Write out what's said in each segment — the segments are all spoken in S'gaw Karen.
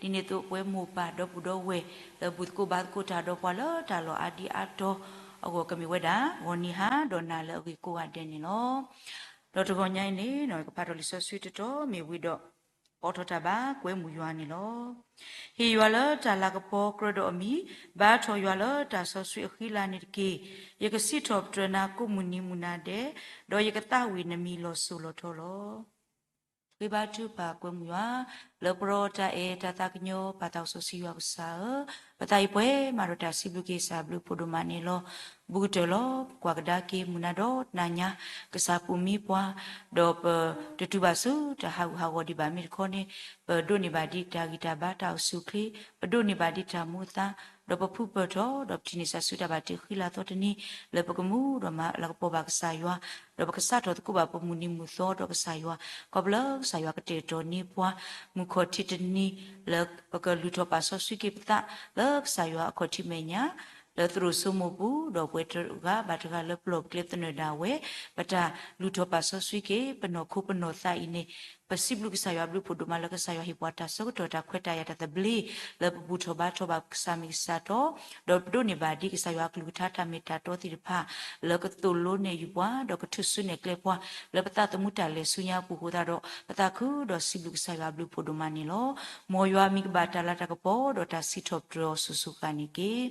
ဒ်န့ၣ်အသိးပဝဲမိၢ်ပၢ်ဒီပုၢ်ဒီဝဲၢ် လၢဘူၣ်သကိးဘါသကိးတၢ်ဒီးပှၤလၢတၢ်လီၢ်အါဒံအါတီၤအဂီၢ် ကမ့ၢ်ဝဲဒၣ် ဂီၤနံၤဟါဒီးနၤလၢအဂ့ၤကိးဂၤဒဲးန့ၣ်လီၤ. ဒီးတဂီၤညါအံၤန့ၣ် ကဖးထီၣ်လံာ်စီဆှံတတီၤမ့ၢ်ဝံၤဒီး အိးထီၣ်တၢ်ဘါကွဲမုာ်ယွၤန့ၣ်လီၤ. ဟ့ၣ်ယွၤလၢတၢ်လၤကပီၤကြၢးဒီးအမံၤ, ဘါထီၣ်ယွၤလၢတၢ်စီဆှံအဃံလၤန့ၣ်တက့ၢ်. ယကစံးထီၣ်ပတြၢၤနၤကိးမုၢ်နံၤမုၢ်နၤဒဲး, ဒီးယကသးဝံၣ်နမံၤလီၤစိၤလီၤထီလီၤ. ဃ့ဘါထုကဖၣ်ကွဲမုာ်ယွၤ လၢပရီတၢ်အဲၣ်တၢ်သးကညီၤ ပၢ်သးစီဆှံယွၤကစၢ်ဧၢ, ပသးအံၤပှဲၤမးဒီးတၢ်စံးဘျုးက့ၤကစၢ်ဘျုးဖှိၣ်ဒိၣ်မးန့ၣ်လီၤ. ဘူးကတၢၢ်လီၤ ပကွၢ်ကဒါက့ၤမုၢ်နၤဒီးနၤညါ ကစၢ်ပူၤမံပှၤ ဒီးပတတုၤဘၣ်ဆူတၢ်ဟးဂူာ်ဟးဂီၤဒံးဘၣ်မ့ၢ်တခီန့ၣ် ပဒိးန့ၢ်ဘၣ်ဒံးတၢ်ဂံၢ်တၢ်ဘါတၢ်အိၣ်ဆူၣ်အိၣ်ချ့, ပဒိးန့ၢ်ဘၣ်ဒံးတၢ်မူအသါ, ဒီးပဖုပၢၢ်ထီၣ် ဒီးပထံၣ်န့ၢ်ဆၢဆူတၢ်ဘၣ်တ့ဃံလၤသီတနံၤ လၢပကမူဒီးမၤလၤကပီၤဘၣ်ကစၢ်ယွၤ, ဒီးပကစးထီၣ်သကိးဘၣ်ပမုၢ်နံၤမုၢ်သီဒီးကစၢ်ယွၤ, ခီဖျိကစၢ်ယွၤကတဲာ်ကတီၤန့ၢ်ပှၤ မုၢ်ခီၣ်ထံးတနံၤ လၢပကလုၢ်ထီၣ်ပာ်စီဆှံက့ၤပသး လၢကစၢ်ယွၤအခီၣ်ထံးမဲာ်ညါ လၢသရိာ်စိမိၢ်ပူၤ, ဒီးပဝဲတဂၤဘၣ်တဂၤလၢပလီၢ်ပကျဲသနၢၣ်ဒၣ်ဝဲ ပတၢ်လုၢ်ထီၣ်ပာ်စီဆှံက့ၤ ပနီၢ်ခိပနီၢ်သးအံၤန့ၣ် ပစံးဘျုးကစၢ်ယွၤဘျုးဖှိၣ်ဒိၣ်မးလၢကစၢ်ယွၤဟ့ၣ်ပှၤတၢ်ဆၢကတီၢ်တၢ်ခွဲးတၢ်ယာ်တၢ်သဘျ့ လၢပဘူၣ်ထီၣ်ဘါထီၣ်ဘၣ်ကစၢ်မ့ၢ်ကစၢ်တီ, ဒီးပဒိးန့ၢ်ဘၣ်ဒံးကစၢ်ယွၤအကလုၢ်ကထါတၢ်မ့ၢ်တၢ်တီသ့ၣ်တဖၣ် လၢကသိၣ်လိနဲၣ်ယုာ်ပှၤ ဒီးကထုးစုနဲၣ်ကျဲပှၤ လၢပသးသမူတၢ်လဲၤဆူညါအပူၤအဃိသတးဒီး ပသးခုဒီးစံးဘျုးကစၢ်ယွၤဘျုးဖှိၣ်ဒိၣ်မးန့ၣ်လီၤ. မ်ယွၤမံၤကဘၣ်တၢ်လၤတၢ်ကပီၤ ဒီးတၢ်စံးထီၣ်ပတြၢၤအီၤစိၤစိၤဃၣ်န့ၣ်တက့ၢ်.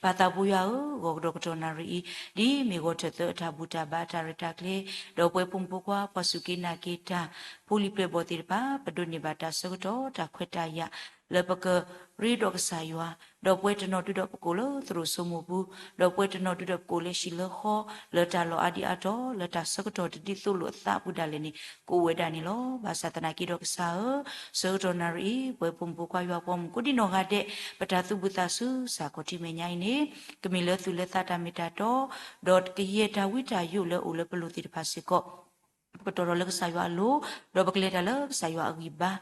ပၢ်သးဘိယွၤဧၢ, ဂီၤကဒီးကတီၢ်နၣ်ရံၣ်အံၤ ဒ်မ့ၢ်ဂီၤထၢၣ်သၢအတၢ်ဘူၣ်တၢ်ဘါတၢ်ရဲၣ်တၢ်ကျဲၤ, ဒီးပဝဲဖိမုၣ်ဖိခွါ ပှၤစူၢ်က့ၤနာ်က့ၤတၢ် ဖိလံၤပျဲၢ်ဘီၣ်သ့ၣ်တဖၣ် ပဒိးန့ၢ်ဘၣ်တၢ်ဆၢကတီၢ်တၢ်ခွဲးတၢ်ယာ် လၢပကရ့ဒီးကစၢ်ယွၤ, ဒီးပဝဲတနီၤဒုဒီးပကိးလၢသရိာ်စိမိၢ်ပူၤ, ဒီးပဝဲတနီၤဒုဒီးပကိးလၢဟံၣ်လၢဃီ လၢတၢ်လီၢ်အါဒံအါတီၤ လၢတၢ်ဆၢကတီၢ်တဒ်သိးလိာ်အသးအပူၤဒၣ်လဲာ်န့ၣ် ကအိၣ်ဝဲဒၣ်န့ၣ်လီၤ. ဘၣ်ဆၣ်သနာ်က့ဒီးကစၢ်ဧၢ, ဆၢကတီၢ်နၣ်ရံၣ်အံၤ ပဝဲဖိမုၣ်ဖိခွါယွၤပှၤမုၣ်ကိးဒံနီၢ်ဂၤဒဲး ပတၢ်သူၣ်ဘူၣ်သးစူၤ ကစၢ်ခီၣ်ထံးမဲာ်ညါအံၤန့ၣ် ကမ့ၢ်လၢသူၣ်လၢသးတၢ်မ့ၢ်တၢ်တီ, ဒီးကယဲၢ်တၢ်ဝံတၢ်ယိးလၢအအိၣ်လၢပလိၤသ့ၣ်တဖၣ်စ့ၢ်ကီး ပကတီၤထီၣ်လၢကစၢ်ယွၤအလိၤ, ဒီးပကလဲၤတၢ်လၢကစၢ်ယွၤအဂံၢ်ဘါ,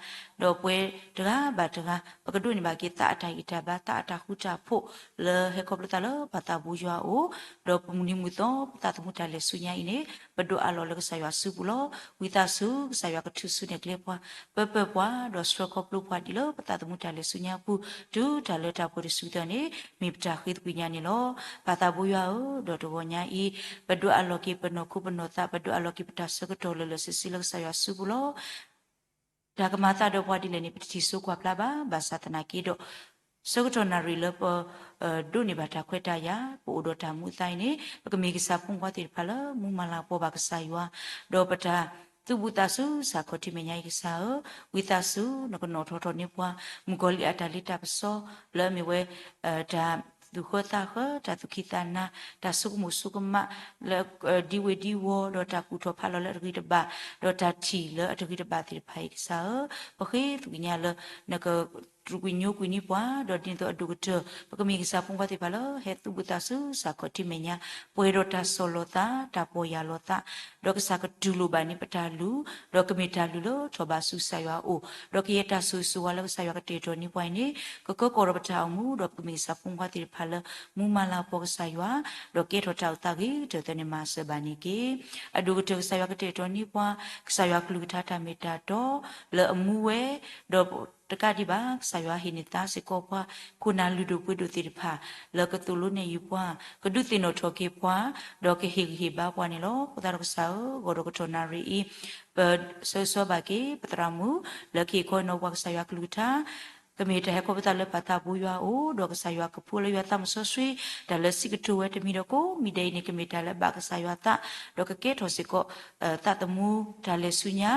ဒီးပဝဲတဂၤဘၣ်တဂၤ ပကဒိးန့ၢ်ဘၣ်က့ၤသးအတၢ်ဂံၢ်တၢ်ဘါ သးအတၢ်ဃူတၢ်ဖိး လၢဟဲခီဖျိသးလၢပၢ်သးဘိယွၤအအိၣ်, ဒီးပမုၢ်နံၤမုၢ်သီ ပသးသမူတၢ်လဲၤဆူညါအံၤန့ၣ် ပဒိးအးလီၤလၢကစၢ်ယွၤစုပူၤလီၤ. ဝံသးစူၤ ကစၢ်ယွၤကထုးစုနဲၣ်ကျဲပှၤ, ပၢၢ်ပၢၢ်ပှၤ ဒီးဆှၢခီဖျိပှၤဒ်လၢပသးသမူတၢ်လဲၤဆူညါအပူၤ တုၤတၢ်လၢတၢ်ပှဲၤတစုသၢန့ၣ် မ့ၢ်ပတၢ်ဃ့သကွံာ်ညါန့ၣ်လီၤ. ပၢ်သးဘိယွၤဧၢ, ဒီးတဂီၤညါအံၤ ပဒိးအးလီၤက့ၤပနီၢ်ခိပနီၢ်သး, ပဒိးအးလီၤက့ၤပတၢ်ဆၢကတီၢ်လၢာ်လၢာ်ဆ့ဆ့လၢကစၢ်ယွၤစုပူၤလီၤ. တၢ်ကမၤသးဒီးပှၤဒ်လဲၣ်န့ၣ် ပတထံၣ်စိကွၢ်ဖျါဘၣ်. ဘၣ်ဆၣ်သနာ်က့ဒီး ဆၢကတီၢ်နၣ်ရံၣ်လၢပ ဒိးန့ၢ်ဘၣ်တၢ်ခွဲးတၢ်ယာ်, ပအိၣ်ဒီးတၢ်မူအသါအံၤန့ၣ် ပကမ့ၢ်ကစၢ်ဖိမုၣ်ဖိခွါသ့ၣ်တဖၣ်လၢမူမၤလၤကပီၤဘၣ်ကစၢ်ယွၤ, ဒီးပတၢ်သူၣ်ဘူၣ်သးစူၤ ကစၢ်ခီၣ်ထံးမဲာ်ညါအံၤကစၢ်ဧၢ, ဝံသးစူၤ နကနီၣ်ထီၣ်ထီၣ်န့ၢ်ပှၤ, မုၣ်ကီၤလံၢ်အတၢ်လ့တၢ်ပစီ လၢအမ့ၢ်ဝဲ တၢ်သူၣ်ဃၢသးဃၢ, တၢ်သူၣ်ခံသးနၤ, တၢ်ဆိကမိၣ်ဆိကမး လၢ ဒံဝ့ၤဒံဝီၤ, ဒီးတၢ်ကူၣ်ထီၣ်ဖးလီၤလၢအတဂ့ၤတဘၣ်, ဒီးတၢ်ထံၣ်လၢအတဂ့ၤတဘၣ်သ့ၣ်တဖၣ်အံၤကစၢ်ဧၢ, ပဃ့သကွံာ်ညါလၢ နက တြူာ်ကွံာ်ညိကွံာ်န့ၢ်ပှၤ, ဒီးဒ်န့ၣ်အသိးအဒိၣ်ကတၢၢ် ပကမ့ၢ်ကစၢ်ဖိမုၣ်ဖိခွါသ့ၣ်တဖၣ်လၢ ဟဲသူၣ်ဘူၣ်သးစူၤ ကစၢ်ခီၣ်ထံးမဲာ်ညါ, ပှဲၤဒီးတၢ်ဆီၣ်လီၤသး, တၢ်ပီၢ်ယၢ်လီၤသး, ဒီးကစၢ်ကတူၢ်လိာ်ဘၣ်န့ၢ်ပတၢ်လုၢ်, ဒီးကမ့ၢ်တၢ်လုၢ်လၢထီၣ်ဘးဆူကစၢ်ယွၤအအိၣ်, ဒီးကယဲၢ်တၢ်ဆိၣ်ဂ့ၤဆိၣ်ဝါလၢကစၢ်ယွၤကတဲာ်ကတီၤန့ၢ်ပှၤအံၤန့ၣ် ကကၢကီၢ်ဒီးပတၢ်အိၣ်မူ, ဒီးပကမ့ၢ်ကစၢ်ဖိမုၣ်ဖိခွါသ့ၣ်တဖၣ်လၢ မူမၤလၤကပီၤကစၢ်ယွၤ, ဒီးကဲထီၣ်တၢ်အိၣ်သးဂ့ၤကတၢၢ်သၢန့ၣ် မၤစၢၤဘၣ်န့ၣ်တက့ၢ်. အဒိၣ်ကတၢၢ်ကစၢ်ယွၤကတဲာ်ကတီၤန့ၢ်ပှၤ, ကစၢ်ယွၤကလုၢ်ကထါတၢ်မ့ၢ်တၢ်တီ လၢအမူဝဲ, ဒီးတကးဒံးဘၣ် ကစၢ်ယွၤဟ့ၣ်န့ၢ်သါစ့ၢ်ကီးပှၤ ခိၣ်နၢ်လုၢ်ဒိၣ်ပှ့ၤဒိၣ်သ့ၣ်တဖၣ် လၢကသိၣ်လိနဲၣ်ယုာ်ပှၤ, ကဒုးသ့ၣ်နီၣ်ထီၣ်က့ၤပှၤ, ဒီးကဟ့ၣ်ဂံၢ်ဟ့ၣ်ဘါပှၤန့ၣ်လီၤ. အဃိသတးဒီးကစၢ်ဧၢ, ဂီၤဒီးကတီၢ်နၣ်ရံၣ်အံၤ ပဆၢဂ့ၤဆၢဝါဘၣ်က့ၤ ပသရၣ်မုၣ် လၢကဟ့ၣ်ခီဟ့ၣ်နီၤပှၤကစၢ်ယွၤကလုၢ်ကထါ ကမ့ၢ်တၢ်ဟဲခီဖျိသးလၢပၢ်သးဘိယွၤအအိၣ်, ဒီးကစၢ်ယွၤကဖှူလၢယွၤသးစီဆှံ, တၢ်လၢစံးကတိၤဝဲတမံၤဒီးကိးမံၤဒဲးအံၤန့ၣ် ကမ့ၢ်တၢ်လၢဘၣ်ကစၢ်ယွၤသး, ဒီးကကဲထီၣ်စ့ၢ်ကီးသးသမူတၢ်လဲၤဆူညါ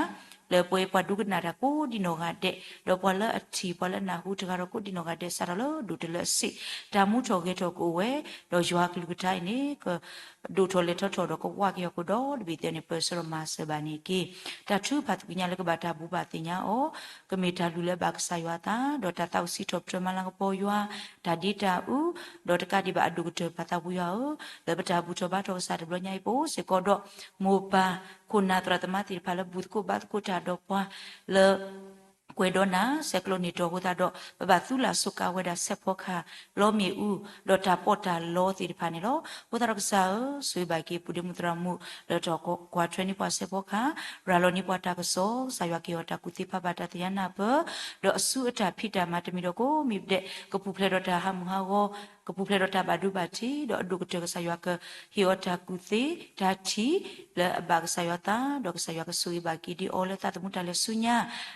လၢပဝဲပှၤဒိကနၣ်တၢ်ကိးဒံနီၢ်ဂၤဒဲး, ဒီးပှၤလၢအထံၣ်ပှၤလၢအနၢ်ဟူတဂၤဒီးကိးဒံနီၢ်ဂၤဒဲး စးထီၣ်လၢဒိၣ်တုၤလၢအဆံး, တၢ်မူထီၣ်ဂဲၤထီၣ်ကအိၣ်ဝဲ, ဒီးယွၤကလုၢ်ကထါအံၤန့ၣ် ကဒိၣ်ထီၣ်လဲၤထီၣ်ထီၣ်ဒီးကဝးက့ၤအီၤကဒီးတဘ့ၣ်သ့ၣ်န့ၣ် ပၢၢ်ဆၢဒီးမၤစၢၤဘၣ်န့ၣ်တက့ၢ်. တၢ်ထုကဖၣ်သကွံာ်ညါလၢကဘၣ်တၢ်ဘိးဘၣ်သ့ၣ်ညါအီၤ, ကမ့ၢ်တၢ်လုၢ်လၢအဘၣ်ကစၢ်ယွၤအသး, ဒီးတၢ်သးအိၣ်စံးထီၣ်ပတြၢၤမၤလၤကပီၤယွၤ, တၢ်ဒ့တၢ်အုး, ဒီးတကးဒံးဘၣ်အဒိၣ်ကတၢၢ်ပၢ်သးဘိယွၤဧၢ, လၢပတၢ်ဘူၣ်ထီၣ်ဘါထီၣ်ကစၢ်တဘျီညါအံၤ ပအိၣ်စ့ၢ်ကီးဒီး မိၢ်ပၢ် ခိၣ်နၢ်သရၣ်သမါသ့ၣ်တဖၣ်လၢဘူၣ်သကိးဘါသကိးတၢ်ဒီးပှၤ လၢ ကွဲးဒီးနၤ ဆဲးကျိးန့ၢ်တီၤအဃိသတးဒီး ပဘၣ်သူလၢ်စိးကးဝဲဒၣ် ဆဲးဖီကဟၣ်, လီမ့ၣ်အူ, ဒီးတၢ်ပီးတၢ်လီသ့ၣ်တဖၣ်န့ၣ်လီၤ. အဃိသတးဒီးကစၢ်ဧၢ, ဆိၣ်ဂ့ၤဘၣ်က့ၤ ပုၢ်ဒ့မုၣ်သရၣ်မုၣ် လၢတၢ်ကွၢ်ထွဲန့ၢ်ပှၤဆဲးဖီကဟၣ်, ရၤလီၤန့ၢ်ပှၤတၢ်ကစီၣ်, ကစၢ်ယွၤကဟ့ၣ်အီၤတၢ်ကူၣ်သ့ ဖးဘၣ်တၢ်သ့ၣ်ညါနၢ်ပၢၢ်, ဒီးအစုအတၢ်ဖံးတၢ်မၤတမံၤဒီးကိးမံၤဒဲး ကပူၤဖျဲးဒီးတၢ်ဟးမုၢ်ဟးဂီၤ, ကပူၤဖျဲးဒီးတၢ်ဘၣ်ဒိဘၣ်ထံး, ဒီးအဒိၣ်ကတၢၢ် ကစၢ်ယွၤကဟ့ၣ်အီၤတၢ်ကူၣ်သ့ တၢ်ထံၣ်လၢအဘၣ်ကစၢ်ယွၤသး, ဒီးကစၢ်ယွၤကဆိၣ်ဂ့ၤဘၣ်က့ၤဒံးအီၤလၢသးသမူတၢ်လဲၤဆူညါ,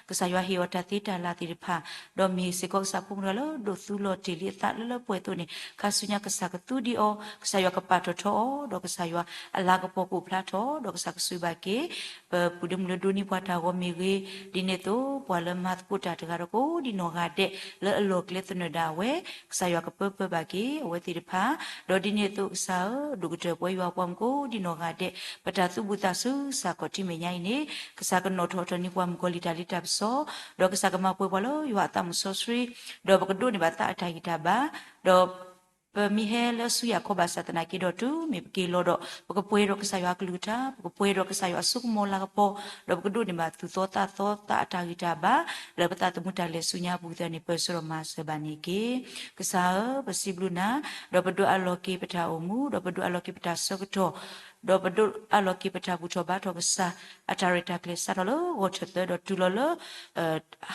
ကစၢ်ယွၤဟ့ၣ်အီၤတၢ်သ့တၢ်လၢ်သ့ၣ်တဖၣ်, ဒီးမ့ၢ်စ့ၢ်ကီးကစၢ်ဖိမုၣ်တဂၤလၢဒိးသူလီၤတ့ၢ်လံအသးလၢလၢပှဲၤပှဲၤအသိးန့ၣ် ခါဆူညါကစၢ်ကသူဒံးအီၤ, ကစၢ်ယွၤကပာ်ထီၣ်ထီအီၤ, ဒီးကစၢ်ယွၤအလၤကပီၤကအိၣ်ဖျါထီၣ်, ဒီးကစၢ်ကဆိၣ်ဂ့ၤဘၣ်က့ၤ ပပုၢ်ဒ့မုၣ်လၢဒိးန့ၢ်ပှၤတၢ်ဂီၤမ့ၢ်ဂ့ၤ, ဒ်န့ၣ်အသိး ပှၤလၢမၤသကိးတၢ်တဂၤဒီးကိးဒံးနီၢ်ဂၤဒဲး လၢအလီၢ်ကျဲသနၢၣ်ဒၣ်ဝဲ, ကစၢ်ယွၤကပၢပၢဘၣ်က့ၤ အဝဲသ့ၣ်တဖၣ်, ဒီးဒ်န့ၣ်အသိးကစၢ်ဧၢ, ဒိၣ်ကတၢၢ်ပဝဲယွၤပှၤမုၣ်ကိးဒံးနီၢ်ဂၤဒဲး ပတၢ်သူၣ်ဘူၣ်သးစူၤစ့ၢ်ကီး ခီၣ်ထံးမဲာ်ညါအံၤန့ၣ်, ကစၢ်ကနီၣ်ထီၣ်ထီၣ်န့ၢ်ပှၤမုၣ်ကီၤလံၢ်တၢ်လ့တၢ်ပစီ, ဒီးကစၢ်ကမၤပှဲၤပှၤလၢယွၤအသးမုၣ်စီဆှံ, ဒီးပကဒိးန့ၢ်ဘၣ်သးအတၢ်ဂံၢ်တၢ်ဘါ, ဒီး ပမ့ၢ်ဟဲလၢဆူယၤခီဘၣ်ဆၣ်သနာ်က့ဒီးတုၤမ့ၢ်ပက့ၤလီၤဒီး ပကပှဲၤဒီးကစၢ်ယွၤအကလုၢ်ကထါ, ပကပှဲၤဒီးကစၢ်ယွၤအစိကမီၤလၤကပီၤ, ဒီးပကဒိးန့ၢ်ဘၣ်သူၣ်သီသးသီသးအတၢ်ဂံၢ်တၢ်ဘါ, လၢပသးသမူတၢ်လဲၤဆူညါအပူၤသတးန့ၣ် ပၢၢ်ဆၢဒီးမၤစၢၤဘၣ်န့ၣ်တက့ၢ်. ကစၢ်ဧၢ, ပစံးဘျုးနၤ, ဒီးပဒိးအးလီၤက့ၤပတၢ်အိၣ်မူ, ဒီးပဒိးအးလီၤက့ၤပတၢ်ဆၢကတီၢ်, ဒီးပဒိးအးလီၤက့ၤပတၢ်ဘူၣ်ထီၣ်ဘါထီၣ်ကစၢ် အတၢ်ရဲၣ်တၢ်ကျဲၤစးထီၣ်လၢဂီၤထၢၣ်သၢဒီးတုၤလီၤလၢ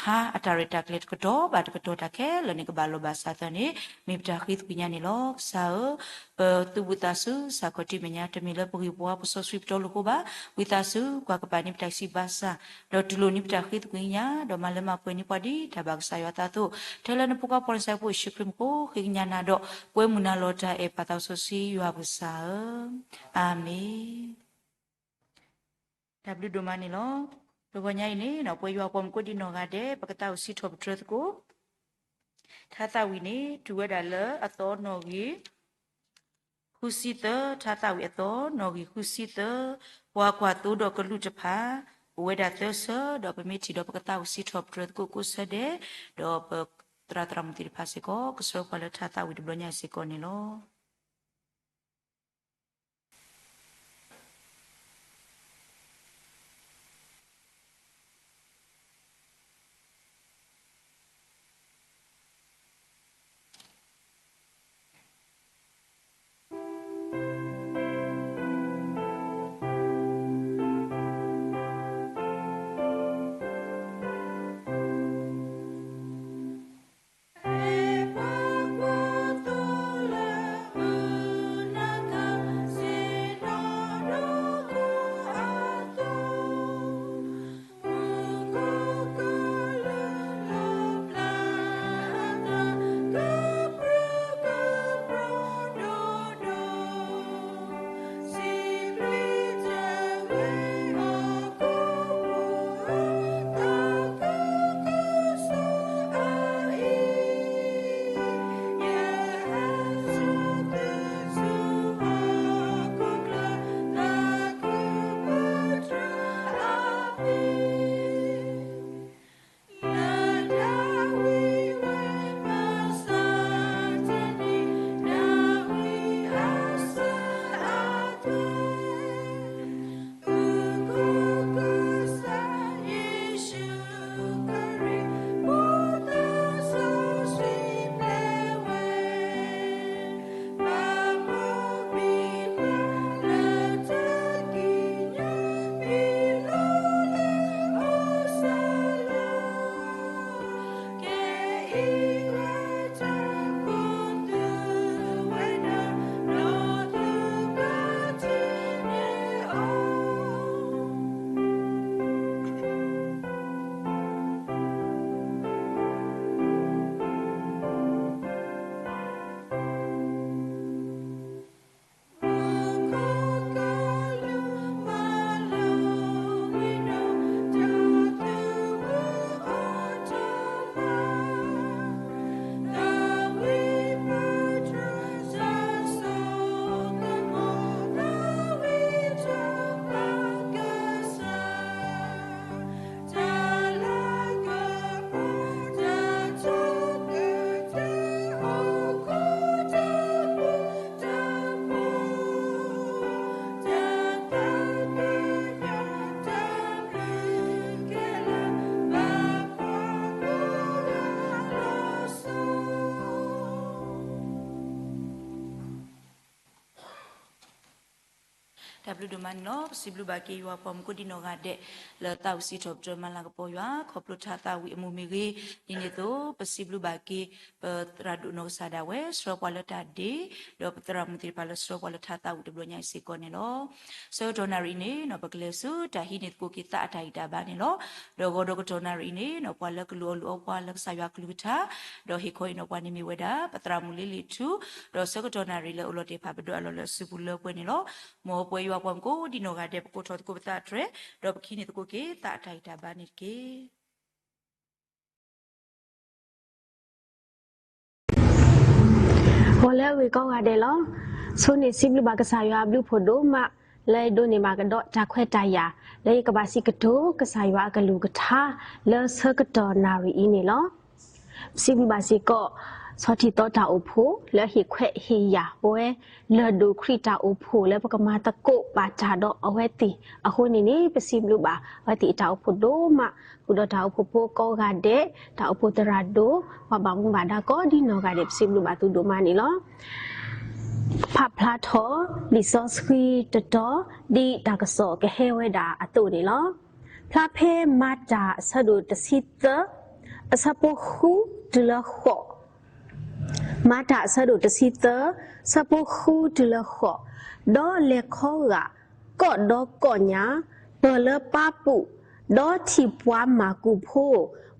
ဟါအတၢ်ရဲၣ်တၢ်ကျဲၤတကတီၢ်ဘၣ်တကတီၢ် တၢ်ခဲလၢာ်န့ၣ် ကဘၣ်လီၤဘၣ်စးသနာ်က့န့ၣ် မ့ၢ်ပတၢ်ဃ့သကွံာ်ညါန့ၣ်လီၤ. ကစၢ်ဧၢ, ပသူၣ်ဘူၣ်သးစူၤစ့ၢ်ကီး ခီၣ်ထံးမဲာ်ညါ တမ့ၢ်လၢပဂံၢ်ပဝါပစီဆှံပတီၢ်လိာ်အဃိဘၣ်. ဝံသးစူၤ ကွၢ်ကပၤန့ၢ်ပတၢ်စံးဘၣ်ဆၣ်, ဒီးတူၢ်လိာ်န့ၢ်ပတၢ်ဃ့သကွံာ်ညါ, ဒီးမၤလၢမၤပှဲၤန့ၢ်ပှၤဒ်တၢ်ဘၣ်ကစၢ်ယွၤအသးအသိး, ထဲလၢနဖိခွါပှၤနစဲးဖိယ့ၣ်ၡူးခရံာ်အမံၤအဃိ ဃ့ကညးနၤဒီး ကွဲမုာ်နၤလီၤတၢ်အဲၣ်ပၢ်သးစီဆှံယွၤပကစၢ်ဧၢ, အၤမ့ၣ်. တၢ်ဘျုးဒိၣ်မးန့ၣ်လီၤ. တဂီၤညါအံၤန့ၣ် ပဝဲယွၤပှၤမုၣ်ကိးဒံးနီၢ်ဂၤဒဲး ပကသးအိၣ်စံးထီၣ်ပတြၢၤသကိး ထါသးဝံၣ်န့ၣ် တုၤဝဲဒၣ်လၢအသီနီၣ်ဂံၢ်ဃုဆံသၢ, ထါသးဝံၣ်အသီနီၣ်ဂံၢ်ဃုဆံသၢ, ပှၤကွၢ်သိဒီးကလူးတဖၣ် အိၣ်ဝဲဒၣ်သၢဆၢ, ဒီးပမ့ၢ်ထံၣ်ဒီးပကသးအိၣ်စံးထီၣ်ပတြၢၤသကိးကိးဆၢဒဲး, ဒီးပသရၣ်သရၣ်မုၣ်သ့ၣ်တဖၣ်စ့ၢ်ကီး ကဆှၢပှၤလၢထါသးဝံၣ်တဘျီညါအံၤစ့ၢ်ကီးန့ၣ်လီၤ. တၢ်ဘျုးဒိၣ်မးန့ၣ်လီၤ. ပစံးဘျုးဘၣ်က့ၤယွၤပှၤမူခိၣ်ဒ်နီၢ်ဂၤဒဲး လၢသးဝံၣ်စံးထီၣ်ပတြၢၤမၤလၤကပီၤယွၤ ခီဖျိထါသးဝံၣ်အမူမ့ၢ်ဂ့ၤ, ဒ်န့ၣ်အသိး ပစံးဘျုးဘၣ်က့ၤ ပသရၣ်ဒိၣ်နီၢ်ကစၢ်ဒၣ်ဝဲ ဆှၢပှၤလၢတၢ်ဒ့, ဒီးပသရၣ်မုၣ်သ့ၣ်တဖၣ်လၢဆှၢပှၤလၢထါသးဝံၣ်တဘျီညါအံၤစ့ၢ်ကီးန့ၣ်လီၤ. ဆၢကတီၢ်နၣ်ရံၣ်အံၤန့ၣ် ပကလဲၤဆူတၢ်ဟံးန့ၢ်သကိးက့ၤသးအတၢ်ဂံၢ်တၢ်ဘါန့ၣ်လီၤ. ဒီးဂီၤဒီးကတီၢ်နၣ်ရံၣ်အံၤန့ၣ် ပှၤလၢကလူၤအီၣ်လူၤအီပှၤလၢကစၢ်ယွၤကလုၢ်ကထါ, ဒီးဟ့ၣ်ခီအံၤန့ၣ် ပှၤန့ၣ်မ့ၢ်ဝဲဒၣ် ပသရၣ်မုၣ်လ့လ့ၣ်ထူ, ဒီးဆၢကတီၢ်နၣ်ရံၣ်လၢအိၣ်လီၤတ့ၢ်ဖးပဒိၣ်အလီၢ်လၢအစုပူၤလၢပှဲၤန့ၣ်လီၤ. မ်ပဝဲယွၤပှၤမူခိၣ်ဒ်နီၢ်ဂၤဒဲး ပကိးထီၣ်သကိးပသးတြဲၤ, ဒီးပကဟံးန့ၢ်သကိးက့ၤသးအတၢ်ဂံၢ်တၢ်ဘါန့ၣ်တက့ၢ်. ဂီၤလၢအဂ့ၤကိးဂၤဒဲးလီၤ. ဆိန့ၣ်စံးဘျုးဘၣ်ကစၢ်ယွၤအဘျုးဖှိၣ်ဒိၣ်မး လၢအဒိးန့ၢ်ဘၣ်ကဒီးတၢ်ခွဲးတၢ်ယာ် လၢယကဘၣ်စံးကတိၤကစၢ်ယွၤအကလုၢ်ကထါ လၢဆၢကတီၢ်နၣ်ရံၣ်အံၤန့ၣ်လီၤ. ပစံးဘျုးဘၣ်စ့ၢ်ကီး ဆီထံၣ်သီတၢ်အိၣ်ဖှိၣ် လၢဟ့ၣ်ခွဲးဟ့ၣ်ယာ်ပဝဲ လၢဒိၣ်ခရံာ်တၢ်အိၣ်ဖှိၣ်လၢပကမၤသကိးဘၣ်တၢ်ဒီးအဝဲသ့ၣ်အဃိန့ၣ်န့ၣ် ပစံးဘျုးဘၣ်အဝဲသ့ၣ်အတၢ်အိၣ်ဖှိၣ်ဒိၣ်မး, ဃုာ်ဒီးတၢ်အိၣ်ဖှိၣ်ဖိကိးဂၤဒဲး, တၢ်အိၣ်ဖှိၣ်သရၣ်ဒိၣ်, ပှၤဘၣ်မူဘၣ်ဒါကိးဒ်နီၢ်ဂၤဒဲး ပစံးဘျုးဘၣ်သုဒိၣ်မးန့ၣ်လီၤ. ဖးဖျါထီၣ် လံာ်စီဆှံတတီၤ ဒ်တၢ်ကစီၣ်ကဟဲဝဲဒၣ်အသိးန့ၣ်လီၤ. ဖျါဖဲမၤတၢ်အဆၢဒိၣ်တဆံသၢ အဆၢဖိဃုတုၤလၢဃိး, မၤတၢ်အဆၢဒိၣ်တဆံသၢ ဆၢဖိဃုတုၤလၢဃိး, ဒီးလဲၤခီဂာ် ကီၢ်ဒီးကီၢ်ညါ ပၢၢ်လၢပၢ်ပူၤ, ဒီးထံၣ်ပှၤမၢ်ကူးဖိ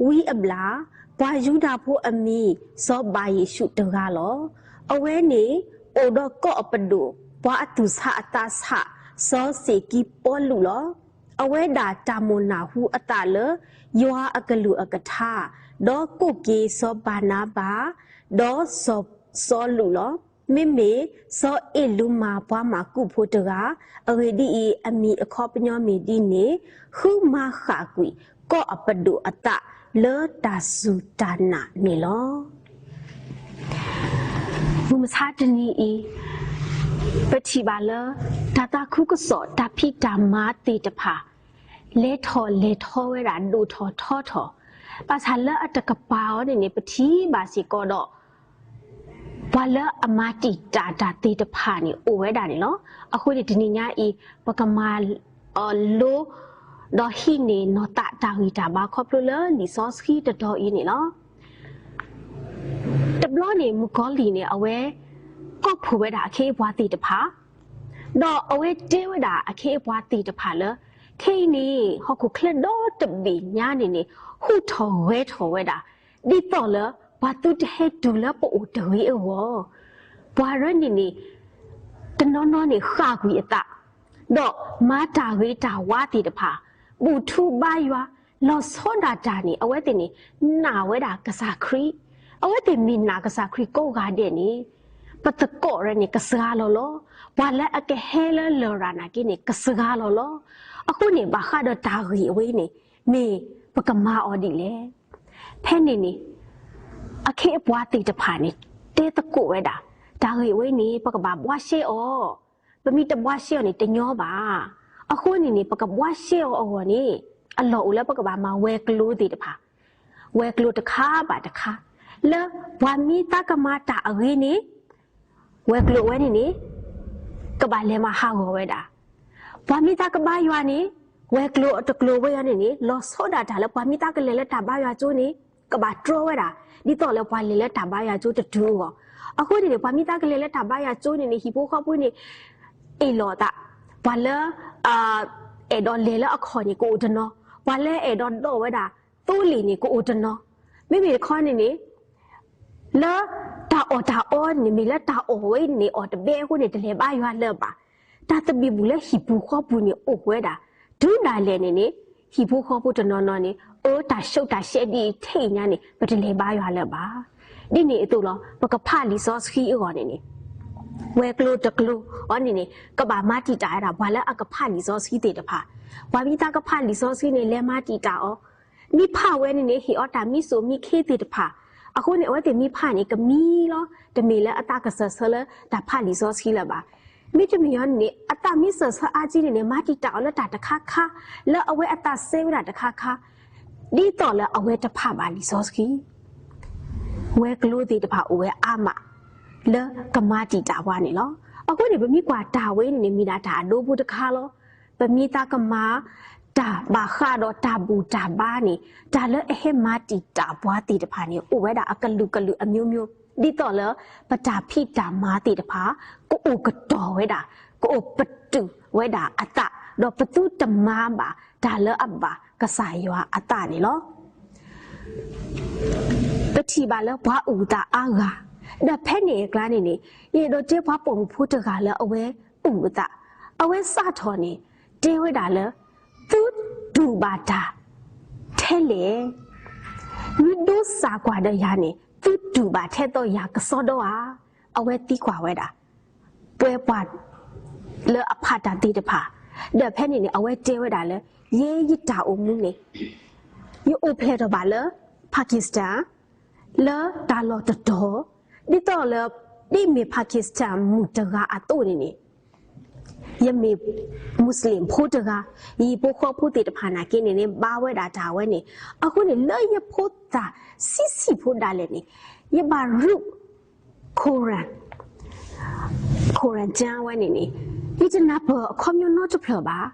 ဝံၤအဘျၣ်, ပှၤယူဒၤဖိအမံၤ စီၤဘၤယ့ၣ်ၡူးတဂၤလီၤ. အဝဲန့ၣ် အိၣ်ဒီးကီၢ်အပဒိၣ် ပှၤအသူၣ်ဆးအသးဆး စီၤစ့ၤကံပီလူးလီၤ. အဝဲဒၣ်တၢ်မိၣ်နၢ်ဟူအသးလၢ ယွၤအကလုၢ်အကထါ, ဒီးကိးက့ၤစီၤဘၤနၤဘၤ, ဒီးစီၤစီလူးလီၤ. မ့မ့ၢ်စီၤအ့ၣ်လူမၤပှၤမၢ်ကူးဖိတဂၤ, အဂ့ၢ်ဒ်အံၤ, အမံၤအခီပညီမ့ၢ်ဒ်န့ၣ်, ဃုမၤဃၣ်ကွံာ်ကီၢ်အပဒိၣ်အသးလၢတၢ်စူၢ်တၢ်နာ်န့ၣ်လီၤ. မုၢ်မဆါတနံၤအံၤ, ပထံၣ်ဘၣ်လၢ တၢ်သးခုကစီၣ်တၢ်ဖံးတၢ်မၤသ့ၣ်တဖၣ် လဲၤထီၣ်လဲၤထီဝဲဒၣ်ဒိၣ်ထီၣ်ထီထီၣ်, ဘၣ်ဆၣ်လၢအတကပၤအီၤန့ၣ်န့ၣ် ပထံၣ်ဘၣ်စ့ၢ်ကီးဒီး ပှၤလၢအမၤတံာ်တာ်တၢ်သ့ၣ်တဖၣ်န့ၣ် အိၣ်ဝဲဒၣ်န့ၣ်လီၤ. အဃိန့ၣ်တနံၤညါအံၤ ပကမၤအီၤလိ ဒီးဟံးန့ၢ်နီၢ်သးတၢ်ဂံၢ်တၢ်ဘါခီဖျိလၢလံာ်စီဆှံတတီၤအံၤန့ၣ်လီၤ. တဘျီန့ၣ် မုၣ်ကီၤလံၢ်န့ၣ် အဝဲ ကိးဖှိၣ်ဝဲဒၣ်အခ့အပှၤသ့ၣ်တဖၣ် ဒီးအဝဲတဲဝဲဒၣ်အခ့အပှၤသ့ၣ်တဖၣ်လၢ ခဲအံၤန့ၣ် ဟီၣ်ခိၣ်ချၢဒီတဘ့ၣ်ညါန့ၣ်န့ၣ် ဟူးထီၣ်ဂဲၤထီၣ်ဝဲဒၣ် ဒ်သိးလၢပှၤသုတဟဲတုၤလၢပအိၣ်တဂ့ၤအဂီၢ်, ပှၤရၢန့ၣ်န့ၣ် တနီၤနီၤန့ၣ်ဃၣ်ကွံာ်အသး, ဒီးမၤတၢ်ဂ့ၤတၢ်ဝါသ့ၣ်တဖၣ်, ဘူၣ်ထူဘါယွၤ, လီၤဆီဒၣ်တၢ်န့ၣ် အဝဲသ့ၣ်န့ၣ် နာ်ဝဲဒၣ်ကစၢ်ခရံာ်, အဝဲသ့ၣ်မ့ၢ်နာ်ကစၢ်ခရံာ်ကိးဂၤဒဲးန့ၣ် ပသကိးရၢန့ၣ် ကစှၤလီၤလီၤ. ပှၤလၢအကဟဲလၢလရာ်နာ်က့န့ၣ် ကစှၤလီၤလီၤ. အဃိန့ၣ် ဘၣ်ဃးဒီးတၢ်ဂ့ၢ်အဝဲအံၤန့ၣ် မ့ၢ်ပကမၤအီၤဒ်လဲၣ်. ဖဲန့ၣ်န့ၣ် အခ့အပှၤသ့ၣ်တဖၣ်န့ၣ် တဲသကိးဝဲဒၣ်, တၢ်ဂ့ၢ်အဝဲအံၤန့ၣ် ပကဘၣ်ဘှါရှဲအီၤ, ပမ့ၢ်တဘှါရှဲအီၤန့ၣ် တညီဘၣ်. အဃိန့ၣ်န့ၣ် ပကဘှါရှဲအီၤအဂီၢ်န့ၣ် အလီၢ်အိၣ်လၢပကဘၣ်မၤဝဲၤကျိၤသ့ၣ်တဖၣ် ဝဲၤကျိၤတခါဘၣ်တခါ, လၢပှၤမ့ၢ်သးကမၤတၢ်အဂ့ၤန့ၣ် ဝဲၤကျိၤအဝဲန့ၣ်န့ၣ် ကဘၣ်လဲၤမၤဟးဂီၤဝဲဒၣ်. ပှၤမ့ၢ်သးကဘါယွၤန့ၣ် ဝဲၤကျိၤအတကျိၤဝဲအံၤန့ၣ်န့ၣ် လီၤဆီဒၣ်တၢ်လၢ ပှၤမ့ၢ်သးကလဲၤလၢတၢ်ဘါယွၤကၠိန့ၣ် ကဘၣ်တြီဝဲဒၣ် ဒ်သိးလၢပှၤလဲၤလၢတၢ်ဘါယွၤကၠိတတုၤအဂီၢ်. အဃိန့ၣ်န့ၣ် ပှၤမ့ၢ်သးကလဲၤလၢတၢ်ဘါယွၤကၠိန့ၣ်န့ၣ် ဟံၣ်ဖိဃီဖိန့ၣ် အ့ၣ်လိာ်သး, ပှၤလၢ အဲၣ်ဒိးလဲၤလၢအခီၣ်န့ၣ် ကအိၣ်တနီၤ, ပှၤလၢအဲၣ်ဒိးဒိးဝဲဒၣ်သိလ့ၣ်န့ၣ် ကအိၣ်တနီၤ. မ့မ့ၢ်တခီန့ၣ်န့ၣ် လၢတၢ်အီၣ်တၢ်အီန့ၣ် မ့ၢ်လၢတၢ်အီၣ်ဝဲအံၤန့ၣ် အီၣ်တဘဲအဃိန့ၣ် တလဲၤဘါယွၤလၢၤဘၣ်. တၢ်သဘံၣ်ဘုၣ်လၢဟံၣ်ပူၤဃီပူၤန့ၣ် အိၣ်ဝဲဒၣ် တုၤဒၣ်လဲာ်န့ၣ်န့ၣ် ဟံၣ်ဖိဃီဖိတနီၤနီၤန့ၣ် အၢ တၢ်ဆူးတၢ်ဆဲးဒ်အံၤထဲအံၤညါန့ၣ် ပတလဲၤဘါယွၤလၢၤဘၣ်. ဒ်န့ၣ်အသိးလီၤ ပကဖးလံာ်စီဆှံအဂီၢ်န့ၣ်န့ၣ် ဝဲၤကျိၤတကျိၤအီၤန့ၣ်န့ၣ် ကဘၣ်မၤတံာ်တာ်ဝဲဒၣ် ပှၤလၢအကဖးလံာ်စီဆှံသ့ၣ်တဖၣ်. ပှၤမ့ၢ်သးကဖးလံာ်စီဆှံန့ၣ် လဲၤမၤတံာ်တာ်အီၤ မ့ၢ်ဖးဝဲန့ၣ်န့ၣ် ဟ့ၣ်အီၤတၢ်မံစိာ်မံခ့သ့ၣ်တဖၣ်. အဃိန့ၣ် အဝဲသ့ၣ်မ့ၢ်ဖးန့ၣ် ကမံလီၤ. တမ့ၢ်လၢအသးကစၢၢ်ဆၢလၢတၢ်ဖးလံာ်စီဆှံလၢၤဘၣ်. မ့တမ့ၢ်အီၤန့ၣ်န့ၣ် အသးမ့ၢ်စၢၢ်ဆၢအါကံန့ၣ်န့ၣ် မၤတံာ်တာ်အီၤလၢတၢ်တခါခါ လၢအဝဲအသးစဲဝဲဒၣ်တခါခါ ဒ်သိးလၢအဝဲတဖးဘၣ်လံာ်စီဆှံ. ဝဲၤကျိၤသ့ၣ်တဖၣ်အိၣ်ဝဲအါမး လၢကမၤတံာ်တာ်ပှၤန့ၣ်လီၤ. အဃိန့ၣ် ပမ့ၢ်ကွၢ်တၢ်ဝဲန့ၣ်န့ၣ် မ့ၢ်ဒၣ်တၢ်အဒိဖိတခါလီၤ. ပမ့ၢ်သးကမၤတၢ်ဘၣ်ဃးဒီးတၢ်ဘူၣ်တၢ်ဘါန့ၣ် တၢ်လၢအဟဲမၤတံာ်တာ်ပှၤသ့ၣ်တဖၣ်န့ၣ် အိၣ်ဝဲဒၣ်အကလုာ်ကလုာ်အမျိုးမျိုး ဒ်သိးလၢ ပတၢ်ဖံးတၢ်မၤသ့ၣ်တဖၣ် ကအိၣ်ကတီၢ်ဝဲဒၣ် ကအိၣ်ပတုာ်ဝဲဒၣ်အသး ဒီးပသုတမၤဘၣ်တၢ်လၢအဘၣ်ကစၢ်ယွၤအသးန့ၣ်လီၤ. ပထံၣ်ဘၣ်လၢပှၤအုၣ်သးအါဂၤ, ဒီးဖဲန့ၣ်အကျါန့ၣ်န့ၣ် ယအဲၣ်ဒိးတဲပှၤပိာ်မုၣ်ဖိတဂၤလၢအဝဲအုၣ်အသး, အဝဲစးထီၣ်န့ၣ် တဲဝဲဒၣ်လၢ သုတူၢ်ဘၣ်တၢ်ထဲလဲၣ်, မ့ၢ်ဒိစၢ်ကွၢ်ဒီးယၤန့ၣ် သုတူၢ်ဘၣ်ထဲသိးယၤကစီဒီဧါ. အဝဲသံကွၢ်ဝဲဒၣ် ပှဲၤပှၤ လၢအဖးတၢ်သ့ၣ်တဖၣ်, ဒီးဖဲန့ၣ်န့ၣ် အဝဲတဲဝဲဒၣ်လၢ ယဲယတၢ်အိၣ်မူန့ၣ် ယအိၣ်ဖျဲၣ်ထီၣ်ဘၣ်လၢ Pakistan လၢတၢ်လီၢ်တတီၤ, ဒ်သိးလၢ ဒ်မ့ၢ် Pakistan မုၣ်တဂၤအသိးန့ၣ်န့ၣ် ယမ့ၢ် Muslim ဖိတဂၤ, ယဟံၣ်ဖိဃီဖိသ့ၣ်တဖၣ်နာ်က့န့ၣ်န့ၣ် ဘါဝဲဒၣ်တၢ်ဝဲန့ၣ်, အဃိန့ၣ် လၢယဖိသၣ်ဆံးဆံးဖိဒၣ်လဲာ်န့ၣ် ယဘၣ်ရူး Quran, Quran ကျမ်းဝဲန့ၣ်န့ၣ် ယတနၢ်ပၢၢ်အခီပညီနီတဖျၢၣ်ဘၣ်.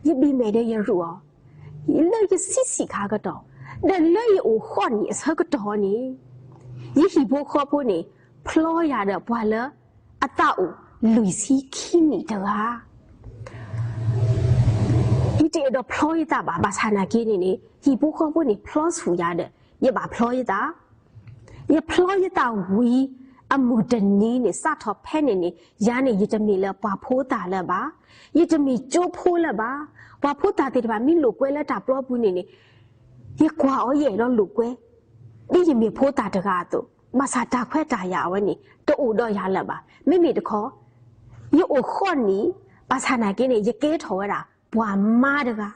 ယဘံၣ်မဲာ်ဒီးယရူးအီၤ လၢယဆံးဆံးခါကတီၢ်, ဒီးလၢယအိၣ်ဃီၣ်နံၣ်အဆၢကတီၢ်န့ၣ် ယဟံၣ်ဖိဃီဖိန့ၣ် ဖျီယၤဒီးပှၤလၢအသးအိၣ်လွံၢ်ဆံခံနံၣ်တဂၤ ယတအဲၣ်ဒိးဖျီယသးဘၣ်, ဘၣ်ဆၣ်နာ်က့န့ၣ်န့ၣ် ဟံၣ်ဖိဃီဖိန့ၣ် ဖျီဆူၣ်ယၤဒီး ယဘၣ်ဖျီယသး, ယဖျီယသးဝံၤအမုၢ်တနံၤန့ၣ် စးထီၣ်ဖဲန့ၣ်န့ၣ် ယၤန့ၣ် ယတမ့ၢ်လၢပှၤဖိသၣ်လၢၤဘၣ်, ယတမ့ၢ်ကၠိဖိလၢၤဘၣ်. ပှၤဖိသၣ်သ့ၣ်တဖၣ်မ့ၢ်လိာ်ကွဲလၢတၢ်ပျီပူၤန့ၣ်န့ၣ် ယကွၢ်အီၤယအဲၣ်ဒိးလိာ်ကွဲ ဒ်ယမ့ၢ်ဖိသၣ်တဂၤအသိး, ဘၣ်ဆၣ်တၢ်ခွဲးတၢ်ယာ်အဝဲန့ၣ် တအိၣ်ဒီးယၤလၢၤဘၣ်. မ့မ့ၢ်တခီ ယအိၣ်ဃီၣ်နံၣ်, ဘၣ်ဆၣ်နာ်က့န့ၣ် ယကဲထီၣ်ဝဲဒၣ် ပှၤမါတဂၤ,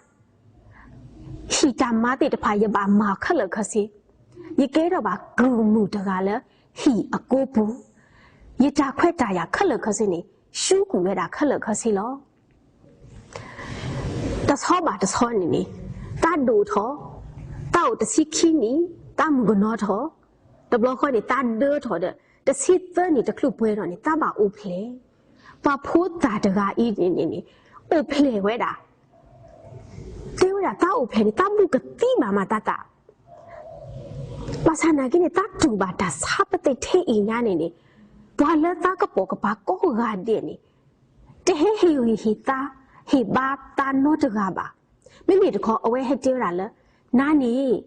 ဟံၣ်တၢ်မၤသ့ၣ်တဖၣ် ယဘၣ်မၤခဲလၢာ်ခဲဆ့, ယကဲထီၣ်ဘၣ်ကုၢ်မုၢ်တဂၤလၢ ဟံၣ်အကိပူၤ, ယတၢ်ခွဲးတၢ်ယာ်ခဲလၢာ်ခဲဆ့န့ၣ် ဆူကွံာ်ဝဲဒၣ်ခဲလၢာ်ခဲဆ့လီၤ. တဆီဘၣ်တဆီန့ၣ်န့ၣ် သးဒိၣ်ထီၣ်, သးအိၣ်တဆံခံနံၣ်, သးမုၣ်ကနီၤထီၣ်, တဘျီဃီန့ၣ် သးဒၢထီၣ်ဒီး တဆံသၢနံၣ်တချုးပှဲၤထီၣ်န့ၣ် သးဘၣ်အိၣ်ဖျဲၣ်. ပှၤဖိသၣ်တဂၤအံၤန့ၣ်န့ၣ် အိၣ်ဖျဲၣ်ဝဲဒၣ်, တဲဝဲဒၣ်သးအိၣ်ဖျဲၣ်န့ၣ် သးဘူးကသံဘၣ်မးသးသး, ဘၣ်ဆၣ်နာ်က့န့ၣ် သးတူၢ်ဘၣ်တၢ်ဆါပသ့ၣ်ထဲအံၤညါန့ၣ်န့ၣ် ပှၤလၢသးကပိာ်ကပၤကိးဂၤဒဲးန့ၣ် တဟဲဟ့ၣ်ဂံၢ်ဟ့ၣ်ဘါ, ဟ့ၣ်ဘါသးနီတဂၤဘၣ်. မ့မ့ၢ်တခီ အဝဲဟဲတဲဝဲဒၣ်လၢ နၤန့ၣ်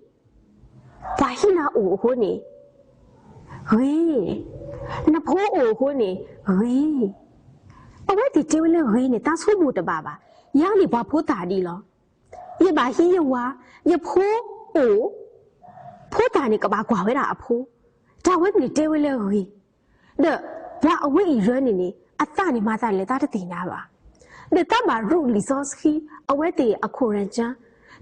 ပှၤဟံးနၤအိၣ်အဃိန့ၣ် ဂ့ၤ, နဖိအိၣ်အဃိန့ၣ် ဂ့ၤ. အဝဲသ့ၣ်တဲဝဲလၢဂ့ၤန့ၣ် သးဆိကမိၣ်တဘၣ်ဘၣ်. ယၤန့ၣ်ပှၤဖိသၣ်ဒ်လီၤ. ယဘၣ်ဟံးယဝၤ, ယဖိအိၣ်, ဖိသၣ်န့ၣ်ကဘၣ်ကွၢ်ဝဲဒၣ်အဖိ, တၢ်ဝဲန့ၣ်တဲဝဲလၢဂ့ၤ. ဒီးပှၤအဝဲအံၤရၢန့ၣ်န့ၣ် အသးန့ၣ်မၤသးလဲၣ် သးတသ့ၣ်ညါဘၣ်. ဒီးသးဘၣ်ရူးလံာ်စီဆှံ အဝဲသ့ၣ်အ Quran ကၢ,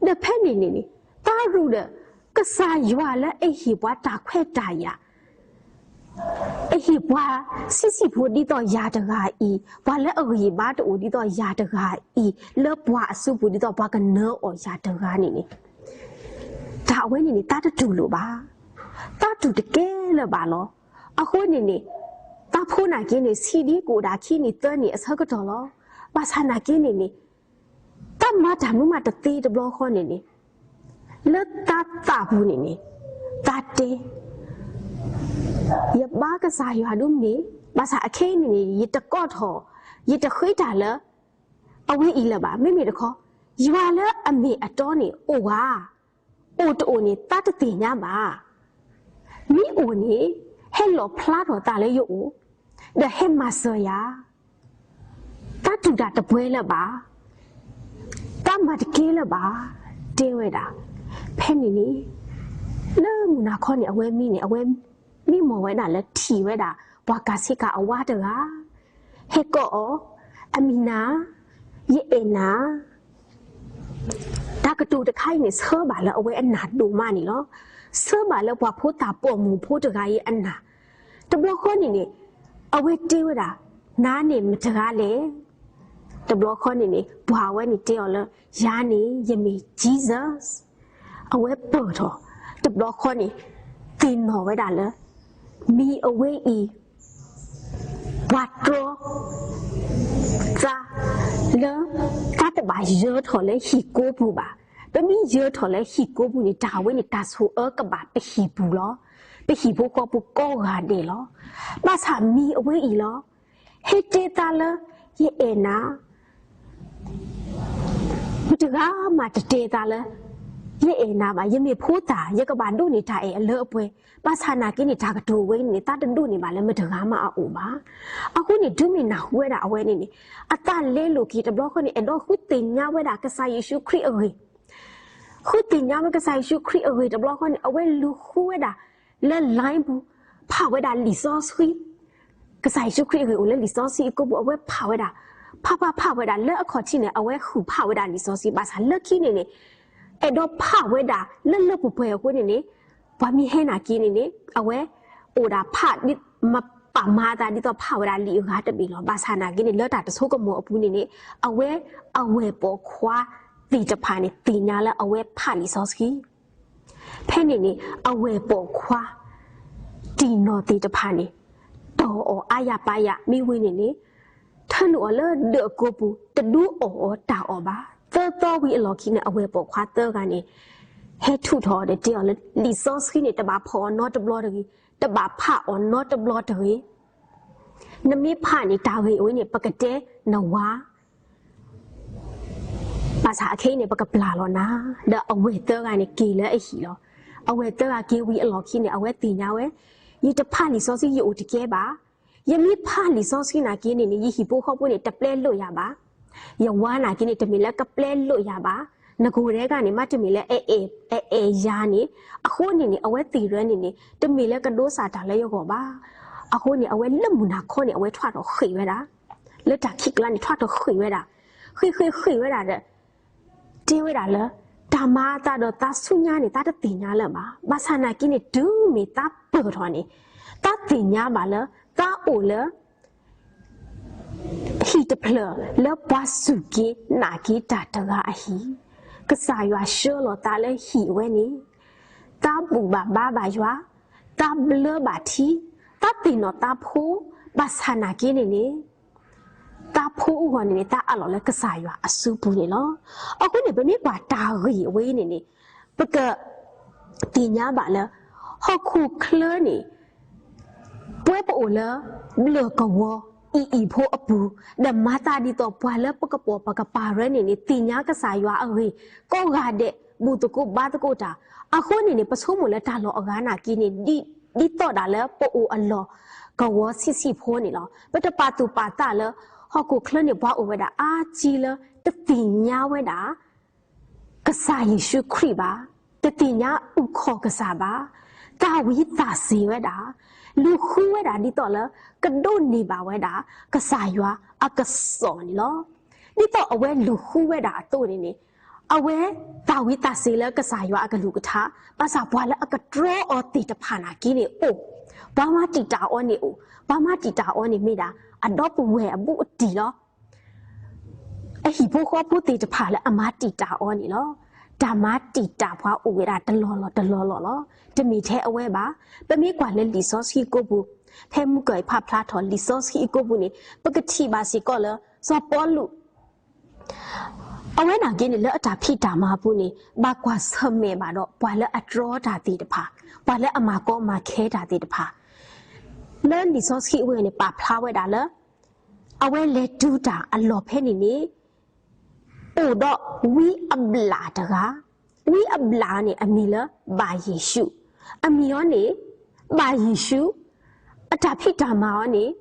ဒီးဖဲန့ၣ်န့ၣ်န့ၣ် သးရူးဒီး ကစၢ်ယွၤလၢအဟ့ၣ်ပှၤတၢ်ခွဲးတၢ်ယာ် အဟ့ၣ်ပှၤဆံးဆံးဖိဒ်သိးယၤတဂၤအံၤ, ပှၤလၢအဂံၢ်ဘါတအိၣ်ဒ်သိးယၤတဂၤအံၤ, လၢပှၤအစုပူၤဒ်သိးပှၤကနၢအီၤယၤတဂၤန့ၣ်န့ၣ်, တၢ်အဝဲန့ၣ်န့ၣ် သးတတူၢ်လိာ်ဘၣ်. သးတူၢ်တကဲလၢၤဘၣ်လီၤ. အဃိန့ၣ်န့ၣ် သးဖိနာ်က့န့ၣ် ဆံးဒ်ကအိၣ်ဒၣ်ခံနံၣ်သၢနံၣ်အဆၢကတီၢ်လီၤ. ဘၣ်ဆၣ်နာ်က့န့ၣ်န့ၣ် သးမၤတၢ်မုာ်မးတသ့တဘျီဃီန့ၣ်န့ၣ်, လၢသးသးပူၤန့ၣ်န့ၣ်, သးတဲ, ယဘါကစၢ်ယွၤဒိၣ်မး, ဘၣ်ဆၣ်အခဲအံၤန့ၣ်န့ၣ် ယတကိးထီၣ်, ယတဃ့တၢ်လၢ အဝဲအံၤလၢၤဘၣ်. မ့မ့ၢ်တခီ, ယွၤလၢအမ့ၢ်အတီန့ၣ်အိၣ်ဧါ, အိၣ်တအိၣ်န့ၣ် သးတသ့ၣ်ညါဘၣ်. မ့ၢ်အိၣ်န့ၣ် ဟဲလီၣ်ဖျါထီၣ်သးလၢယအိၣ်, ဒီးဟဲမၤစၢၤယၤ သးတူၢ်တၢ်တပှဲၤလၢၤဘၣ်, သးမၤတကဲလၢၤဘၣ်, တဲဝဲဒၣ်. ဖဲန့ၣ်န့ၣ် လၢမုၢ်နၤခီန့ၣ် အဝဲမံန့ၣ် အဝဲမံမီၢ်ဝဲဒၣ်လၢထံၣ်ဝဲဒၣ် ပှၤကၤဆ့ကၤအဝါတဂၤ ဟဲကိးအီၤ, အမံၤနၤ, ယအဲၣ်နၤ တၢ်ကတိၤတခါအံၤန့ၣ် ဆၢဘၣ်လၢအဝဲအနၢ်ဒိၣ်မးန့ၣ်လီၤ. ဆၢဘၣ်လၢပှၤဖိသၣ်ပိာ်မုၣ်ဖိတဂၤအံၤအနၢ်, တဘျီဃီန့ၣ်န့ၣ် အဝဲတဲဝဲဒၣ်, နၤန့ၣ်မတၤတဂၤလဲၣ်. တဘျီဃီန့ၣ်န့ၣ် ပှၤအဝဲန့ၣ်တဲအီၤလၢ ယၤန့ၣ် ယမ့ၢ် Jesus. အဝဲပၢၢ်ထီၣ်, တဘျီဃီန့ၣ် သ့ၣ်နီၣ်ဝဲဒၣ်လၢ မံၤအဝဲအံၤ ပှၤတြီ သါ လၢ သါတဘၣ်ယၢၤထီၣ်လၢဟံၣ်ကိးပူၤဘၣ်. ပမ့ၢ်ယၢၤထီၣ်လၢဟံၣ်ကိးပူၤန့ၣ် တၢ်ဝဲန့ၣ် တၢ်ဆိၣ်အၢကဘၣ်ပဟံၣ်ပူၤလီၤ. ပဟံၣ်ဖိဃီဖိကိးဂၤဒဲးလီၤ. ဘၣ်ဆၣ်မံၤအဝဲအံၤလီၤ. ဟဲတဲသါလၢ ယအဲၣ်နၤ မတဂၤမးတတဲသါလၢ ယအဲၣ်နၤဘၣ်, ယမ့ၢ်ဖိသၣ် ယကဘၣ်ဒိးန့ၢ်တၢ်အဲၣ်အလၢအပှဲၤ. ဘၣ်ဆၣ်နာ်က့န့ၣ် တၢ်ကတိၤဝဲန့ၣ် သးတဒိးန့ၢ်ဘၣ်လၢမတဂၤမးအအိၣ်ဘၣ်. အဃိန့ၣ် တုၤမ့ၢ်နၢ်ဟူဝဲဒၣ်အဝဲန့ၣ်န့ၣ် အသးလဲလိာ်က့ၤတဘျီဃီန့ၣ် အဲၣ်ဒိးဃုသ့ၣ်ညါဝဲဒၣ်ကစၢ်ယ့ၣ်ၡူးခရံာ်အဂ့ၢ် ဃုသ့ၣ်ညါဝဲကစၢ်ယ့ၣ်ၡူးခရံာ်အဂ့ၢ်တဘျီဃီန့ၣ် အဝဲလူၤဃုဝဲဒၣ်လၢ line ပူၤ ဖးဝဲဒၣ်လံာ်စီဆှံ ကစၢ်ယ့ၣ်ၡူးခရံာ်အဂ့ၢ်အိၣ်လၢလံာ်စီဆှံအကိပူၤ အဝဲဖးဝဲဒၣ်, ဖးဖးဖးဝဲဒၣ် လၢအခီၣ်ထံးန့ၣ် အဝဲဃုဖးဝဲဒၣ်လံာ်စီဆှံ ဘၣ်ဆၣ်လၢခံန့ၣ်န့ၣ် အဲၣ်ဒိးဖးဝဲဒၣ်လၢလၢပှဲၤပှဲၤအဃိန့ၣ်န့ၣ် ပှၤမ့ၢ်ဟဲနာ်က့န့ၣ်န့ၣ် အဝဲအိၣ်ဒၣ်ဖး မ့ၢ်ပာ်မၤအသးဒ်သိးဖးဝဲဒၣ်လံာ်အဂၤတဘ့ၣ်လီၤ. ဘၣ်ဆၣ်နာ်က့န့ၣ် လၢတၢ်တဆိကမိၣ်အပူၤန့ၣ်န့ၣ် အဝဲအဝဲၢ်ပိာ်ခွါသ့ၣ်တဖၣ်န့ၣ် သ့ၣ်ညါလၢအဝဲဖးလံာ်စီဆှံ ဖဲန့ၣ်န့ၣ် အဝဲၢ်ပိာ်ခွါ တံၢ်နီၢ်သ့ၣ်တဖၣ်န့ၣ် တီၢ်အီၤအါယၤပါယၤ မ့ၢ်ဝံၤန့ၣ်န့ၣ် ထၢနုာ်အီၤလၢဒၢးအကိပူၤ တဒုးအီၣ်အီၤတၢ်အီၣ်ဘၣ်. သၢသီဝံၤအလီၢ်ခံန့ၣ် အဝဲၢ်ပိာ်ခွါသၢဂၤန့ၣ် ဟဲထုးထီၣ်အီၤဒီးတဲအီၤလၢ လံာ်စီဆှံန့ၣ် တဘၣ်ဖီၣ်အီၤနီတဘျီတဂ့ၤ, တဘၣ်ဖးအီၤနီတဘျီတဂ့ၤ. နမ့ၢ်ဖးန့ၣ် တၢ်ဂ့ၢ်အဝဲန့ၣ် ပကတဲနဝၤ ဘၣ်ဆၣ်အခဲအံၤန့ၣ် ပကပျၢ်လီၤနၤ, ဒီးအဝဲၢ်သၢဂၤန့ၣ်က့ၤလၢအဟံၣ်လီၤ. အဝဲၢ်သၢဂၤက့ၤဝံၤအလီၢ်ခံန့ၣ် အဝဲသ့ၣ်ညါဝဲ, ယတဖးလံာ်စီဆှံယအိၣ်တကဲဘၣ်. ယမ့ၢ်ဖးလံာ်စီဆှံနာ်က့န့ၣ်န့ၣ် ယဟံၣ်ဖိဃီဖိန့ၣ် တပျဲလိာ်ယၤဘၣ်. ယဝၤနာ်က့န့ၣ် တမ့ၢ်လၢကပျဲလိာ်ယၤဘၣ်. နကိးဒဲးဂၤန့ၣ် မ့တမ့ၢ်လၢအအဲၣ်ယၤန့ၣ်, အဃိန့ၣ်န့ၣ် အဝဲသ့ၣ်ရၢန့ၣ်န့ၣ် တမ့ၢ်လၢကဒိးစၢ်တၢ်လၢယဂီၢ်ဘၣ်. အဃိန့ၣ် အဝဲလၢမုၢ်နၤခီန့ၣ် အဝဲထွးထီၣ်ဃ့ၢ်ဝဲဒၣ် လၢတၢ်ခံးကျါန့ၣ် ထွးထီၣ်ဃ့ၢ်ဝဲဒၣ်, ဃ့ၢ်ဃ့ၢ်ဃ့ၢ်ဝဲဒၣ်ဒီး တဲဝဲဒၣ်လၢ တၢ်မၤအသးဒီးသးဆူညါန့ၣ် သးတသ့ၣ်ညါလၢၤဘၣ်. ဘၣ်ဆၣ်နာ်က့န့ၣ် တုၤမ့ၢ်သးပၢၢ်ထီၣ်န့ၣ် သးသ့ၣ်ညါဘၣ်လၢ သးအိၣ်လၢ ဟံၣ်တဖျၢၣ်လၢပှၤစူၢ်က့ၤနာ်က့ၤတၢ်တဂၤအဟံၣ်, ကစၢ်ယွၤဆှၢလီၤသးလၢဟံၣ်အဝဲန့ၣ်, သးဘူၣ်ဘၣ်ဘါဘၣ်ယွၤ, သးဘျၢဘၣ်ထံ, သးသ့ၣ်နီၣ်သးဖိ, ဘၣ်ဆၣ်နာ်က့န့ၣ်န့ၣ် သးဖိအဂီၢ်န့ၣ်န့ၣ် သးအးလီၤလၢကစၢ်ယွၤအစုပူၤန့ၣ်လီၤ. အဃိန့ၣ် ပမ့ၢ်ကွၢ်တၢ်ဂ့ၢ်အဝဲအံၤန့ၣ်န့ၣ် ပက သ့ၣ်ညါဘၣ်လၢ ဟီၣ်ခိၣ်ချၢန့ၣ် ပဝဲပအိၣ်လၢ ဘျၢၣ်ကဝီၤအံၤအံၤဖိအပူၤ, ဒီးမၤသးဒ်သိးပှၤလၢပကပိာ်ပကပၤရၢန့ၣ်န့ၣ် သ့ၣ်ညါကစၢ်ယွၤအဂ့ၢ် ကိးဂၤဒဲး ဘူၣ်သကိးဘါသကိးတၢ်, အဃိန့ၣ်န့ၣ် ပဆိကမိၣ်လၢတၢ်လီၢ်အဂၤနာ်က့န့ၣ် ဒ်သိးဒၣ်လၢပအိၣ်အလီၢ်ကဝီၤဆံးဆံးဖိန့ၣ်လီၤ. ပတပာ်သူၣ်ပာ်သးလၢ ဟီၣ်ခိၣ်ချၢန့ၣ် ပှၤအိၣ်ဝဲဒၣ်အါကံလၢ တသ့ၣ်ညါဝဲဒၣ် ကစၢ်ယ့ၣ်ၡူးခရံာ်ဘၣ်, တသ့ၣ်ညါအုၣ်ခီၣ်ကစၢ်ဘၣ်, သၣ်ဝံၤသၣ်စ့ၤဝဲဒၣ်, လူၤဃုဝဲဒၣ်ဒ်သိးလၢ ကဒိးန့ၢ်ဘၣ်ဝဲဒၣ် ကစၢ်ယွၤအကစီၣ်န့ၣ်လီၤ. ဒ်သိးအဝဲလူၤဃုဝဲဒၣ်အသိးန့ၣ်န့ၣ် အဝဲသၣ်ဝံၤသၣ်စ့ၤလၢကစၢ်ယွၤအကလုၢ်ကထါ, ဘၣ်ဆၣ်ပှၤလၢအကတြီအီၤသ့ၣ်တဖၣ်နာ်က့န့ၣ်အိၣ်, ပှၤမၤတံာ်တာ်အီၤန့ၣ်အိၣ်, ပှၤမၤတံာ်တာ်အီၤန့ၣ်မ့ၢ်ဒၣ် အဒီပုၢ်ဝဲၢ်အဘူးအတံၢ်လီၤ. အဟံၣ်ဖိဃီဖိသ့ၣ်တဖၣ်လၢအမၤတံာ်တာ်အီၤန့ၣ်လီၤ. တၢ်မၤတံာ်တာ်ပှၤအိၣ်ဝဲဒၣ်တလီၢ်လီၢ်တလီၢ်လီၢ်လီၤ. တမ့ၢ်ထဲအဝဲဘၣ်. ပမ့ၢ်ကွၢ်လၢလံာ်စီဆှံအကိပူၤ, ဖဲမုၢ်ကီၢ်အံၤဖးဖျါထီၣ်လံာ်စီဆှံအကိပူၤန့ၣ် ပကထံၣ်ဘၣ်စ့ၢ်ကီးလၢ စီၤပီလူး အဝဲနာ်က့န့ၣ် လၢအတၢ်ဖံးတၢ်မၤအပူၤန့ၣ် ဘၣ်ကွၢ်ဆၢၣ်မဲာ်ဘၣ်ဒီး ပှၤလၢအတြီတၢ်သ့ၣ်တဖၣ်, ပှၤလၢအမၤကီမၤခဲတၢ်သ့ၣ်တဖၣ်, လၢလံာ်စီဆှံအဝဲန့ၣ် ပာ်ဖျါဝဲဒၣ်လၢ အဝဲလဲၤတုၤတၢ်အလီၢ်ဖဲန့ၣ်န့ၣ် အိၣ်ဒီးဝံအဘျၣ်တဂၤ, ဝံအဘျၣ်န့ၣ် အမံၤလၢဘၣ်ယ့ၣ်ၡူး, အမံၤအီၤန့ၣ် ဘၣ်ယ့ၣ်ၡူး, အတၢ်ဖံးတၢ်မၤအီၤန့ၣ်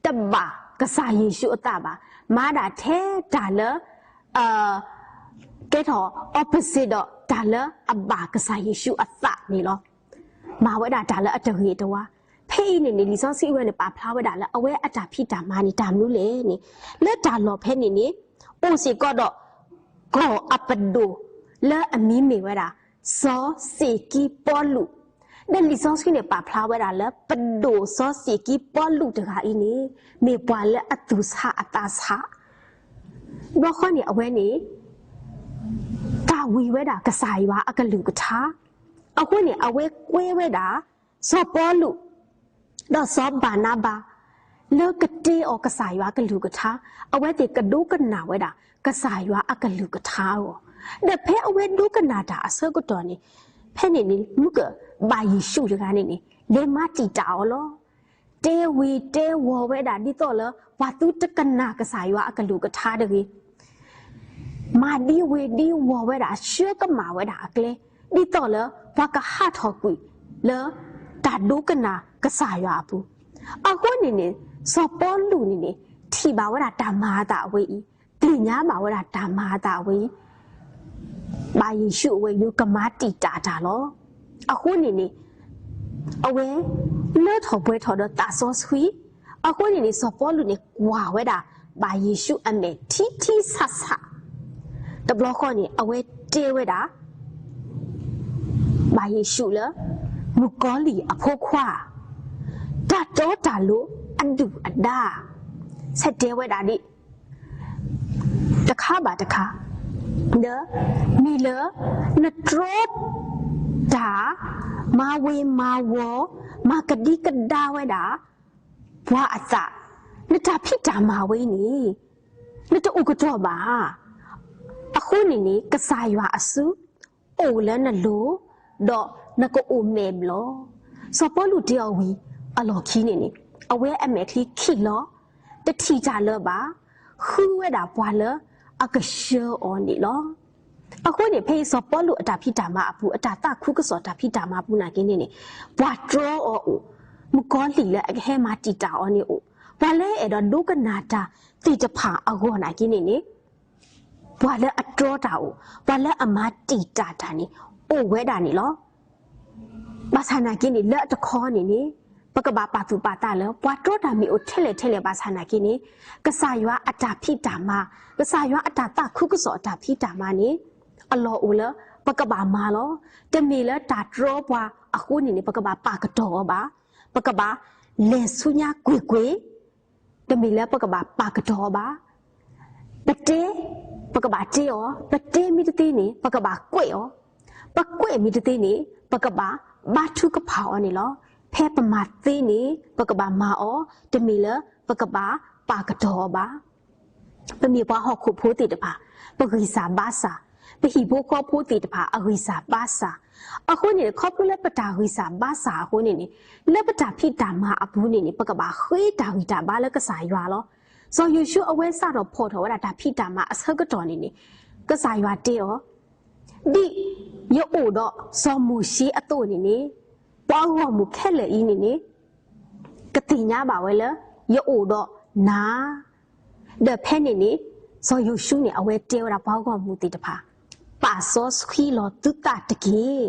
တဘၣ်ကစၢ်ယ့ၣ်ၡူးအသးဘၣ်, မၤဒၣ်ထဲတၢ်လၢ ကဲထီၣ် opposite ဒီးတၢ်လၢအဘၣ်ကစၢ်ယ့ၣ်ၡူးအသးန့ၣ်လီၤ. မၤဝဲဒၣ်တၢ်လၢအတဂ့ၤတဝါ. ဖဲအံၤန့ၣ်န့ၣ် လံာ်စီဆှံအဝဲန့ၣ် ပာ်ဖျါဝဲဒၣ်လၢ အဝဲအတၢ်ဖံးတၢ်မၤန့ၣ် တၢ်မနုၤလဲၣ်န့ၣ်, လၢတၢ်လီၢ်ဖဲန့ၣ်န့ၣ် အိၣ်စ့ၢ်ကီးဒီး ကီၢ်အပဒိၣ် လၢအမံၤမ့ၢ်ဝဲဒၣ် စီၤစ့းကံပီလူး, ဒီးလံာ်စီဆှံန့ၣ် ပာ်ဖျါဝဲဒၣ်လၢ ပဒိၣ်စီၤစ့းကံပီလူးတဂၤအံၤန့ၣ် မ့ၢ်ပှၤလၢအသူၣ်ဆးအသးဆး ဘျီဃီန့ၣ် အဝဲန့ၣ် သၣ်ဝံၤဝဲဒၣ်ကစၢ်ယွၤအကလုၢ်ကထါ, အဃိန့ၣ် အဝဲကွဲဝဲဒၣ် စီၤပီလူး ဒီးစီၤဘၤနါဘၤ လၢကတဲအီၤကစၢ်ယွၤအကလုၢ်ကထါ, အဝဲသ့ၣ်ကဒိကနၣ်ဝဲဒၣ် ကစၢ်ယွၤအကလုၢ်ကထါအဂီၢ်, ဒီးဖဲအဝဲဒိကနၣ်တၢ်အဆၢကတီၢ်န့ၣ်, ဖဲန့ၣ်န့ၣ် မုၢ်ကဘၣ်ယ့ၣ်ၡူးတဂၤန့ၣ်န့ၣ် လဲၤမၤတံာ်တာ်အီၤလီၤ. တဲဝံၤတဲဝီၤဝဲဒၣ်ဒ်သိးလၢ ပှၤသုတကနၣ်ကစၢ်ယွၤအကလုၢ်ကထါတဂ့ၤ မၤဒ်ဝံၤဒ်ဝီၤဝဲဒၣ် ဆှၢကမၣ်ဝဲဒၣ်အကျဲ, ဒ်သိးလၢပှၤကဟးထီၣ်ကွံာ်လၢ တၢ်ဒိကနၣ်ကစၢ်ယွၤအပူၤ, အဃိန့ၣ်န့ၣ် စီၤပီလူးန့ၣ်န့ၣ် ထံၣ်ဘၣ်ဝဲဒၣ်တၢ်မၤအသးအဝဲအံၤ, သ့ၣ်ညါဘၣ်ဝဲဒၣ်တၢ်မၤအသးအဝဲအံၤ ဘၣ်ယ့ၣ်ၡူးအဝဲယိၤကမၤတံာ်တာ်တၢ်လီၤ. အဃိန့ၣ်န့ၣ် အဝဲ လၢထီၣ်ပှဲၤထီၣ်ဒီးသးစီဆှံ, အဃိန့ၣ်န့ၣ် စီၤပီလူးန့ၣ် ကွၢ်ဝဲဒၣ် ဘၣ်ယ့ၣ်ၡူးအမဲာ်ထံထံဆးဆး, တဘျီဃီန့ၣ် အဝဲတဲဝဲဒၣ် ဘၣ်ယ့ၣ်ၡူးလၢ မုၣ်ကီၤလံၢ်အဖိခွါ, တၢ်တီတၢ်လိၤအဒုၣ်အဒါ, ဆဲးတဲဝဲဒၣ်ဒ် တခါဘၣ်တခါ, ဒီး မ့ၢ်လၢ နတြီ တၢ် မၤဝ့ၤမၤဝီၤ, မၤကဒံကဒါဝဲဒၣ် ပှၤအသး, နတၢ်ဖံးတၢ်မၤဝဲအံၤန့ၣ် နတအိၣ်ကတီၢ်ဘၣ်. အဃိန့ၣ်န့ၣ် ကစၢ်ယွၤအစု အိၣ်လၢနလိၤ, ဒီးနကအိၣ်မဲာ်ဘျီၣ်. စီၤပီလူးတဲအီၤဝံၤအလီၢ်ခံန့ၣ်န့ၣ် အဝဲအမဲာ်ချံခံလီၤ, တထံၣ်တၢ်လၢၤဘၣ်, ဃုဝဲဒၣ်ပှၤလၢအကဆှၢအီၤန့ၣ်လီၤ. အဃိန့ၣ် ဖဲအံၤစီၤပီလူးအတၢ်ဖံးတၢ်မၤအပူၤ, အတၢ်သးခုကစီၣ်တၢ်ဖံးတၢ်မၤအပူၤနာ်က့န့ၣ်န့ၣ် ပှၤတြီအီၤအိၣ်, မုၣ်ကီၤလံၢ်လၢအကဟဲမၤတံာ်တာ်အီၤန့ၣ်အိၣ်, ပှၤလၢအဲၣ်ဒိးဒိကနၣ်တၢ်သ့ၣ်တဖၣ်အဂီၢ်နာ်က့န့ၣ်န့ၣ် ပှၤလၢအတြီတၢ်အိၣ်, ပှၤလၢအမၤတံာ်တာ်တၢ်န့ၣ် အိၣ်ဝဲဒၣ်န့ၣ်လီၤ. ဘၣ်ဆၣ်နာ်က့န့ၣ် လၢအတခီန့ၣ်န့ၣ် ပကဘၣ်ပာ်သူၣ်ပာ်သးလၢ ပှၤတြီတၢ်မ့ၢ်အိၣ်ထဲလဲၣ်ထဲလဲၣ်ဘၣ်ဆၣ်နာ်က့န့ၣ် ကစၢ်ယွၤအတၢ်ဖံးတၢ်မၤ, ကစၢ်ယွၤအတၢ်သးခုကစီၣ်အတၢ်ဖံးတၢ်မၤန့ၣ် အလီၢ်အိၣ်လၢ ပကဘၣ်မၤလီၤ. တမ့ၢ်လၢတၢ်တြီပှၤအဃိန့ၣ်န့ၣ် ပကဘၣ်ပာ်ကတီၢ်အီၤဘၣ်. ပကဘၣ်လဲၤဆူညါကွ့ၢ်ကွ့ၢ် တမ့ၢ်လၢပကဘၣ်ပာ်ကတီၢ်အီၤဘၣ်. ပတဲ, ပကဘၣ်တဲအီၤ, ပတဲမ့ၢ်တသ့န့ၣ် ပကဘၣ်ကွဲးအီၤ, ပကွဲးမ့ၢ်တသ့န့ၣ် ပကဘၣ်ဘါထုကဖၣ်အီၤန့ၣ်လီၤ. ဖဲပမၤသ့န့ၣ် ပကဘၣ်မၤအီၤ, တမ့ၢ်လၢပကဘၣ်ပာ်ကတီၢ်အီၤဘၣ်. ပမ့ၢ်ပှၤဟီၣ်ခိၣ်ဖိသ့ၣ်တဖၣ် ပဂံၢ်စၢ်ဘါစၢ်, ပဟံၣ်ဖိဃီဖိသ့ၣ်တဖၣ်အဂံၢ်စၢ်ဘါစၢ်, အဃိန့ၣ် ခီဖျိလၢပတၢ်ဂံၢ်စၢ်ဘါစၢ်အဃိန့ၣ်န့ၣ် လၢပတၢ်ဖံးတၢ်မၤအပူၤန့ၣ်န့ၣ် ပကဘၣ်ဃ့တၢ်ဂံၢ်တၢ်ဘါလၢကစၢ်ယွၤလီၤ. စီၤယိၤၡူအဝဲစးထီၣ်ဖီၣ်ထီၣ်ဝဲဒၣ်တၢ်ဖံးတၢ်မၤအဆၢကတီၢ်န့ၣ်န့ၣ် ကစၢ်ယွၤတဲအီၤ, ဒ်ယအိၣ်ဒီးစီၤမိၤၡ့အသိးန့ၣ်န့ၣ် ပှၤဂီၢ်မုၢ်ခဲလၢာ်အံၤန့ၣ်န့ၣ် ကသ့ၣ်ညါဘၣ်ဝဲလၢ ယအိၣ်ဒီးနၤ ဒီးဖဲန့ၣ်န့ၣ် စီၤယိၤၡူန့ၣ် အဝဲတဲဝဲဒၣ်ပှၤဂီၢ်မုၢ်သ့ၣ်တဖၣ်, ပာ်စီဆှံလီၤသုသးတက့ၢ်.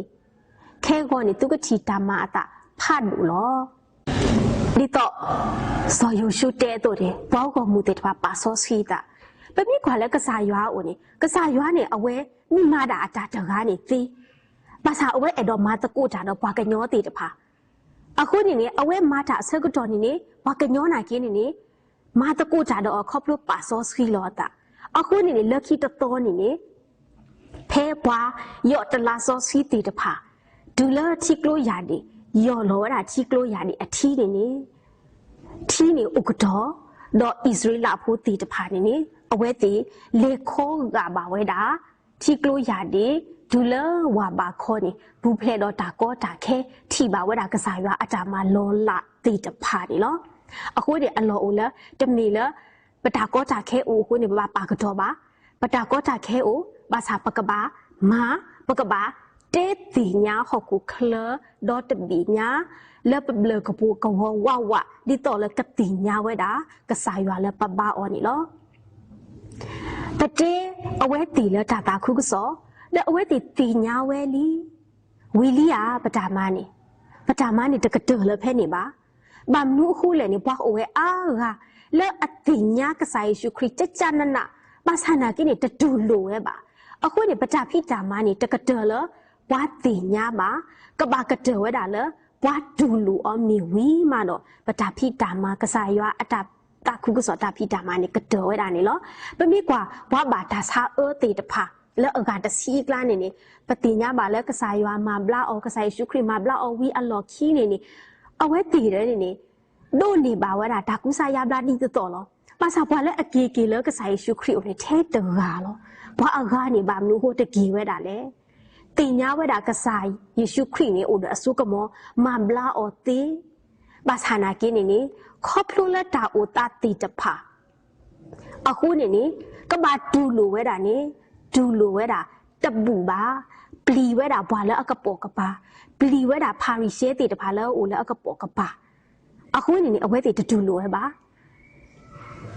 ခဲဂီၤန့ၣ် သုကထံၣ်တၢ်မၤအသးဖးဒိၣ်လီၤ. ဒ်သိးစီၤယိၤၡူတဲအသိးန့ၣ် ပှၤဂီၢ်မုၢ်သ့ၣ်တဖၣ်ပာ်စီဆှံသး, ပမ့ၢ်ကွၢ်လၢကစၢ်ယွၤအအိၣ်န့ၣ် ကစၢ်ယွၤန့ၣ် အဝဲမ့ၢ်မၤဒၣ်အတၢ်တဂၤန့ၣ်သ့, ဘၣ်ဆၣ်အဝဲအဲၣ်ဒိးမၤသကိးတၢ်ဒီးပှၤကညီသ့ၣ်တဖၣ် အဃိန့ၣ်န့ၣ် အဝဲမၤတၢ်အဆၢကတီၢ်န့ၣ်န့ၣ် ပှၤကညီနာ်က့န့ၣ်န့ၣ် မၤသကိးတၢ်ဒီးအခီဖျိပာ်စီဆှံလီၤအသး, အဃိန့ၣ်န့ၣ် လၢခံတသီန့ၣ်န့ၣ် ဖဲပှၤယီၢ်တလါစီဆှံသ့ၣ်တဖၣ် တုၤလၢထံကျိယၢ်ဒ့ၣ် ယီၢ်လီၤဝဲဒၣ်ထံကျိယၢ်ဒ့ၣ်အထံန့ၣ်န့ၣ် ထံန့ၣ်အိၣ်ကတီၢ်, ဒီးအံၣ်စရ့လးဖိသ့ၣ်တဖၣ်န့ၣ်န့ၣ် အဝဲသ့ၣ်လဲၤခီဂာ်ဘၣ်ဝဲဒၣ် ထံကျိယၢ်ဒ့ၣ် တုၤလၢဝၢ်ဘးခီန့ၣ် ပူၤဖျဲးဒီးတၢ်ကီတၢ်ခဲ ထံၣ်ဘၣ်ဝဲဒၣ်ကစၢ်ယွၤအတၢ်မၤလီၤလးသ့ၣ်တဖၣ်န့ၣ်လီၤ. အဃိန့ၣ် အလီၢ်အိၣ်လၢ တမ့ၢ်လၢ ပတၢ်ကီတၢ်ခဲအိၣ်အဃိန့ၣ် ပဘၣ်ပာ်ကတီၢ်ဘၣ်. ပတၢ်ကီတၢ်ခဲအိၣ် ဘၣ်ဆၣ်ပကဘၣ်မၤ, ပကဘၣ်တဲသ့ၣ်ညါဟီၣ်ခိၣ်ချၢဒီတဘ့ၣ်ညါ လၢပဘျၢၣ်ကပိာ်ကဝီၤဝးဝး ဒ်သိးလၢကသ့ၣ်ညါဝဲဒၣ် ကစၢ်ယွၤလၢပဘါအီၤန့ၣ်လီၤ. ပတဲအဝဲသ့ၣ်လၢတၢ်သးခုကစီၣ်, ဒီးအဝဲသ့ၣ်သ့ၣ်ညါဝဲလံ ဝံၤလံဧါ ပတၢ်မၤန့ၣ်, ပတၢ်မၤန့ၣ်တကတၢၢ်လၢဖဲန့ၣ်ဘၣ်. ဘၣ်မနုၤအဃိလဲၣ်န့ၣ် ပှၤအိၣ်ဝဲအါဂၤ လၢအသ့ၣ်ညါကစၢ်ယ့ၣ်ၡူးခရံာ်ကကနန, ဘၣ်ဆၣ်နာ်က့န့ၣ် တတူၢ်လိာ်ဝဲဘၣ်. အဃိန့ၣ် ပတၢ်ဖံးတၢ်မၤန့ၣ် တကတၢၢ်လၢ ပှၤသ့ၣ်ညါဘၣ်, ကဘၣ်ကတၢၢ်ဝဲဒၣ်လၢ ပှၤတူၢ်လိာ်အီၤမ့ၢ်ဝံၤမးဒီး ပတၢ်ဖံးတၢ်မၤ ကစၢ်ယွၤအတၢ်သးခုကစီၣ်တၢ်ဖံးတၢ်မၤန့ၣ် ကတၢၢ်ဝဲဒၣ်န့ၣ်လီၤ. ပမ့ၢ်ကွၢ် ပှၤဘၣ်တၢ်ဆါအၢသ့ၣ်တဖၣ် လၢအဂၤတဆံအကျါန့ၣ်န့ၣ် ပသ့ၣ်ညါဘၣ်လၢကစၢ်ယွၤမၤဘျါအီၤ ကစၢ်ယ့ၣ်ၡူးခရံာ်မၤဘျါအီၤဝံၤအလီၢ်ခံန့ၣ်န့ၣ် အဝဲသ့ၣ်တဖၣ်န့ၣ်န့ၣ် ဒိးန့ၢ်ဘၣ်ဝဲဒၣ်တၢ်ကူစါယါဘျါဒ်သိးသိးလီၤ. ဘၣ်ဆၣ်ပှၤလၢအက့ၤက့ၤလၢကစၢ်ယ့ၣ်ၡူးခရံာ်အအိၣ်န့ၣ် ထဲတဂၤလီၤ. ပှၤအဂၤန့ၣ် ဘၣ်မနုၤအဃိတက့ၤဝဲဒၣ်လဲၣ်. သ့ၣ်ညါဝဲဒၣ်ကစၢ်ယ့ၣ်ၡူးခရံာ်န့ၣ် အိၣ်ဒီးအစိကမီၤ မၤဘျါအီၤသ့, ဘၣ်ဆၣ်နာ်က့န့ၣ်န့ၣ် ခီဖျိလၢတၢ်အိၣ်သးသ့ၣ်တဖၣ် အဃိန့ၣ်န့ၣ် ကဘၣ်တူၢ်လိာ်ဝဲဒၣ်န့ၣ် တူၢ်လိာ်ဝဲဒၣ်တဘူၣ်ဘၣ်, ပျံၤဝဲဒၣ်ပှၤလၢအကပိာ်ကပၤ, ပျံၤဝဲဒၣ်ဖၤရံၤၡဲသ့ၣ်တဖၣ်လၢအအိၣ်လၢအကပိာ်ကပၤ, အဃိန့ၣ်န့ၣ် အဝဲသ့ၣ်တတူၢ်လိာ်ဝဲဘၣ်.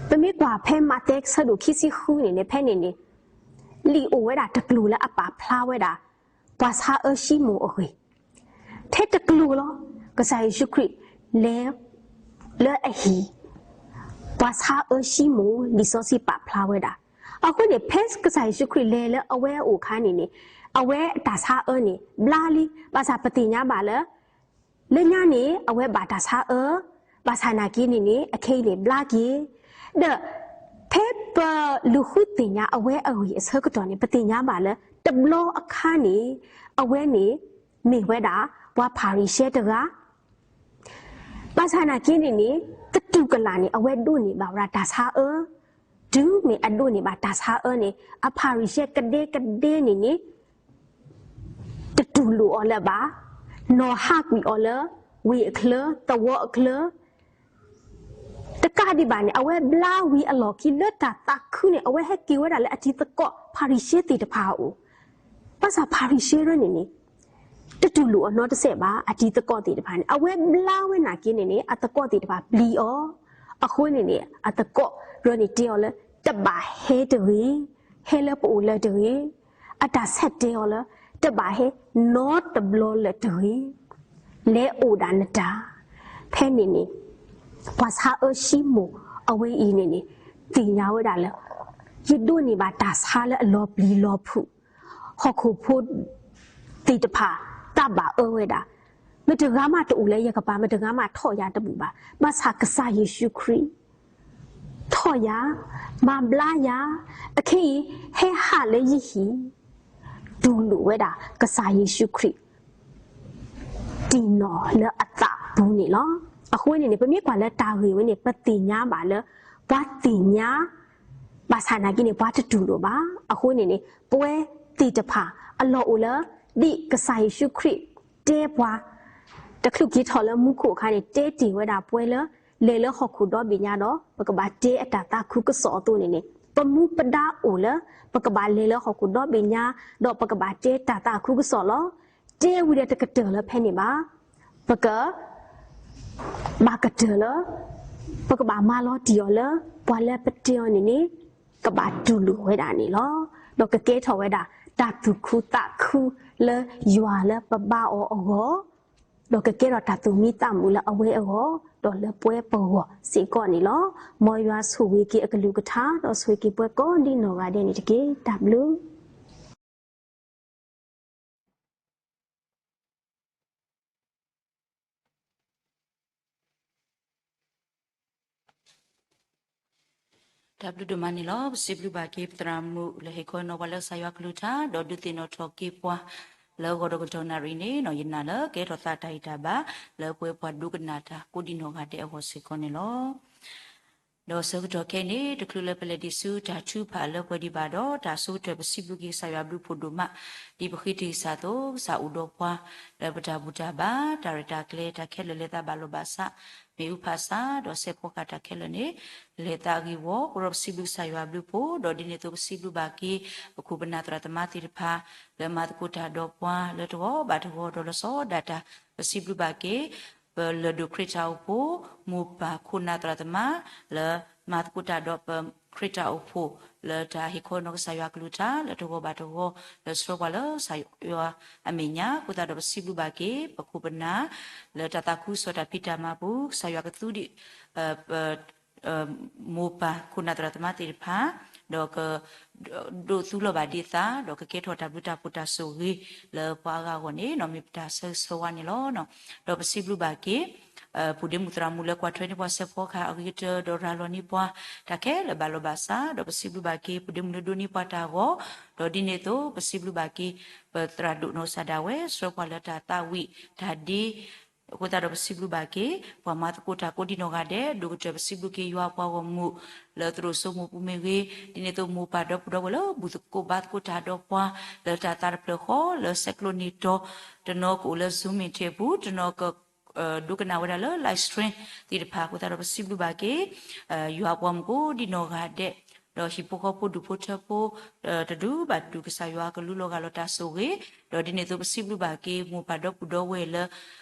ပမ့ၢ်ကွၢ်ဖဲမးသဲဆၢဒိၣ်ခံဆံဃုန့ၣ်န့ၣ် ဖဲန့ၣ်န့ၣ် လံာ်အိၣ်ဝဲဒၣ်တကျိၤလၢအပာ်ဖျါဝဲဒၣ် ပှၤဆါအၢၡံမိၣ်အဂ့ၢ် ထဲတကျိၤလီၤ. ကစၢ်ယ့ၣ်ၡူးခရံာ်လဲၤလၢအဟံၣ် ပှၤဆါအၢၡံမိၣ် လံာ်စီဆှံပာ်ဖျါဝဲဒၣ်. အဃိန့ၣ် ဖဲကစၢ်ယ့ၣ်ၡူးခရံာ်လဲၤလၢအဝဲအအိၣ်အခါန့ၣ်န့ၣ် အဝဲတၢ်ဆါအၢန့ၣ် ဘျါလံ. ဘၣ်ဆၣ်ပသ့ၣ်ညါဘၣ်လၢ လၢညါန့ၣ် အဝဲဘၣ်တၢ်ဆါအၢ, ဘၣ်ဆၣ်နာ်က့န့ၣ်န့ၣ် အခဲအံၤန့ၣ်ဘျါက့ၤ, ဒီး ဖဲပလူၤဃုသ့ၣ်ညါအဝဲအဂ့ၢ်အဆၢကတီၢ်န့ၣ် ပသ့ၣ်ညါဘၣ်လၢ တဘျီအခါန့ၣ် အဝဲန့ၣ် မ့ၢ်ဝဲဒၣ် ပှၤဖၤရံၤၡဲတဂၤ ဘၣ်ဆၣ်နာ်က့န့ၣ်န့ၣ် သတူၢ်ကလာ်န့ၣ် အဝဲဒိးန့ၢ်ဘၣ်ဝဲဒၣ်တၢ်ဆါအၢ, တုၤမ့ၢ်အဒိးန့ၢ်ဘၣ်တၢ်ဆါအၢန့ၣ် အဖၤရံၤၡဲကဒဲကဒဲန့ၣ်န့ၣ် တတူၢ်လိာ်အီၤလၢၤဘၣ်, နီၢ်ဟးကွံာ်အီၤလၢ ဝ့ၢ်အချၢ သဝီအချၢ တကးဒံးဘၣ်န့ၣ် အဝဲဘျါဝံၤအလီၢ်ခံလၢတၢ်သးခုန့ၣ် အဝဲဟဲက့ၤဝဲဒၣ်လၢအတံၤသကိး ဖၤရံၤၡဲသ့ၣ်တဖၣ်အအိၣ်, ဘၣ်ဆၣ်ဖၤရံၤၡဲရၢန့ၣ်န့ၣ် တတူၢ်လိာ်အီၤနီတစဲးဘၣ်, အတံၤသကိးသ့ၣ်တဖၣ်န့ၣ် အဝဲဘျါဝဲနာ်က့န့ၣ်န့ၣ် အသကိးသ့ၣ်တဖၣ်ပျံၤအီၤ, အဃိန့ၣ်န့ၣ် အသကိးရၢန့ၣ်တဲအီၤလၢ တဘၣ်ဟဲတဂ့ၤ, ဟဲလၢပအိၣ်လၢၤတဂ့ၤ, အတၢ်ဆဲးတဲအီၤလၢ တဘၣ်ဟဲနီတဘျီလၢၤတဂ့ၤ လဲၤအိၣ်ဒၣ်နတၢ်, ဖဲန့ၣ်န့ၣ် ပှၤဆါအၢၡံမိၣ်အဝဲအံၤန့ၣ်န့ၣ် သ့ၣ်ညါဝဲဒၣ်လၢ ယဒိးန့ၢ်ဘၣ်တၢ်ဆါလၢအလီၤပျံၤလီၤဖုး, ဟီၣ်ခိၣ်ဖိသ့ၣ်တဖၣ် တၢ်ဘၣ်အၢဝဲဒၣ်, မတဂၤမးတအိၣ်လၢယကပၤ, မတဂၤမးထီၣ်ယၤတဘူၣ်ဘၣ်, ဘၣ်ဆၣ်ကစၢ်ယ့ၣ်ၡူးခရံာ် ထီၣ်ယၤ, မၤဘျါယၤ, အခဲအံၤ ဟဲဟးလၢယဟံၣ်, တူၢ်လိာ်ဝဲဒၣ်ကစၢ်ယ့ၣ်ၡူးခရံာ် တံၢ်နီၢ်လၢအသးပူၤန့ၣ်လီၤ. အဃိန့ၣ်န့ၣ် ပမ့ၢ်ကွၢ်လၢတၢ်ဂ့ၢ်ဝဲန့ၣ် ပသ့ၣ်ညါဘၣ်လၢ ပှၤသ့ၣ်ညါ ဘၣ်ဆၣ်နာ်က့န့ၣ် ပှၤတတူၢ်လိာ်ဘၣ်. အဃိန့ၣ်န့ၣ် ပဝဲသ့ၣ်တဖၣ်အလီၢ်အိၣ်လၢ ဒ်ကစၢ်ယ့ၣ်ၡူးခရံာ်တဲပှၤ တချုးက့ၤထီၣ်လၢမူခိၣ်အခါန့ၣ် တဲတ့ၢ်ဝဲဒၣ်ပဝဲလၢ လဲၤလၢဟီၣ်ခိၣ်ဒီဘ့ၣ်ညါဒီး ပကဘၣ်တဲအတၢ်သးခုကစီၣ်အသိးန့ၣ်န့ၣ် ပမူပဒါအိၣ်လၢ ပကဘၣ်လဲၤလၢဟီၣ်ခိၣ်ဒီဘ့ၣ်ညါ ဒီးပကဘၣ်တဲတၢ်သးခုကစီၣ်လီၤ. တဲဝံၤဒီးတကတၢၢ်လၢဖဲန့ၣ်ဘၣ်. ပက ဘၣ်ကတၢၢ်လၢ ပကဘၣ်မၤလီၤတံၢ်အီၤလၢ ပှၤလၢပတဲအီၤန့ၣ်န့ၣ် ကဘၣ်တူၢ်လိာ်ဝဲဒၣ်န့ၣ်လီၤ. ဒီးကကဲထီၣ်ဝဲဒၣ် တၢ်သူၣ်ခုသးခုလၢယွၤလၢပဘါအီၤအဂီၢ်, ဒီးကကဲထီၣ်တၢ်သူၣ်မံသးမုာ်လၢအဝဲအဂီၢ်, ဒီးလၢပဝဲပဂီၢ်စ့ၢ်ကီးန့ၣ်လီၤ. မ်ယွၤဆိၣ်ဂ့ၤက့ၤအကလုၢ်ကထါ ဒီးဆိၣ်ဂ့ၤက့ၤပှၤကိးဒ်နီၢ်ဂၤဒဲးန့ၣ်တက့ၢ်. တၢ်ဘျုး တၢ်ဘျုးဒိၣ်မးန့ၣ်လီၤ. ပစံးဘျုးဘၣ်က့ၤပသရၣ်မုၣ်လၢဟ့ၣ်ခီနီၤပှၤလၢကစၢ်ယွၤကလုၢ်ကထါ ဒီးဒုးသ့ၣ်နီၣ်ထီၣ်က့ၤပှၤ လၢဂီၤဒီးကတီၢ်နၣ်ရံၣ်န့ၣ် ယနာ်လၢကဲထီၣ်သးတၢ်ဂံၢ်တၢ်ဘါ လၢပဝဲပှၤဒိကနၣ်တၢ်ကိးဒ်နီၢ်ဂၤဒဲးအဂီၢ်စ့ၢ်ကီးန့ၣ်လီၤ. ဒီးဆၢကတီၢ်ခဲအံၤန့ၣ် တချုးလၢပလဲၤဒံးဆူတၢ်ထုကဖၣ်လၢပှဲၤဒံးဘၣ်ဒီး တၢ်ဆိကတၢၢ်ပစံးဘျုးက့ၤကစၢ်ယွၤဘျုးဖှိၣ်ဒိၣ်မး ဒ်ပဃ့တ့ၢ်ကစၢ်အသိး ကစၢ်အိၣ်ဒီးပှၤ လၢပတၢ်ဘူၣ်တၢ်ဘါ တၢ်ရဲၣ်တၢ်ကျဲၤ တၢ်ခဲလၢာ်လဲၤသးဘၣ်လိာ်ဘၣ်စး မ့ၣ်အူဖးစး ဒီးစဲးဖီကဟၣ်တၢ်ခဲလၢာ်န့ၣ် လဲၤသးအဂ့ၢ်အဂီၢ် ကရီပစံးဘျုးကစၢ်ယွၤဘျုးဖှိၣ် ဒီးဒ်န့ၣ်အသိးပစံးဘျုးဘၣ်က့ၤ ပခိၣ်ပနၢ်သရၣ်သမါသ့ၣ်တဖၣ် လၢမၤသကိးတၢ်ဒီးပှၤလၢတဂီၤဘၣ်တဂီၤဒီးလၢစီၤဒၣ်တၢ် ပစံးဘျုးဘၣ်က့ၤ ပလၢၢ်ဒိၣ်ခရံာ်တၢ်အိၣ်ဖှိၣ် မိၢ်ပၢ်ခိၣ်နၢ်သရၣ်သမါ လၢမၤသကိးတၢ်ဒီးပခရံာ်တၢ်အိၣ်ဖှိၣ် လၢတၢ်ဟ့ၣ်ခီနီၢ်ကစၢ်ယွၤကလုၢ်ကထါ လၢတဂီၤဘၣ်တဂီၤ လၢဆှၢပှၤလၢကစၢ်ယွၤအမဲာ်ညါ အဃိသတးဒီးပစံးဘျုးဘၣ်က့ၤ ပခိၣ်ပနၢ် လၢတၢ်သးခုကစီၣ်တၢ်ဖံးတၢ်မၤပူၤ ကစၢ်ယွၤကသူဒံး ပ မိၢ်ပၢ်ခိၣ်နၢ်သရၣ်သမါသ့ၣ်တဖၣ် ဒီးက ဒိးသူလီၤဘၣ်ဒံးအသး ဒီးကကဲထီၣ်တၢ်ဘျုးတၢ်ဖှိၣ်တၢ်ဆိၣ်ဂ့ၤ လၢပှၤအဂၤအဂီၢ်န့ၣ် မ့ၢ်ပတၢ်ဆၢဂ့ၤဆၢဝါန့ၣ်လီၤ. ဒီးပစံးဘျုးဘၣ်က့ၤ ပုၢ်ဒ့မုၣ်သရၣ်မုၣ်လၢကွၢ်ထွဲန့ၢ်ပှၤစဲးဖီကဟၣ်အဂ့ၤကတၢၢ် ဒီးရၤလီၤန့ၢ်ပှၤ တၢ်ခဲလၢာ်ဘၣ်လိာ်ဘၣ်စး ဒီးပစံးဘျုးဘၣ်က့ၤ ပုၢ်ဒ့မုၣ်လၢဒိးန့ၢ်ပှၤတၢ်ဂီၤ ဒီးဒ်န့ၣ်အသိး ပစံးဘျုးဘၣ်က့ၤ ပသရၣ်ဒိၣ်နီၢ်ကစၢ်ဒၣ်ဝဲ ဆှၢပှၤလၢတၢ်သးဝံၣ်တၢ်ဒ့ အဃိသတးဒီးပစံးဘျုးဘၣ်က့ၤ ပှၤမၤသကိးတၢ်ကိးဒံနီၢ်ဂၤဒဲး ဒိၣ်ကတၢၢ်ပစံးဘျုးက့ၤယွၤပှၤဂီၢ်မုၢ် လၢသရိာ်စိမိၤပူၤမ့ၢ်ဂ့ၤ, ဒ်န့ၣ်အသိးမိၢ်ပၢ်ဒီပုၢ်ဒီဝဲၢ်လၢ ဘူၣ်သကိးဘါသကိးတၢ်ဒီးပှၤ လၢတၢ်သးတဖျၢၣ်ဃီ လၢဆဲးကျိးန့ၢ်တီၤ, တနီၤကအိၣ်လၢ Zoom meeting အပူၤ, တနီၤက ဒိကနၣ်ဝဲဒၣ်လၢ live stream သ့ၣ်တဖၣ်အဃိသတးဒီး ပစံးဘျုးဘၣ်က့ၤ ယွၤပှၤမုၣ်ကိးဒံနီၢ်ဂၤဒဲး, ဒီးဟံၣ်ဖိဃီဖိဒူၣ်ဖိထၢဖိ တဒူဘၣ်တဒူ ကစၢ်ယွၤကလူလီၤဂာ်လီၤတၢ်ဆိၣ်ဂ့ၤ, ဒီးဒ်န့ၣ်အသိးပစံးဘျုးဘၣ်က့ၤ မိၢ်ပၢ်ဒီပုၢ်ဒီဝဲၢ်လၢ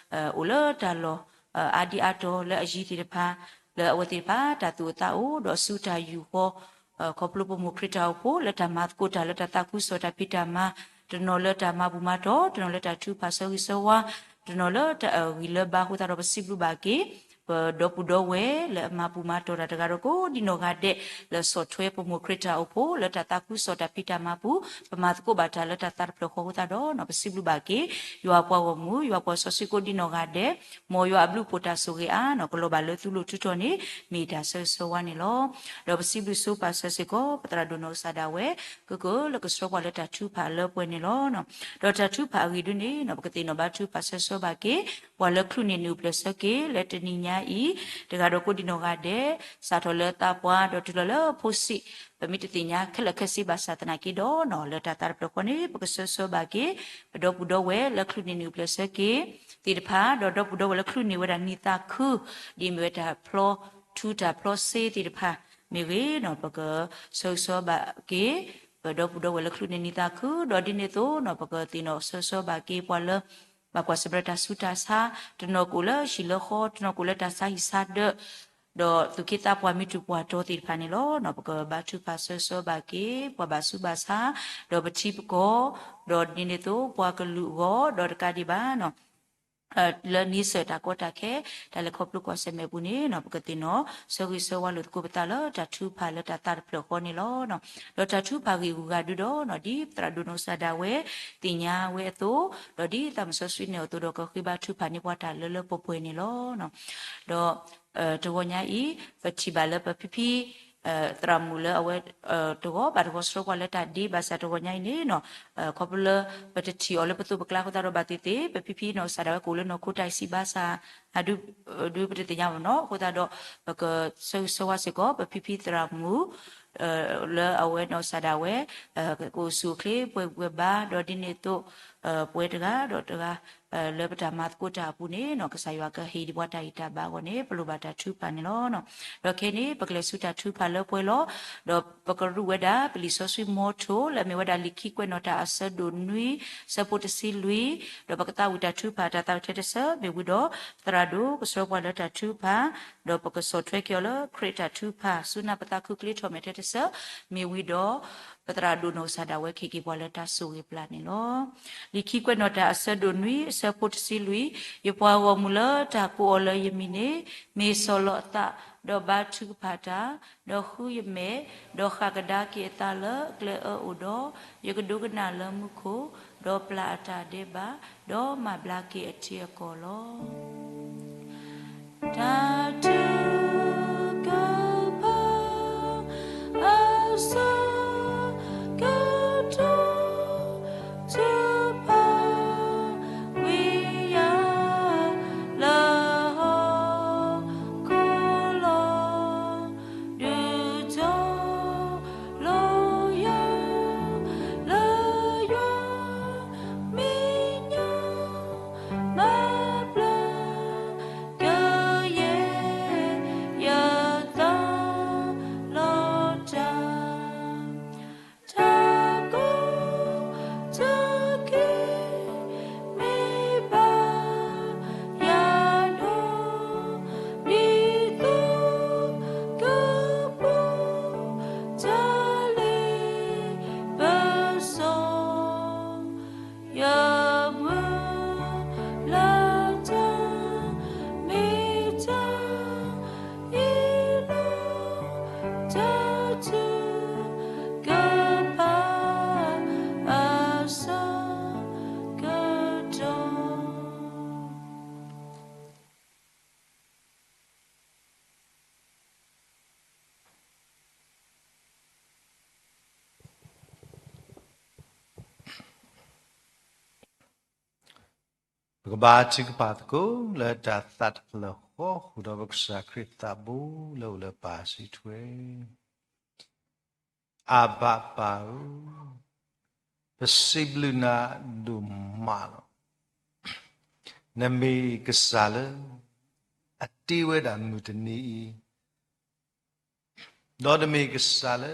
အိၣ်လၢတၢ်လီၢ် အါဒံအါတီၤလၢအယံၤသ့ၣ်တဖၣ်, လၢအဝဲသ့ၣ်တဖၣ် တၢ်သူၣ်အိၣ်သးအိၣ် ဒီးဆူတၢ်ယူၢ်ဃီ ခီဖျိပမိၢ်ခရံာ်တၢ်အိၣ်ဖှိၣ် လၢတၢ်မၤသကိးတၢ်လၢတၢ်သးခုကစီၣ်တၢ်ဖံးတၢ်မၤ, တနီၤလၢတၢ်မၤဘူၣ်မၤတီၤ, တနီၤလၢတၢ်ထုကဖၣ်ဆၢဂ့ၤဆၢဝါ, တနီၤလၢတၢ်အဂံၢ်လၢဘါအဃိသတးဒီး ပစံးဘျုးဘၣ်က့ၤ ပဒီပုၢ်ဒီဝဲၢ်လၢအမၤဘူၣ်မၤတီၤတၢ်တဂၤဒီးကိးဒံနီၢ်ဂၤဒဲး လၢဆီၣ်ထွဲပမိၢ်ခရံာ်တၢ်အိၣ်ဖှိၣ် လၢတၢ်သးခုကစီၣ်တၢ်ဖံးတၢ်မၤပူၤ ပမၤသကိးဘၣ်တၢ်လၢတၢ်သးတဖျၢၣ်ဃီအဃိသတးဒီး ပစံးဘျုးဘၣ်က့ၤ ယွၤပှၤဂီၢ်မုၢ် ယွၤပှၤစီဆှံကိးဒံနီၢ်ဂၤဒဲး, မ်ယွၤအဘျုးအဖှိၣ်တၢ်ဆိၣ်ဂ့ၤအါန့ၣ် ကလီၤဘၣ်လၢသုလိၤထူတီၤန့ၣ် မ့ၢ်တၢ်ဆၢဂ့ၤဆၢဝါန့ၣ်လီၤ. ဒီးပစံးဘျုးဆိပာ်စၢၤစ့ၢ်ကီး ပသရၣ်ဒိၣ်နီၢ်ကစၢ်ဒၣ်ဝဲ ကကလၢကဆှၢပှၤလၢတၢ်ထုကဖၣ်လၢပှဲၤန့ၣ်လီၤ. ဒီးတၢ်ထုကဖၣ်အဂ့ၢ်ဒ်န့ၣ် ပကသ့ၣ်နီၣ်ဘၣ်ထုကဖၣ်ဆၢဂ့ၤဆၢဝါဘၣ်က့ၤ ပှၤလၢချုးန့ၢ်နံၣ်အိၣ်ဖျဲၣ်ဆၢက့ၤ လၢတနံၤညါအံၤ တဂၤဒီးကိးဒံနီၢ်ဂၤဒဲး စးထီၣ်လၢသးပှၢ် ဒီးတုၤလီၤလၢဖိဆံး, ပမ့ၢ်တသ့ၣ်ညါခဲလၢာ်ခဲဆ့ဘၣ်ဆၣ်သနာ်က့ဒီး လၢတၢ်သးတဖျၢၣ်ဃီန့ၣ် ပကဆၢဂ့ၤဆၢဝါဘၣ်က့ၤ ပဒီပုၢ်ဒီဝဲၢ်လၢချုးန့ၢ်နံၣ်အိၣ်ဖျဲၣ်ဆၢက့ၤသ့ၣ်တဖၣ် ဒီးဒီပုၢ်ဒီဝဲၢ်လၢချုးန့ၢ်ဝဲဒၣ်နံၣ်သးခု ဒ်မ့ၢ်ဝဲတၢ်ဖျီထူတၢ်ဖျီစ့သ့ၣ်တဖၣ်မ့ၢ်ဂ့ၤန့ၣ် ပကဆၢဂ့ၤဆၢဝါဘၣ်က့ၤ ပဒီပုၢ်ဒီဝဲၢ်လၢချုးန့ၢ်နံၣ်သးခု ဒီးဒ်န့ၣ်အသိးန့ၣ် ပကသ့ၣ်နီၣ်ဆၢဂ့ၤဆၢဝါဘၣ်က့ၤပှၤလၢ ဘၣ်ကွၢ်ဆၢၣ်မဲာ်တၢ်ဆူးတၢ်ဆါ, တနီၤကအိၣ်လၢဟံၣ်လၢဃီ, တနီၤကအိၣ်လၢတၢ်ဆါဟံၣ်ဆါဒၢး, ဒီးသူၣ်က့သးပှၢ်မ့ၢ်တူၢ်ပှၢ်တီၤသ့ၣ်တဖၣ်န့ၣ်လီၤ. ပကဘါထုကဖၣ်ဆၢဂ့ၤဆၢဝါဘၣ်က့ၤ ပှၤဘၣ်ဆူးဘၣ်ဆါ, ဒီးပထံပကီၢ်, ဒီးဒ်န့ၣ်အသိး ပှၤကလုာ်အဂီၢ်, ဒီးတကးဒံးဘၣ် လၢန့ဆၢၣ်တၢ်ကီတၢ်ခဲ တၢ်လဲၤခီဖျိကွၢ်ဆၢၣ်မဲာ်အပူၤန့ၣ် ပကသ့ၣ်နီၣ်ဆၢဂ့ၤဆၢဝါလိာ်သကိးပသးလၢတၢ်ထုကဖၣ်လၢတၢ်သးတဖျၢၣ်ဃီန့ၣ်လီၤ. ဒီးတၢ်ထုကဖၣ်ဂ့ၢ်ဂုၤဂၤဒုဒီး ဒ်ပသရၣ်ဒိၣ်နီၢ်ကစၢ်ဒၣ်ဝဲ သ့ၣ်ညါဝဲအသိး, ဒီးဒ်သးစီဆှံနဲၣ်အသိးဒီး ကဃ့ဘါထုကဖၣ်န့ၢ်ပှၤတၢ်လၢလၢပှဲၤပှဲၤန့ၣ်လီၤ. ဒီးတဂီၤညါအံၤ ပထံၣ်ဘၣ်လၢပဖံဖံ သရၣ်မုၣ်လၢအဝဲ တဂီၤဘၣ်တဂီၤဆှၢပှၤလၢတၢ်ဒ့ဘၣ်ဆၣ် တဂီၤညါအံၤန့ၣ် ခီဖျိလၢပတထံၣ်အီၤလၢပသိးပကျါအဃိသတးဒီး ဘၣ်သ့ၣ်သ့ၣ် ပဖံဖံနီၢ်ကစၢ်ဒၣ်ဝဲ ကအိၣ်လၢနီၢ်ခိတၢ်အံၤစံးဘၣ်ဆၣ် ဒုးပတသ့ၣ်ညါဘၣ်နီၤ. အဃိသတးဒီး ပကဆၢဂ့ၤဆၢဝါစ့ၢ်ကီး ပဖံဖံသရၣ်မုၣ် လၢအဝဲနီၢ်ကစၢ်ဒၣ်ဝဲ ကအိၣ်ဆူၣ်အိၣ်ချ့ပှဲၤပှဲၤဘါ ဒီးဒ်န့ၣ်အသိး ပဝဲတဂၤဒီးတဂၤ လၢပတၢ်မၤသကိးတၢ်အပူၤန့ၣ် ကစၢ်ယွၤကဟ့ၣ်ဒံးပှၤတၢ်ဂံၢ်တၢ်ဘါအဂီၢ်န့ၣ် ပလိၣ်ဘၣ်တၢ်ထုကဖၣ်န့ၣ်လီၤ. ဒီးခဲအံၤန့ၣ် ပကလဲၤဆူတၢ်ထုကဖၣ်လၢပှဲၤလီၤ. ဒီးပကရူးဝဲဒၣ် ပလံာ်စီဆှံမီထိ လၢအမ့ၢ်ဝဲဒၣ်လံာ်ခံကွဲးနီၣ်တၢ်အဆၢဒိၣ်နွံ ဆၢဖိတဆံလွံၢ်, ဒီးပကသးဝံၣ်တၢ်ထုကဖၣ်တၢ်သးဝံၣ်ထဲတဆၢ မ့ၢ်ဝံၤဒီး သရၣ်ဒိၣ်ကဆှၢပှၤလၢတၢ်ထုကဖၣ် ဒီးပကဆီၣ်ထွဲက့ၤအီၤလၢခရံာ်တၢ်ထုကဖၣ် ဆူနၢ်ပသးခုကလ့ထီၣ်မဲာ်ထဲတဆၢ မ့ၢ်ဝံၤဒီး ပသရၣ်ဒိၣ်နီၢ်ကစၢ်ဒၣ်ဝဲကဟ့ၣ်က့ၤပှၤလၢတၢ်ဆိၣ်ဂ့ၤပျၢ်န့ၣ်လီၤ. လံာ်ခံကွဲးနီၣ်တၢ်အဆၢဒိၣ်နွံ အဆၢဖိတဆံလွံၢ်, ယပှၤဂီၢ်မုၢ်လၢတၢ်ကိးအီၤလၢယမံၤန့ၣ် မ့ၢ်ဆီၣ်လီၤအသး ဒီးဘါထုကဖၣ်တၢ်, ဒီးဃုယမဲာ်, ဒီးဃၣ်ကဒါက့ၤအသးလၢအကျဲအၢအိၣ်ဒီး, ယကဒိကနၣ်လၢမူခိၣ်, ဒီးပျၢ်အတၢ်ဒဲးဘး, ဒီးမၤဘျါက့ၤအထံအကီၢ်လီၤ. တၢ်ထုကဖၣ် အဆၢကတီၢ် ထုကဖၣ်ဝံၤယၤ လၢဟီၣ်ခိၣ်လီၤ. ဒုးတီၤလီၤယၤ လၢယွၤမဲာ်ညါ မၤဘျါ ပကဘါထုကဖၣ်သကိးလၢတၢ်သးတဖျၢၣ်ဃီ ဃုာ်ဒီးပကစၢ်ခရံာ်သးဘိလၢအိၣ်လၢပၢ်စုထွဲ အဘၤပၢ်ဧၢ, ပစံးဘျုးနၤဒိၣ်မးလီၤ. နမ့ၢ်ကစၢ်လၢ အတ့ဝဲဒၣ်မုၢ်တနံၤအံၤ, ဒီးနမ့ၢ်ကစၢ်လၢ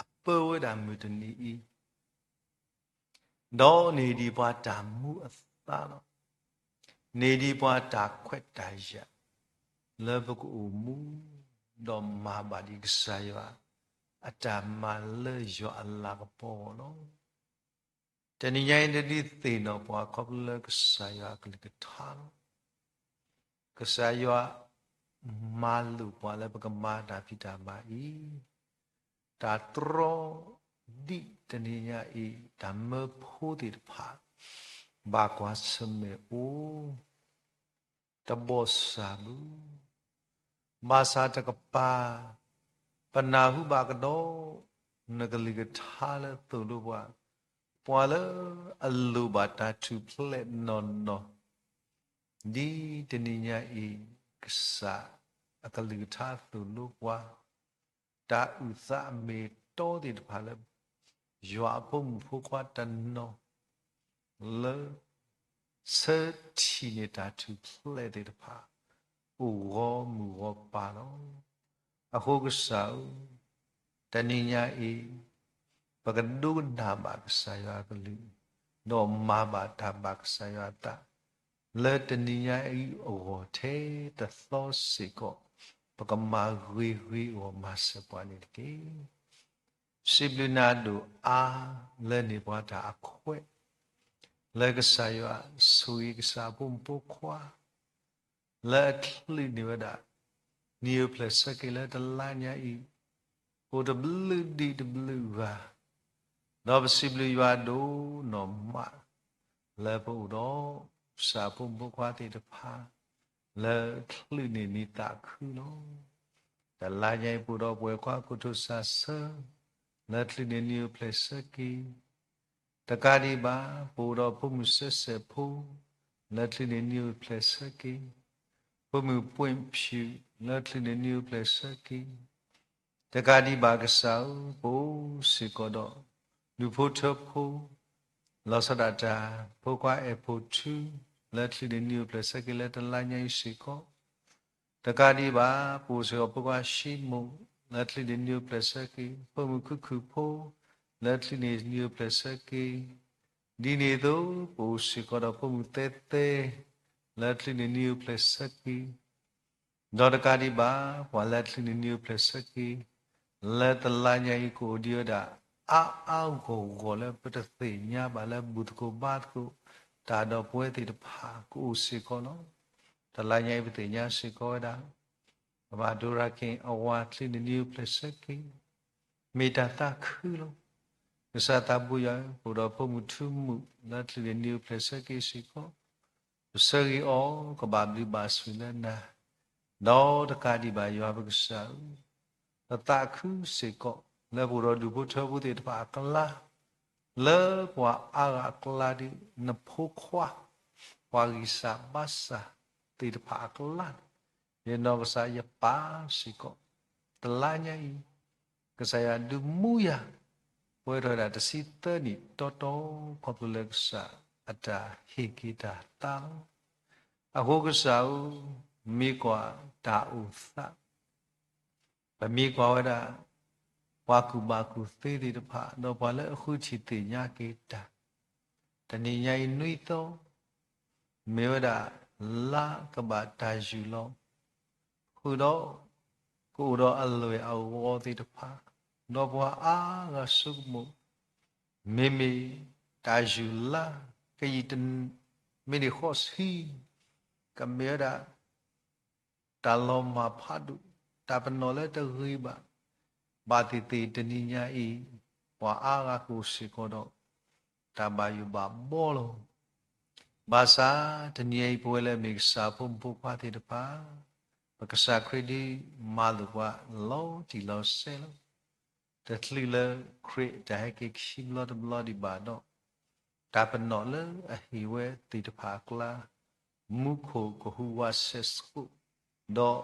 အပၢဝဲဒၣ်မုၢ်တနံၤအံၤ, ဒီးန့ၢ်ဒံးပှၤတၢ်မူအသါလီၤ. န့ၢ်ဒံးပှၤတၢ်ခွဲးတၢ်ယာ် လၢပကအိၣ်မူ ဒီးမၤဘၣ်ဒံးကစၢ်ယွၤ အတၢ်မၤလၢယွၤအလၤကပီၤအဂီၢ်လီၤ. တနံၤညါအံၤ နဒုးသ့ၣ်နီၣ်ပှၤခီဖျိလၢကစၢ်ယွၤအကလုၢ်ကထါလီၤ. ကစၢ်ယွၤ မၤလိာ်ပှၤလၢပကမၤတၢ်ဖံးတၢ်မၤအံၤ, တၢ်တြီ ဒ်တနံၤညါအံၤ တၢ်မၢဖိသ့ၣ်တဖၣ် ဘၣ်ကွၢ်ဆၢၣ်မဲာ်အိၣ် တဘီၣ်စၢ်ဘၣ်. ဘၣ်ဆၣ်တကပၤ ပနၢ်ဟူဘၣ်ကဒီး နကလုၢ်ကထါလၢသိၣ်လိပှၤ, ပှၤလၢအလိၣ်ဘၣ်တၢ်ထူၣ်ဖျဲးနီၢ်နီၢ်, ဒ်တနံၤညါအံၤ ကစၢ်အကလုၢ်ကထါသိၣ်လိပှၤ, တၢ်အုၣ်သးအမ့ၢ်အတီသ့ၣ်တဖၣ်လၢ ယွၤအဖိမုၣ်ဖိခွါတနီၤ လၢ ဆၢထံၣ်န့ၢ်တၢ်ထူၣ်ဖျဲးသ့ၣ်တဖၣ် အိၣ်ဂီၢ်မုၢ်ဂီၢ်ပၤလီၤ. အဃိကစၢ်ဧၢ, တနံၤညါအံၤ ပကဒိကနၣ်ဘၣ်ကစၢ်ယွၤအကလုၢ်, ဒီးမၤဘၣ်တၢ်ဘၣ်ကစၢ်ယွၤအသး, လၢတနံၤညါအံၤအဂီၢ်ထဲတသီစ့ၢ်ကီး ပကမၤဂ့ၤဂ့ၤအဂီၢ်မၤစၢၤပှၤန့ၣ်တက့ၢ်. စံးဘျုးနၤဒိၣ်အါ လၢန့ၢ်ပှၤတၢ်အခွဲး လၢကစၢ်ယွၤဆိၣ်ဂ့ၤကစၢ်အဖိမုၣ်ဖိခွါ လၢအချုးန့ၢ်ဝဲဒၣ် နံၣ်အိၣ်ဖျဲၣ်ဆၢက့ၤလၢတလါညါအံၤ အိၣ်တဘျုးဒံးတဘျုးဂၤ ဒီးပစံးဘျုးယွၤဒိၣ်နီၢ်မး လၢပအိၣ်ဒီး ကစၢ်အဖိမုၣ်ဖိခွါသ့ၣ်တဖၣ် လၢချုးန့ၢ်နံၣ်သးခုလီၤ. တလါညါအံၤ ပအိၣ်ဒီးပဝဲၢ်ခွါခိၣ်ထိၣ်စၢ်ဆၢ လၢချုးန့ၢ်နံၣ်အိၣ်ဖျဲၣ်ဆၢက့ၤ တကးဒံးဘၣ် ပအိၣ်ဒီးဖိမုၣ်စဲစဲးဖိ လၢချုးန့ၢ်နံၣ်အိၣ်ဖျဲၣ်ဆၢက့ၤ, ဖိမုၣ်ပှ့ၤဖၠူး လၢချုးန့ၢ်နံၣ်အိၣ်ဖျဲၣ်ဆၢက့ၤ, တကးဒံးဘၣ်ကစၢ်ဧၢ, ပအိၣ်စ့ၢ်ကီးဒီး ဒူၣ်ဖိထၢဖိ လီၤဆီဒၣ်တၢ် ဖိခွါအဲၣ်ဖိထူ လၢချုးန့ၢ်နံၣ်အိၣ်ဖျဲၣ်ဆၢက့ၤလၢတလါညါအံၤစ့ၢ်ကီး တကးဒံးဘၣ် ပအိၣ်စ့ၢ်ကီးဖိခွါၡံမိၣ် လၢချုးန့ၢ်နံၣ်အိၣ်ဖျဲၣ်ဆၢက့ၤ, ဖိမုၣ်ခုၣ်ခုၣ်ဖိ လၢချုးန့ၢ်နံၣ်အိၣ်ဖျဲၣ်ဆၢက့ၤ, ဒ်န့ၣ်အသိး ပအိၣ်စ့ၢ်ကီးဒီးဖိမုၣ်သဲသဲ လၢချုးန့ၢ်နံၣ်အိၣ်ဖျဲၣ်ဆၢက့ၤ ဒီးတကးဒံးဘၣ် ပှၤလၢချုးန့ၢ်နံၣ်အိၣ်ဖျဲၣ်ဆၢက့ၤ လၢတလါညါအံၤကအိၣ်ဒံးဝဲဒၣ် အါအါဂီၢ်ဂီၢ်လၢပတသ့ၣ်ညါဘၣ်လၢဘူၣ်သကိးဘါသကိး တၢ်ဒီးပဝဲသ့ၣ်တဖၣ်ကအိၣ်စ့ၢ်ကီးလီၤ. တလါညါအံၤပသ့ၣ်ညါစ့ၢ်ကီးဝဲဒၣ် ကဘၣ်ဒိရၤက့ၤအဝၤချုးန့ၢ်နံၣ်အိၣ်ဖျဲၣ်ဆၢက့ၤ မ့ၢ်တၢ်သးခုလီၤ. ကစၢ်သးဘိယွၤဧၢ, ပအိၣ်ဒီးဖိမုၣ်ထူမုၣ် လၢချုးန့ၢ်နံၣ်အိၣ်ဖျဲၣ်ဆၢက့ၤစ့ၢ်ကီး, ပဆၢဂ့ၤအီၤ ကဘၣ်ဘျုးဘၣ်ဆိၣ်လၢနၤ, ဒီးတကးဒံးဘၣ်ယွၤပကစၢ်ဧၢ, ပသးခုစ့ၢ်ကီး လၢပအိၣ်ဒီးဒူၣ်ဖိထၢဖိသ့ၣ်တဖၣ်အကျါ, လၢပှၤအါဂၤအကျါဒီး နဖိခွါ ပှၤဂံၢ်စၢ်ဘါစၢ်သ့ၣ်တဖၣ်အကျါန့ၣ်, ယနီၢ်ကစၢ်ယပၢ်စ့ၢ်ကီး, တလါညါအံၤ ကစၢ်ယွၤဒုးမူယၤ ပှဲၤထီၣ်ဝဲဒၣ်တဆံသၢနံၣ်တီတီ ခီဖျိလၢကစၢ်အတၢ်ဟ့ၣ်က့ၤတၢ်သါလီၤ. အဃိကစၢ်ဧၢ, မ့ၢ်ကွၢ်တၢ်အိၣ်သး ပမ့ၢ်ကွၢ်ဝဲဒၣ် ပှၤကူၣ်ဘၣ်ကူၣ်သ့သ့ၣ်တဖၣ် ဒီးပှၤလၢအဃုထံၣ်သ့ၣ်ညါက့ၤတၢ်, တနံၤညါအံၤနွံသီ မ့ၢ်ဝဲဒၣ်လါကဘၣ်တၢ်ယူၢ်လီၤ ဃုာ်ဒီး ကအိၣ်ဒီးအလွဲၢ်အဂီၢ်သ့ၣ်တဖၣ်, ဒီးပှၤအါဂၤဆိကမိၣ် မ့မ့ၢ်တၢ်ယူၢ်လါ ကယံာ်တ မ့ၢ်န့ၢ်ဃိးဆံ ကမ့ၢ်ဝဲဒၣ် တၢ်လီၤမၢ်ဖးဒိၣ်, တၢ်ပနီၣ်လၢတဂ့ၤဘၣ်, ဘၣ်သ့ၣ်သ့ၣ်တနံၤညါအံၤ ပှၤအါဂၤကအိၣ်စ့ၢ်ကီးဒီး တၢ်ဘၣ်ယိၣ်ဘၣ်ဘှီလီၤ. ဘၣ်ဆၣ်တနံၤအံၤ ပဝဲလၢအမ့ၢ်ကစၢ်ဖိမုၣ်ဖိခွါသ့ၣ်တဖၣ်, ပကစၢ်ခရံာ်ဒုးမၤလိာ်ပှၤလီၤတံၢ်လီၤဆဲးလီၤ. တချုးလၢခရံာ်တၢ်ဟဲက့ၤခံဘျီတဘျီဒံးဘၣ်ဒီး တၢ်ပနီၣ်လၢအဟ့ၣ်ဝဲသ့ၣ်တဖၣ်အကျါ, မူခိၣ်ကဟူးဝးဆဲးဆှိး, ဒီး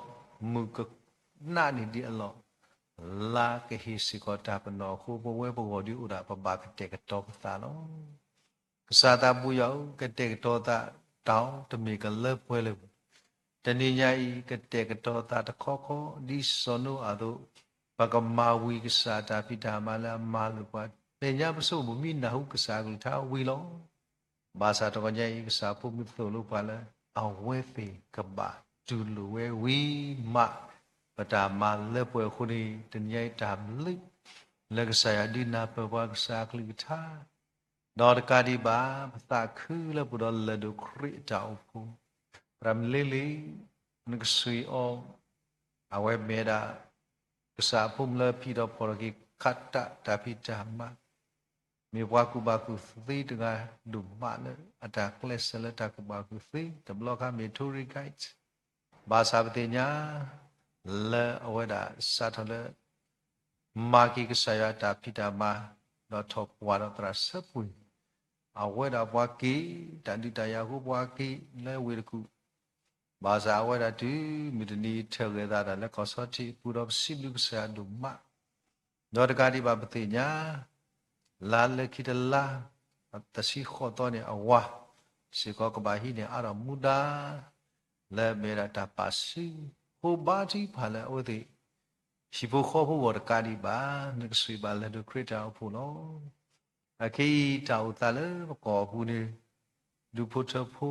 မုၢ်ကနးန့ၢ်ဒံးအလီၢ်, လါကဟ့ၣ်စ့ၢ်ကီးတၢ်ပနီၣ်အဃိ ပဝဲပဂီၢ်ဒုးအိၣ်ဒၣ်ပဘၣ်ကတဲာ်ကတီၤပသးလီၤ. ကစၢ်သးဘိယွၤဧၢ, ကတဲာ်ကတီၤသးတၢ်အီၤ တမ့ၢ်ကလၢပှဲၤလၢၤဘၣ်. တနံၤညါအံၤ ကတဲာ်ကတီၤသးတခီခီ ဒ်စီၤနိအၤအသိး, ပကမၤဝံၤကစၢ်တၢ်ဖံးတၢ်မၤလၢအမၤလိာ်ပှၤ, မဲာ်ညါပစိကမီၤမံနၢ်ဟူကစၢ်အကလုၢ်ကထါဝံၤလီၤ. ဘၣ်ဆၣ်တဂီၤညါအံၤ ကစၢ်အဖိမုၣ်သိၣ်လိပှၤလၢ အဝဲသ့ၣ်ကဘၣ်တူၢ်လိာ်ဝဲဝံၤမး ပတၢ်မၤလၢပှဲၤအဃိန့ၣ် တနံၤညါအံၤတၢ်ဘျုး လၢကစၢ်ယွၤဒုးနၢ်ပၢၢ်ပှၤကစၢ်အကလုၢ်ကထါ ဒီးတကးဒံးဘၣ် ပသးခုလၢပအိၣ်ဒီးလၢၢ်ဒိၣ်ခရံာ်အတၢ်အိၣ်ဖှိၣ်, ပှၤမလ့လ့ နကဆှံအီၤ, အဝဲမ့ၢ်ဝဲဒၣ် ကစၢ်အဖိမုၣ်လၢဖံးထီၣ်ဖီၣ်ထီၣ်က့ၤ ခးတၢ်တၢ်ဖံးတၢ်မၤ, မ့ၢ်ပှၤကူၣ်ဘၣ်ကူၣ်သ့တဂၤဒိၣ်မးလၢ အတၢ်ကျဲးစၢးလၢတၢ်ကူၣ်ဘၣ်ကူၣ်သ့, တဘျီခါမ့ၢ် tour guide ဘၣ်ဆၣ်ပသ့ၣ်ညါ လၢအဝဲဒၣ်စးထီၣ်လၢ မၤက့ၤကစၢ်ယွၤအတၢ်ဖံးတၢ်မၤ, ဒီးထီၣ်ပှၢ်ဒီးသရၣ်ဆၢပှ့ၤ, အဝဲဒၣ်ပှၤက့ၤ တၢ်ဒုးတၢ်ယၤအဃိ ပှၤက့ၤလၢဝ့ၢ်တကူၣ်, ဘၣ်ဆၣ်အဝဲဒၣ်တုၤမုၢ်တနံၤအံၤ ထၢၣ်ဂဲၤသးတၢ်လၢကီၢ်စီထံးအပူၤ ဒီးပစံးဘျုးကစၢ်ယွၤဒိၣ်မး, ဒီးတကးဒံးဘၣ်ပသ့ၣ်ညါ လါလၢခံတလါ တဆံဃိးသီန့ၣ် အဝၤစ့ၢ်ကီးကဘၣ်ဟံးန့ၢ်အါထီၣ်မူဒါ လၢအမ့ၢ်ဝဲဒၣ်တၢ်ပာ်စု ဖိဘါထုကဖၣ်လၢအဝဲသ့ၣ် ဟံၣ်ဖိဃီဖိအဂီၢ်တကးဒံးဘၣ် နကဆှံဘၣ်လၢၢ်ဒိၣ်ခရံာ်အတၢ်အိၣ်ဖှိၣ်လီၤ. အခဲအံၤတၢ်အိၣ်သးလၢပကီၢ်အပူၤန့ၣ် ဒူၣ်ဖိထၢဖိ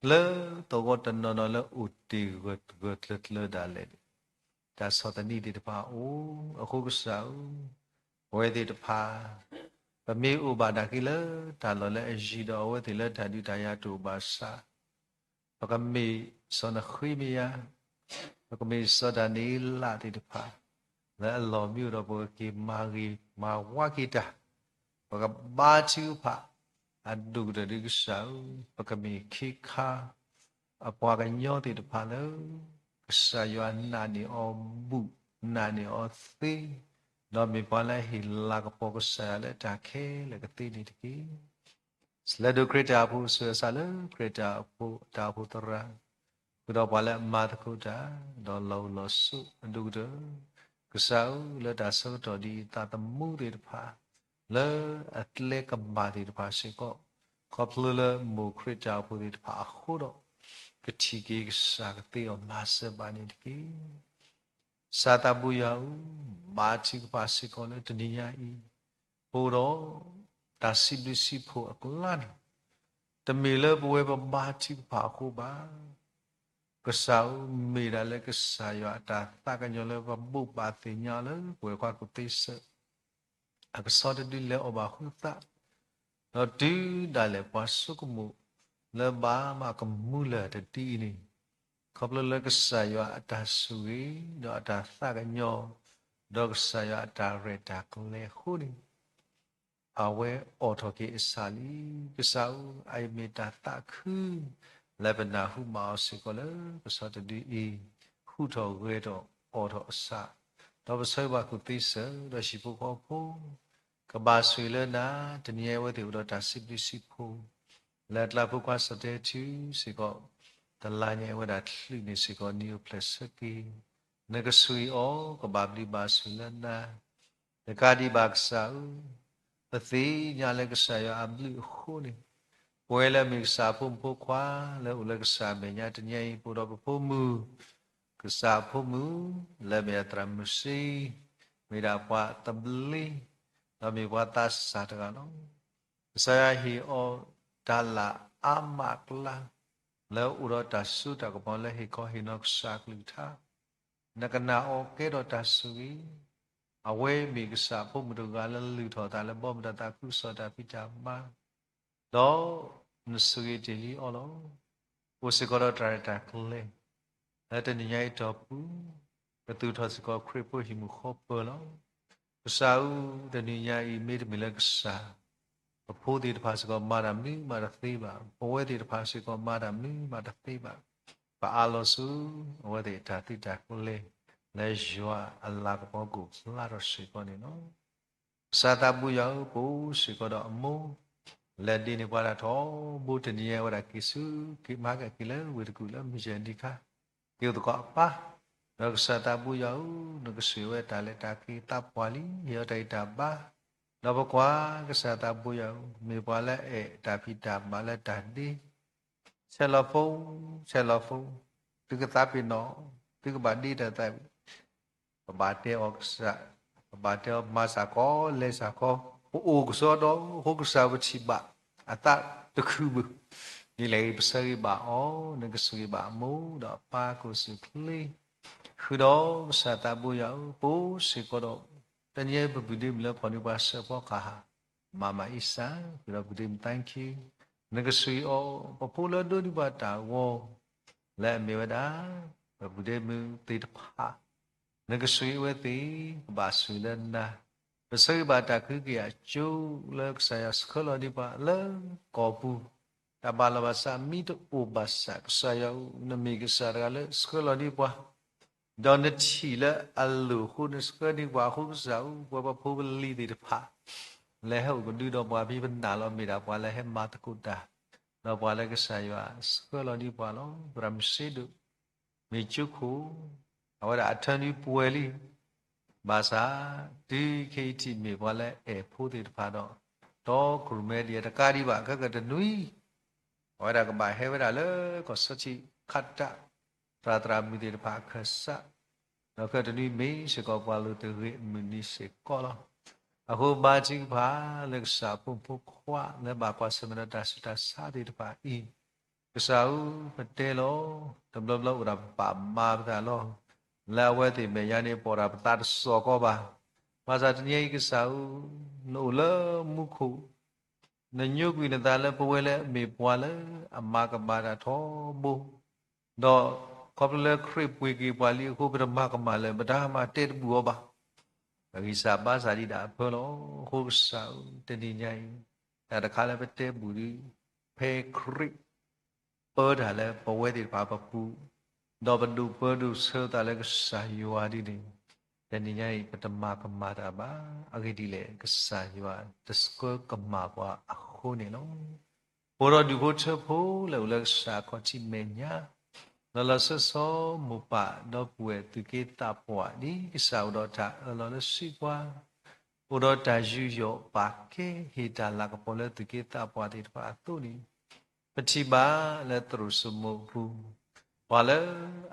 လၢသဝီတနီၤနီၤလၢအိၣ်တ့ၢ်ဂၢၢ်ဂၢၢ်ကျၢၤကျၢၤဒၣ်လဲာ်န့ၣ် တၢ်ဆီၣ်သနံးသ့ၣ်တဖၣ်အိၣ်, အဃိကစၢ်ဧၢ, ပဝဲသ့ၣ်တဖၣ် ပမ့ၢ်အိၣ်ဘၣ်ဒၣ်က့ၤလၢတၢ်လီၢ်လၢအယံၤဒီးအဝဲသ့ၣ်လၢတၢ်ဒုးတၢ်ယၤတအိၣ်ဘၣ်ဆၣ် ပကမ့ၢ်စီၤနဃ့မယၤ, ပကမ့ၢ်စီၤဒၤနံးယ့လးသ့ၣ်တဖၣ် လၢအလီၢ်မံအိၣ်ဒီးပကက့ၤမၤဂ့ၤမၤဝါက့ၤတၢ်, ပကဘါထုကဖၣ် အဒိၣ်ကတၢၢ်ဒ်ကစၢ်ဧၢ, ပကမ့ၢ်ခ့ခါ အပှၤကညီသ့ၣ်တဖၣ်လၢ ကစၢ်ယွၤနာ်န့ၢ်အီၤဘူၣ် နာ်န့ၢ်အီၤသ့, ဒီးမ့ၢ်ပှၤလၢအဟ့ၣ်လၤကပီၤကစၢ်ယွၤလၢတၢ်ခဲလၢာ်ကသ့န့ၣ်တက့ၢ်. လၢၢ်ဒိၣ်ခရံာ်တၢ်အိၣ်ဖှိၣ် ဆူးအစးလၢခရံာ်တၢ်အိၣ်ဖှိၣ် တၢ်အိၣ်ဖှိၣ်သရၣ် ဃုာ်ဒီးပှၤလၢအမၤသကိးတၢ် ဒီးလီၢ်အိၣ်လီၢ်ဆိးအဒိၣ်ကတၢၢ်, ကစၢ်ဧၢ လၢတၢ်ဆၢကတီၢ်ဒ်အံၤ သးသမူသ့ၣ်တဖၣ် လၢအကျဲကဘၣ်သ့ၣ်တဖၣ်စ့ၢ်ကီး ခီဖျိလၢမိၢ်ခရံာ်တၢ်အိၣ်ဖှိၣ်သ့ၣ်တဖၣ်အဃိဒီး ကထံၣ်က့ၤကစၢ်ကသ့အီၤမၤစၢၤဘၣ်န့ၣ်တက့ၢ်. ကစၢ်သးဘိယွၤဧၢ, ဘါထုကဖၣ်စ့ၢ်ကီးလၢတနံၤညါအံၤ ပအိၣ်ဒီးတၢ်စံးဘျုးစံးဖှိၣ်အကျါန့ၣ် တမ့ၢ်လၢပဝဲပဘါထုကဖၣ်အဃိဘၣ်. ကစၢ်ဧၢ, မ့ၢ်ဒၣ်လၢကစၢ်ယွၤအတၢ်သးကညီၤလၢပဘိးဘၣ်သ့ၣ်ညါအီၤလၢပဝဲၢ်ခွါကူၣ်သ့စၢၤ အကဆီတဒုလဲၤအီၣ်ဘၣ်ဃုသး, ဒီးတုၤဒၣ်လဲာ်ပှၤဆိကမိၣ် လၢဘၣ်မးကမူလၢၢ်တဒုအံၤန့ၣ်, ခီဖျိလၢကစၢ်ယွၤအတၢ်ဆိၣ်ဂ့ၤ ဒီးအတၢ်သးကညီၤ, ဒီးကစၢ်ယွၤအတၢ်ရဲၣ်တၢ်ကျဲၤအဃိန့ၣ် အဝဲအိးထီၣ်က့ၤအဆၣ်လံ. ကစၢ်ဧၢ, အအံၤမ့ၢ်တၢ်သးခု လၢပနၢ်ဟူဘၣ်အီၤစ့ၢ်ကီးလၢကဆီတဒုအံၤ ဟူးထီၣ်ဂဲၤထီၣ်အိးထီၣ်အဆၣ်, ဒီးပဆၢဂ့ၤဘၣ်ကူၣ်သ့စၢၤ ဒီးဟံၣ်ဖိဃီဖိ ကဘၣ်ဆိၣ်ဂ့ၤလၢနၤ, တနံၤအံၤအဝဲသ့ၣ်အိၣ်ဒီးတၢ်စံးဘျုးစံးဖှိၣ် လၢအကျါဖိခွါစီၤတဲထူစ့ၢ်ကီး တလါညါအဝဲဒၣ်ချုးန့ၣ်စ့ၢ်ကီး နံၤအိၣ်ဖျဲၣ်ဆၢက့ၤ, နကဆိၣ်ဂ့ၤအီၤ ကဘၣ်ဘျုးဘၣ်ဆိၣ်လၢနၤ တကးဒံးဘၣ်ကစၢ်ဧၢ, ပသ့ၣ်ညါလၢကစၢ်ယွၤအဘျုးအဃိန့ၣ်, ပဝဲလၢအမ့ၢ်ကစၢ်အဖိမုၣ်ဖိခွါ လၢအိၣ်လၢကစၢ်အမဲာ်ညါတနံၤအံၤ ပအိၣ်ဒီးပဖိမုၣ်, ကစၢ်အဖိမုၣ် လၢအမ့ၢ်အသရၣ်မုၣ်စ့, မ့ၢ်ဒၣ်ပှၤသဘျ့, ဒီးမ့ၢ်ပှၤသးစၢ်တဂၤလီၤ. ကစၢ်ယွၤဟ့ၣ်အီၤတၢ်လၢ်အါမးအကျါ, လၢအိၣ်ဒီးတၢ်စိတၢ်ကမီၤလၢဟ့ၣ်ခီဟ့ၣ်နီၤကစၢ်အကလုၢ်ကထါ, နကနၣ်အီၤကဲထီၣ်တၢ်ဆိၣ်ဂ့ၤ, အဝဲမ့ၢ်ကစၢ်အဖိမုၣ်တဂၤလၢလုၢ်ထီၣ်အသးလၢဘီမုၢ်ဒီးသးခုကစီၣ်တၢ်ဖံးတၢ်မၤ ဒီးနဆိၣ်ဂ့ၤတ့ၢ်လံအီၤလီၤ. အိၣ်စ့ၢ်ကီးဒီးတၢ်ရဲၣ်တၢ်ကျဲၤ လၢတနံၤညါအံၤအတီၢ်ပူၤ, ကသူၣ်ထီၣ်စ့ၢ်ကီးခရံာ်ဖိဟံၣ်မုၢ်ဃီပၢၤလီၤ. ကစၢ်ဧၢ, တနံၤညါအံၤမ့တမ့ၢ်လၢကစၢ်, ပဖိသ့ၣ်တဖၣ်စ့ၢ်ကီးမၤတၢ်မနုၤမးတသ့ဘၣ်, ပဝဲသ့ၣ်တဖၣ်စ့ၢ်ကီးမၤတၢ်မနုၤမးတသ့ဘၣ်. ပအးလီၤဆူ အဝဲသ့ၣ်အတၢ်သုးတၢ်ကျဲၤ လၢယွၤအလၤကပီၤကအိၣ်ဖျါထီၣ်စ့ၢ်ကီးန့ၣ်လီၤ. ကစၢ်သးဘိယွၤဧၢ, ပအိၣ်စ့ၢ်ကီးဒီးအမိၢ် လဲၤဒ်န့ၣ်ပှၤတၢ်ထီဘိတနံၤညါဝဲဒၣ်က့ၤဆူ က့ၤမၤက့ၤလၢဝ့ၢ်တကူၣ်လၢမုၢ်ယဲၢ်နံၤခါ, က့ၤအိၣ်သကိးအပၢ်, ဒီးကစၢ်သးဘိယွၤဧၢ, နကစၢ်ဝဲတၢ်လဲၤတၢ်က့ၤသးပှၢ်လံ, ဟ့ၣ်အီၤတၢ်ဂံၢ်တၢ်ဘါ, ဒီးပကွၢ်ကစၢ်သးဘိယွၤဧၢ, မ့ၢ်ပှၤလၢအအဲၣ်တၢ်ဖံးတၢ်မၤလၢတၢ်ဒ့ ဆဲးလီၤဖိ, ဆဲးလီၤဖိ, သုကသးပ့ၤနီၣ်, သုကဘၣ်ဒ့တၢ်သးဝံၣ်, ပဘၣ်တဲအီၤကစၢ်, ပဘၣ်တဲအီၤမၤစ့ၢ်ကီး လဲၤစ့ၢ်ကီး, ပအိၣ်ကစီဒီးအဃိကစၢ်ပထံၣ်ဘၣ်အသးတခုဘၣ်, ဒ်လဲၣ်ဂ့ၤပဆၢဂ့ၤဘၣ်အီၤ, နကဆိၣ်ဂ့ၤဘၣ်အမိၢ်ဒီးအပၢ်ကိးဆူၣ်ချ့ ဃုာ်ဒီးကစၢ်သးဘိယွၤဧၢ, ပအိၣ်စ့ၢ်ကီးဒီး တနံၤအံၤပပုၢ်ဒ့မုၣ်လၢဖီၣ်န့ၢ်ပှၤစဲးဖီကဟၣ် မၤမၤအ့စၢ်, ဃုာ်ဒီးပုၢ်ဒ့မုၣ် thank you, နကဆိၣ်ဂ့ၤအီၤ, ပဖိလၢဒိးန့ၢ်ဘၣ်တၢ်ဂီၤ လၢအမ့ၢ်ဝဲဒၣ် ပပုၢ်ဒ့မုၣ်သ့ၣ်တဖၣ်, နကဆိၣ်ဂ့ၤအဝဲသ့ၣ်, ကဘၣ်ဆိၣ်ဂ့ၤလၢနၤ, ပဆၢဂ့ၤဘၣ်တၢ်ကဟုကယာ်ကၠိလၢကစၢ်ယွၤဆှၢလီၤဒံးပှၤလၢကီၢ်ပူၤ, တၢ်ဘၣ်လီၤဘၣ်စးမ့ၢ်တအိၣ်ဘၣ်ဆၣ် ကစၢ်ယွၤဧၢ, နမ့ၢ်ကစၢ်တဂၤလၢဆှၢလီၤဒံးပှၤ ဒီးနထံၣ်လၢအလိၣ်အဃိ နဆှၢန့ၢ်ပှၤအဃိကစၢ်ဧၢ, ပဝဲပဖိပလံၤသ့ၣ်တဖၣ် လၢဟဲအိၣ်ကဒုဒီးပှၤဖဲပနာ်လီၤ မ့ၢ်ဒၣ်ပှၤလၢဟဲမၤသကိးတၢ်, ဒီးပှၤလၢကစၢ်ယွၤဆှၢလီၤဒံးပှၤလီၤ. သရၣ်မုၣ်စ့ဒိၣ် မ့ၢ်ကၠိခိၣ်, အဝဲဒၣ်အထၢနွံပှဲၤလံ, ဘၣ်ဆၣ် တုၤခဲအံၤထံၣ်မ့ၢ်ပှၤလၢအဲၣ်ဖိသ့ၣ်တဖၣ်ဒီး တီကရူၢ်မဲဒ်အံၤတကးဒံးဘၣ် ခဲကတနွံ အဝဲဒၣ်ကဘၣ်ဟဲဝဲဒၣ်လၢကီၢ်စီထံးခးတၢ် သရၣ်သရၣ်မုၣ်သ့ၣ်တဖၣ်အခၢၣ်စး, ဒီးခဲကတနွံမ့ၢ်စ့ၢ်ကီးပှၤလိၤတဂ့ၤအမုၢ်နံၤစ့ၢ်ကီးလီၤ. အဃိဘါထုကဖၣ်လၢကစၢ်အဖိမုၣ်ဖိခွါလၢဘၣ်ကွၢ်ဆၢၣ်မဲာ်ဒီးတၢ်ဆူးတၢ်ဆါသ့ၣ်တဖၣ်အံၤ, ကစၢ်ဧၢ, ပတဲလီၤ, တဘျီဘျီအိၣ်ဒၣ်ပပာ်မၤပသးလီၤ. လၢအဝဲသ့ၣ်မဲာ်ညါန့ၣ် ပိာ်ဒၣ်ပသးတစိၤကီးဘၣ်. ဘၣ်ဆၣ်တနံၤအံၤကစၢ်ဧၢ, နအိၣ်လၢမူခိၣ် နညိကွံာ်နသးလၢပဝဲလၢအမ့ၢ်ပှၤလၢအမၤကမၣ်တၢ်ထီဘိ, ဒီးခီဖျိလၢခရံာ်ပှ့ၤက့ၤပှၤလံအဃိ ပတမၤကမၣ်လၢၤ ပတၢ်မၤတဲတဘူၣ်အီၤဘၣ်. အဂံၢ်စၢ်ဘါစၢ်ဒံးဒၣ်အဖၢလီၤ. အဃိကစၢ်ဧၢ, တနံၤညါအံၤ တၢ်တခါလၢပတဲဘူၣ်ဒုး ဖဲခရံာ် ပၢတၢ်လၢပဝဲသ့ၣ်တဖၣ်ပပူၤ, ဒီးပဒိၣ်ပၢဒိၣ်ဆၢသးလၢကစၢ်ယွၤဒ်န့ၣ်, တနံၤညါအံၤ ပတမၤကမၣ်တၢ်ဘၣ်. အဂ့ၢ်ဒ်လဲၣ်, ကစၢ်ယွၤတဆှၢကမၣ်ပှၤအဃိန့ၣ်လီၤ. အိၣ်ဒီးဒူၣ်ဖိထၢဖိလၢအိၣ်လၢကစၢ်အခီၣ်ထံးမဲာ်ညါ, လီၤလီၤဆီဆီမိၢ်ပၢ်ဒီပုၢ်ဝဲၢ်သူၣ်က့သးပှၢ် ဒ်ကစၢ်အိၣ်ဒီးတၢ်အၢၣ်လီၤလၢစုပှၤ, အိၣ်ဒီးတၢ်ယူးယီၣ်ပာ်ကဲဟ့ၣ်တၢ်လၤကပီၤလၢသူၣ်က့သးပှၢ်သ့ၣ်တဖၣ်အသိးန့ၣ်, ပထံၣ်ဘၣ်လၢသရိာ်စိမိးအပူၤ, ပှၤလၢ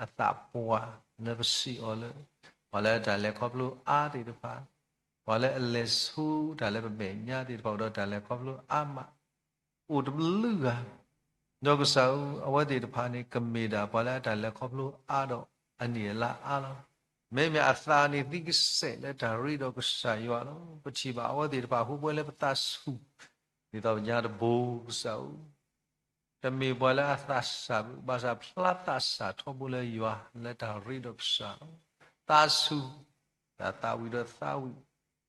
အသးပှၢ်လၢပစံးအီၤလၢ ပှၤလၢတၢ်လဲၤခီဖျိအါသ့ၣ်တဖၣ်, ပှၤလၢအလဲၤဆူတၢ်လၢပမဲာ်ညါသ့ၣ်တဖၣ် အိၣ်ဒီးတၢ်လဲၤခီဖျိအါမး အိၣ်တဘျုးဂၤ, ဒီးကစၢ်ဧၢ, အဝဲသ့ၣ်တဖၣ်န့ၣ် ကမ့ၢ်ဒၣ်ပှၤလၢအတၢ်လဲၤခီဖျိအါဒီးအနံၣ်အလါအါလီၤ. မ့မ့ၢ်အသးန့ၣ်သံကစဲးလၢတၢ်ရ့ဒီးကစၢ်ယွၤလီၤ. ပထံၣ်ဘၣ်အဝဲသ့ၣ်တဖၣ်အဃိ ပဝဲလၢပသးဆူၣ် ဒ်သိးပညါတဘိကစၢ်ဧၢ, တမ့ၢ်ပှၤလၢအသးစၢ်ဘၣ်, ဘၣ်ဆၣ်ဖျါသးစၢ်ထီဘိလၢယွၤလၢတၢ်ရ့ဒီးကစၢ်လီၤ. သးဆူၣ်, တၢ်သးဝံၣ်ဒီးသးဝံၣ်,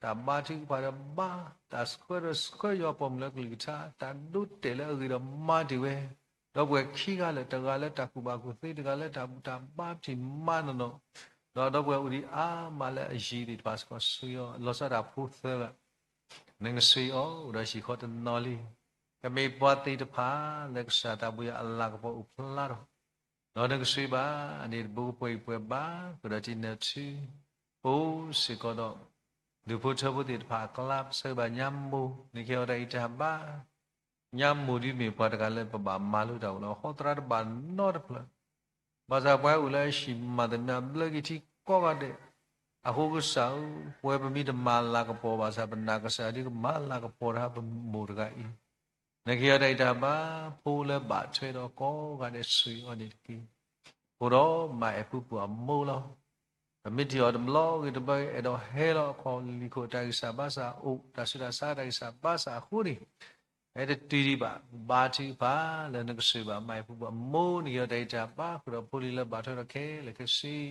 တၢ်ဘါထုကဖၣ်ဒီးဘါ, တၢ်ဆှၢဒီးဆှၢယွၤပိာ်မုၣ်လၢကလုၢ်ကထါ, တၢ်ဒိတဲာ်လၢအဂ့ၤဒီးမၤတ့ၢ်ဝဲ, ဒီပုၢ်ဝဲၢ်ခံဂၤလၢာ် တဂၤလၢတၢ်ကူၣ်ဘၣ်ကူၣ်သ့, တဂၤလၢတၢ်ဘူၣ်တၢ်ဘါ ပထံၣ်မးနီၢ်နီၢ်, ဒီးဒီပုၢ်ဝဲၢ်အိၣ်ဒံးအါမးလၢအယံၤသ့ၣ်တဖၣ်စ့ၢ်ကီးဆှၢယွၤ, လီၤဆီဒၣ်တၢ်ဖိသၢဂၤ နကဆှၢအီၤအိၣ်ဒီးဟံၣ်ဃီတနီၤလံ. ကမ့ၢ်ပှၤသ့ၣ်တဖၣ်လၢကစၢ်သးဘိယွၤအလၤကပီၤအိၣ်ဖျါထီၣ်, ဒီးနကဆှၢဘၣ်အန့ၣ်တဘိကပှဲၤအံၤပှဲၤဘၣ်, ဃုာ်ဒီးထံနၢၤထူ, ပအိၣ်စ့ၢ်ကီးဒီး ဒူၣ်ဖိထၢဖိသ့ၣ်တဖၣ်အကျါ ပဆၢဂ့ၤဘၣ်ညါမိၢ် နကဟ့ၣ်အီၤတၢ်ဂံၢ်တၢ်ဘါ ညါမိၢ်ဒ်မ့ၢ်ပှၤတဂၤလၢပဘၣ်မၤလိတၢ်အိၣ်လီၤ. ဟီသရၣ်တဘၣ်နီတဖျၢၣ်, ဘၣ်ဆၣ်ပှၤအိၣ်လၢအဟံၣ်မၤသမျၣ်ဘျၢက့ၤထံကိးဂၤဒဲး, အဃိကစၢ်ဧၢ, ပဝဲပမ့ၢ်တမၤလၤကပီၤဘၣ်ဆၣ် ပနာ်ကစၢ်ဒ်ကမၤလၤကပီၤတၢ်ပမိၢ်တဂၤအံၤ, နကဟ့ၣ်အီၤတၢ်ဂံၢ်တၢ်ဘါ, ဖိလၢဘၣ်ထွဲဒီးကိးဂၤဒဲးဆှၢအီၤန့ၣ်တက့ၢ်. အဃိဒီးမၤအဲၣ်ဖုပှၢ်အမိၢ်လီၤ. ပမ့ၢ်ထံၣ်အီၤတဘျီဂ့ၤတဘျီဂ့ၤ အဲၣ်ဒိးဟဲလီၤအခီၣ်လံၣ်ခိၣ်တၢ်ဂံၢ်စၢ်ဘါစၢ်အိၣ်, တၢ်ဆူးတၢ်ဆါတၢ်ဂံၢ်စၢ်ဘါစၢ်အဃိန့ၣ်, ဟဲတတုၤဒံးဘၣ်, ဘါထုကဖၣ်လၢနကဆှၢဘၣ်မၤအဲၣ်ဖုပှၢ်အမိၢ် နကဟ့ၣ်အီၤတၢ်ဂံၢ်တၢ်ဘါ ဃုာ်ဒီးဖိလံၤလၢဘၣ်ထွဲဒီးခဲလၢာ်ခဲဆ့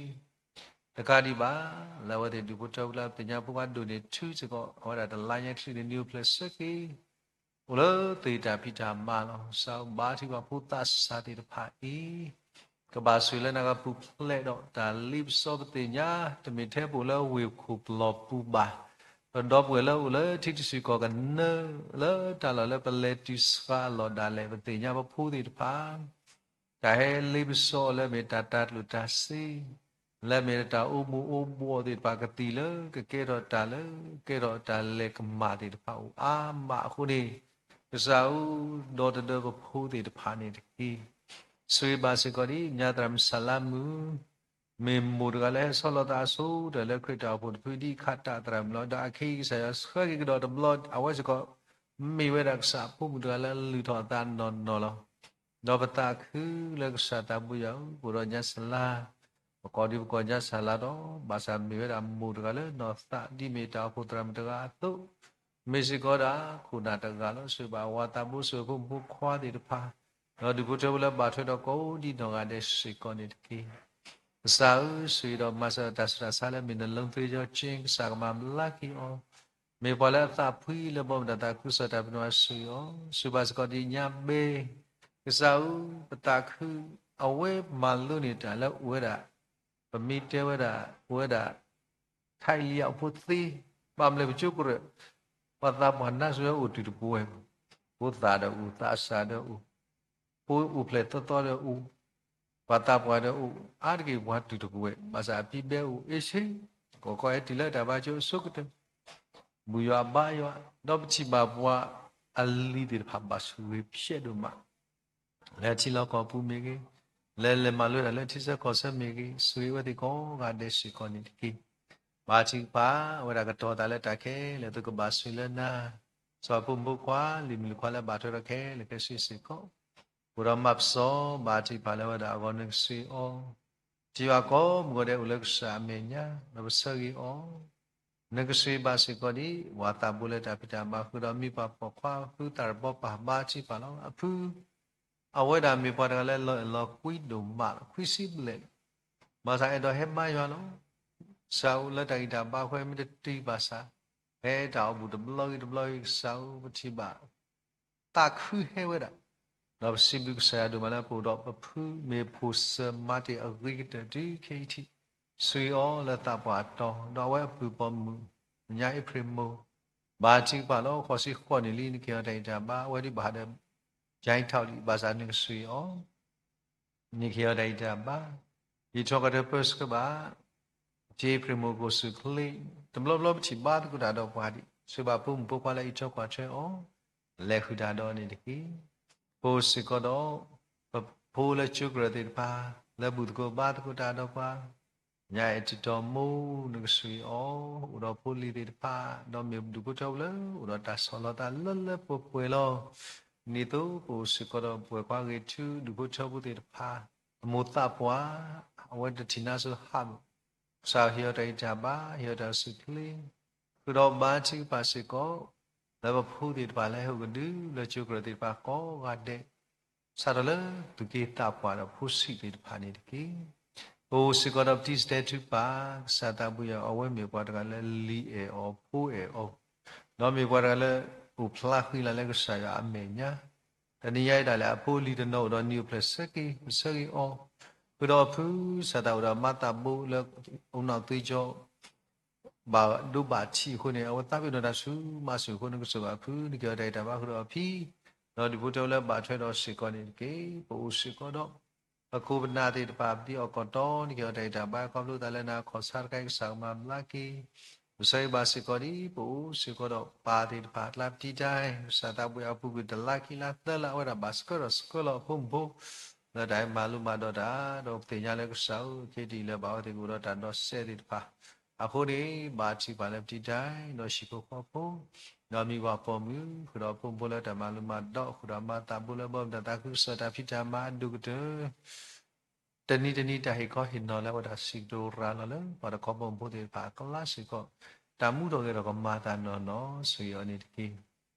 တကးဒံးဘၣ်, လၢအဝဲသ့ၣ်ဒူၣ်ဖိထၢဖိလၢပသ့ၣ်ညါဖိခွါဒိၣ်န့ၢ်ထူစ့ၢ်ကီး အဝဲဒၣ်တလါညါချံန့ၣ် နံၤအိၣ်ဖျဲၣ်ဆၢက့ၤ အိၣ်လၢသ့ၣ်တၢ်ဖံးတၢ်မၤလီၤ. ကစၢ်ဧၢ ဘါထုကဖၣ်ဖိသးစၢ်သ့ၣ်တဖၣ်အံၤ ကဘၣ်ဆိၣ်ဂ့ၤလၢနဂၤပူၤဖျဲးဒီး တၢ်လ့ပစီပသ့ၣ်ညါ တမ့ၢ်ထဲပအိၣ်လၢဝ့ၢ်ခိၣ်ပလီၢ်ပူၤဘၣ်, ပဒီပုၢ်ဝဲၢ်လၢအိၣ်လၢထံတစုကီၢ်ကနၢ လၢတၢ်လီၢ်လၢပလဲၤတုၤဆှးအလီၢ်ဒၣ်လဲာ် ပသ့ၣ်ညါပဖိသ့ၣ်တဖၣ် တၢ်ဟဲလ့ပစီအီၤလၢအမ့ၢ်တၢ်တၢ်ကျိၣ်တၢ်စ့ လၢအမ့ၢ်တၢ်အိၣ်မူအိၣ်ဘှီၣ်သ့ၣ်တဖၣ် ကသံၣ်လၢကကဲထီၣ်တၢ်လၢ ကဲထီၣ်တၢ်လဲၤကမၣ်သ့ၣ်တဖၣ်အိၣ်အါမးအဃိန့ၣ်, ကစၢ်ဧၢ, ဒီသဒၢပဖိသ့ၣ်တဖၣ်န့ၣ်တက့ၢ်. ဆိၣ်ဂ့ၤဘၣ်စ့ၢ်ကီးဒ်ညါသရၣ်မုၣ်စလါမုၣ် မ့ၢ်မိၢ်တဂၤလၢဟဲဆီလီၤသးအဆိကတၢၢ်လၢခရံာ်တၢ်အိၣ်ဖှိၣ်တဖုဒ်ခးတၢ်သရၣ်မုၣ်လီၤ. ဒီးအခဲအံၤကစၢ်ယွၤဆှၢက့ၤကဒီးတဘျီ အဝဲစ့ၢ်ကီး မ့ၢ်ဝဲဒၣ်ကစၢ်အဖိမုၣ်တဂၤလၢလုၢ်ထီၣ်အသးနီၢ်နီၢ်လီၤ. ဒီးပသးခုလၢကစၢ်သးဘိယွၤဧၢ, ပအိၣ်ဒီးညါစလါ, ပကိးဒံးပကိးညါစလါဒီး ဘၣ်ဆၣ်မ့ၢ်ဝဲဒၣ်မိၢ်တဂၤလၢနီၢ်သး ဒ်မ့ၢ်တၢ်အိၣ်ဖှိၣ်သရၣ်မုၣ်တဂၤအသိး မ့ၢ်စ့ၢ်ကီးဒၣ်ခိၣ်နၢ်တဂၤလီၤ. ဆိၣ်ဂ့ၤဘၣ်ဝၤသးဘိ ဆိၣ်ဂ့ၤဖိမုၣ်ဖိခွါသ့ၣ်တဖၣ်, ဒီးဒူၣ်ဖိထၢဖိလၢဘၣ်ထွဲဒီးကိးဒံးနီၢ်ဂၤဒဲးစ့ၢ်ကီးန့ၣ်တက့ၢ်. ကစၢ်ဧၢ, ဆိၣ်ဂ့ၤဒီးမၤစၢၤတၢ်ဆူးတၢ်ဆါလၢမ့ၢ်နလီသုယီက့ ကစၢ်ကမၤဘျါက့ၤအီၤ, မ့ၢ်ပှၤလၢအသးဖှံလၢဘီမုၢ်တၢ်သးခုကစီၣ်တၢ်ပနီၣ်ဆိၣ်ဂ့ၤအီၤ, ဆိၣ်ဂ့ၤဘၣ်စ့ၢ်ကီးဒ်ညါဘဲ ကစၢ်ဧၢ, ပသးခု အဝဲမၤလိန့ၢ်တၢ်လၢအိၣ်ဝဲဒၣ် ပမ့ၢ်တဲဝဲဒၣ် အိၣ်ဝဲဒၣ် ထါအ့လံယၤအဖိသ့, ဘၣ်မနုၤလဲၣ်ပကၠိကရၢၢ်, ပှၤသးပှၢ်နါစၢၤအိၣ်တုၤတပဝဲ, ဖိသၣ်ဒီးအိၣ် သးစၢ်ဒီးအိၣ်, ဖိအိၣ်ဖျဲၣ်သီသီဒီးအိၣ်, ပှၤသးပှၢ်ဒီးအိၣ်, အါတက့ၢ်ပှၤတုၤတပဝဲ, ဘၣ်ဆၣ်အဖံဘဲအိၣ်အ့ၣ်ဆ့, ကီၢ်ကီၢ်ဟဲတုၤလၢတၢ်ဘါကၠိအဆိကတၢၢ်, ဘူၣ်ယွၤဘါယွၤ, ဒီးပထံၣ်ဘၣ်ပှၤအလံၤသ့ၣ်တဖၣ်ဘၣ်ဆိၣ်ဂ့ၤဖျဲးဒိၣ်မး လၢထံလီၢ်ကီၢ်ပူၤမ့ၢ်ဂ့ၤ, လၢလဲၤမၤလိတၢ်လၢထံဆၢကီၢ်ဆၢမ့ၢ်ဂ့ၤ, ဆိၣ်ဂ့ၤဝဲသ့ၣ်ကိးဂၤဒဲးစ့ၢ်ကီးန့ၣ်တက့ၢ်. ဘါထုကဖၣ်, အဝဲဒၣ်ကတီၤသးလၢတၢ်ခဲလၢာ်အသိးကဘၣ်ဆိၣ်ဂ့ၤလၢနၤ, စီၤဖိမုၣ်ဖိခွါလံၤမုၣ်လံၤခွါလၢဘၣ်ထွဲဒီးခဲလၢာ်ခဲဆ့စ့ၢ်ကီး, အိၣ်ဒီးမၤပစီဘါထုကဖၣ်လၢဝဲဒၣ်အဂီၢ် နကဆိၣ်ဂ့ၤအီၤ, ထံၣ်ဘၣ်ကိးမုၢ်ဂီၤဒဲးအိၣ်လၢကစၢ်အမဲာ်ညါ, ဒီးပဆၢဂ့ၤအီၤ နကဆိၣ်ဂ့ၤဘၣ်စ့ၢ်ကီးဒ် ဝၤသးဘိလၢတၢ်ဖံးတၢ်မၤဃုာ်ဒီးမံပှၤပိာ်ခွါ ဃုသးတဘီပၢ်ဘါထုကဖၣ်လီၤ. အဖု အဝဲဒၣ်မ့ၢ်ပှၤတဂၤလၢလီၤအဲၣ်လီၤကွံဒိၣ်မးလီၤ, ခွံဆံဘျဲၣ်လီၤ. ဘၣ်ဆၣ်အဲၣ်ဒိးဟဲဘါယွၤလီၤ. ကစၢ်အိၣ်လၢတၢ်ဂံၢ်တၢ်ဘါအဃိ မ့ၢ်တတုၤဘၣ်ဆၣ်, ဖဲတၢ်အိၣ်ဘူးတဘျီဂ့ၤတဘျီဂ့ၤ ကစၢ်ဧၢ ပထံၣ်ဘၣ် သးခုဟဲဝဲဒၣ်, ဒီးပစံးဘျုးကစၢ်ယွၤဒိၣ်မးလၢပအိၣ်ဒီးပဖု မ့ၢ်ဖိၣ်စၢၤမၤတ့ၢ်အဂ့ၤကတၢၢ်တုၤခဲအံၤထံး, ဆိၣ်ဂ့ၤအီၤလၢသးပှၢ်အတီၤ, ဒီးအဝဲအပုၢ်ပိာ်မုၣ် ညါအ့ဖြ့ၣ်မိၢ်, ဘါထုကဖၣ်လီၤ. ဃိးဆံဃိးနံၣ်လံ နကဟ့ၣ်အီၤတၢ်ဂံၢ်တၢ်ဘါ, အဝဲဒၣ်ဘၣ်ဃးဒီး ကၠဲးထီၣ်လံ, ဘၣ်ဆၣ်နကဆိၣ်ဂ့ၤအီၤ နကဟ့ၣ်အီၤတၢ်ဂံၢ်တၢ်ဘါ, အံးထွဲကွၢ်ထွဲပၢဆှၢဘၣ် ကၠ့ဖြ့ၣ်မိၢ်ကိၣ်ဆူၣ်ချ့, တဘျီဘျီပထံၣ်ဘါသကိးတၢ်ဒီးပှၤဒံး, ဆိၣ်ဂ့ၤဘၣ်ဖိမုၣ်ဖိခွါလၢအံးထွဲကွၢ်ထွဲအီၤ, လဲၤဃုာ်တၢ်ဒီးန့ၣ်တက့ၢ်. ပအိၣ်စ့ၢ်ကီးဒီး ပဖိလၢကၠိကရၢၢ်သ့ၣ်တဖၣ် လၢဘူၣ်သကိးဘါသကိးတၢ်ဒီးပှၤ, ညါအဲၣ်တတီၤမိၢ် နကဆိၣ်ဂ့ၤအီၤ, အိၣ်ဒီးဖိလံၤသ့ၣ်တဖၣ်, ဒီးမ့ၢ်ဒူၣ်ဖိထၢဖိလၢ အိၣ်ဒီးတၢ်ဆီၣ်လီၤသးလၢလၢပှဲၤပှဲၤလီၤ. ဒ်သိးပအိၣ်စ့ၢ်ကီးဒီးပဝဲၢ်ခွါဂ့ၤထူ ဒူၣ်ဖိထၢဖိသ့ၣ်တဖၣ်, အမိၢ်သးပှၢ်, အဝဲတထံၣ်နါစိၤဟးမုၢ်, ကစၢ်ဟ့ၣ်အီၤတၢ်ဂံၢ်တၢ်ဘါ, ဟ့ၣ်အီၤတၢ်အိၣ်ဆူၣ်အိၣ်ချ့, ဃုာ်ဒီးဘါထုကဖၣ်စ့ၢ်ကီး လၢပဖိသ့ၣ်တဖၣ်လၢဟဲအိၣ်ကဒုလၢကၠိကရၢၢ်သ့ၣ်တဖၣ်ကိးဂၤဒဲး, စးထီၣ်လၢသူၣ်က့သးပှၢ်ဒီးဖိဆံးသ့ၣ်တဖၣ်န့ၣ်တက့ၢ်. ပအိၣ်စ့ၢ်ကီးဒီးပတံၤစတဲထုကဖၣ် ကစၢ်သးဘိယွၤ အဝဲမ့ၢ်ပှၤတဂၤလၢလံၤအဲၣ်အီၤ ဖိအဲၣ်အီၤ, ဒီးမ့ၢ်ပှၤတဂၤလၢ အိၣ်ဖျါဃံလၤလၢကစၢ်ယွၤအမဲာ်ညါ, တနံၤညါအံၤဒၣ်လဲာ် အဖိအလံၤတနီၤအိၣ်ဒီးနံၤအိၣ်ဖျဲၣ်ဆၢက့ၤ ပဆၢဂ့ၤအီၤ, ဃုာ်ဒီးအဖု စၢ်သးအိၣ်ဒီးမါသးဘိလၢ အိၣ်နီၣ်သွံၣ်ကၠီ ဘၣ်ဒိဘၣ်ထံးအဃိန့ၣ် အဝဲသးပ့ၤနီၣ်တၢ်ဆူၣ်မးဆူၣ်အဃိ နကဆိၣ်ဂ့ၤဘၣ်အဖု နကဟ့ၣ်အီၤတၢ်ဂံၢ်တၢ်ဘါဃုာ်ဒီးအဖံ, ဒီးဒူၣ်ဖိထၢဖိလၢဘၣ်ထွဲဒီးစ့ၢ်ကီးန့ၣ်တက့ၢ်. ပအိၣ်စ့ၢ်ကီးဒီး ပခိၣ်ပနၢ်သ့ၣ်တဖၣ် ပဒံးအီၣ်ကီၢ်တီ နကဟ့ၣ်အီၤတၢ်ဂံၢ်တၢ်ဘါ ခီဖျိသးလၢနၤ ကစၢ်တခါအံၤ ကစၢ်ကမၤဘျါက့ၤ, ပဆၢဂ့ၤဘၣ်စ့ၢ်ကီးဒ် ပအိၣ်စ့ၢ်ကီးဒီးပၢ်သ့ၣ်တဖၣ် ကျါပတံတၢ် ကစၢ်သးဘိယွၤအပူၤကွံာ်တလါခံလါသၢလါ အဝဲဒၣ်ဘၣ်ဆှၢထီၣ်ဆှၢလီၤအဖိမုၣ်ဖိ လၢတၢ်မၤလိမၤဒိးတၢ် ဒီးပသ့ၣ်ညါလၢကစၢ်ဧၢ ခဲအံၤဒ်အံၤလၢဘၣ်အဝဲသ့ၣ်ကအိၣ်ဒီးတၢ်ဒီးစဲးသ့ၣ်တဖၣ် အဃိန့ၣ် ဘါထုကဖၣ်လၢပတံတၢ် ဒီးဟံၣ်ဖိဃီဖိ ဒီးမံၤပှၢ်ပိာ်မုၣ် ဃုာ်ဒီးအဖိမုၣ်ဖိလၢတၢ်မၤလိမၤဒိး ဃုာ်ဒီးမါသးဘိလၢဘီမုၢ်တၢ်သးခုကစီၣ်တၢ်ဖံးတၢ်မၤအဒိၣ်ကတၢၢ် တနံၤတနံၤတၢ်ဟ့ၣ်ခီဟ့ၣ်နီၤလၢအဝဲဒၣ်စံးကတိၤရၤလီၤလၢ ပှၤတခီဘီမုၢ်ဖိသ့ၣ်တဖၣ်အကျါစ့ၢ်ကီး တၢ်မူထီၣ်ဂဲၤထီၣ်ကမၤသးနီၢ်နီၢ် ဆိၣ်ဂ့ၤအီၤန့ၣ်တက့ၢ်.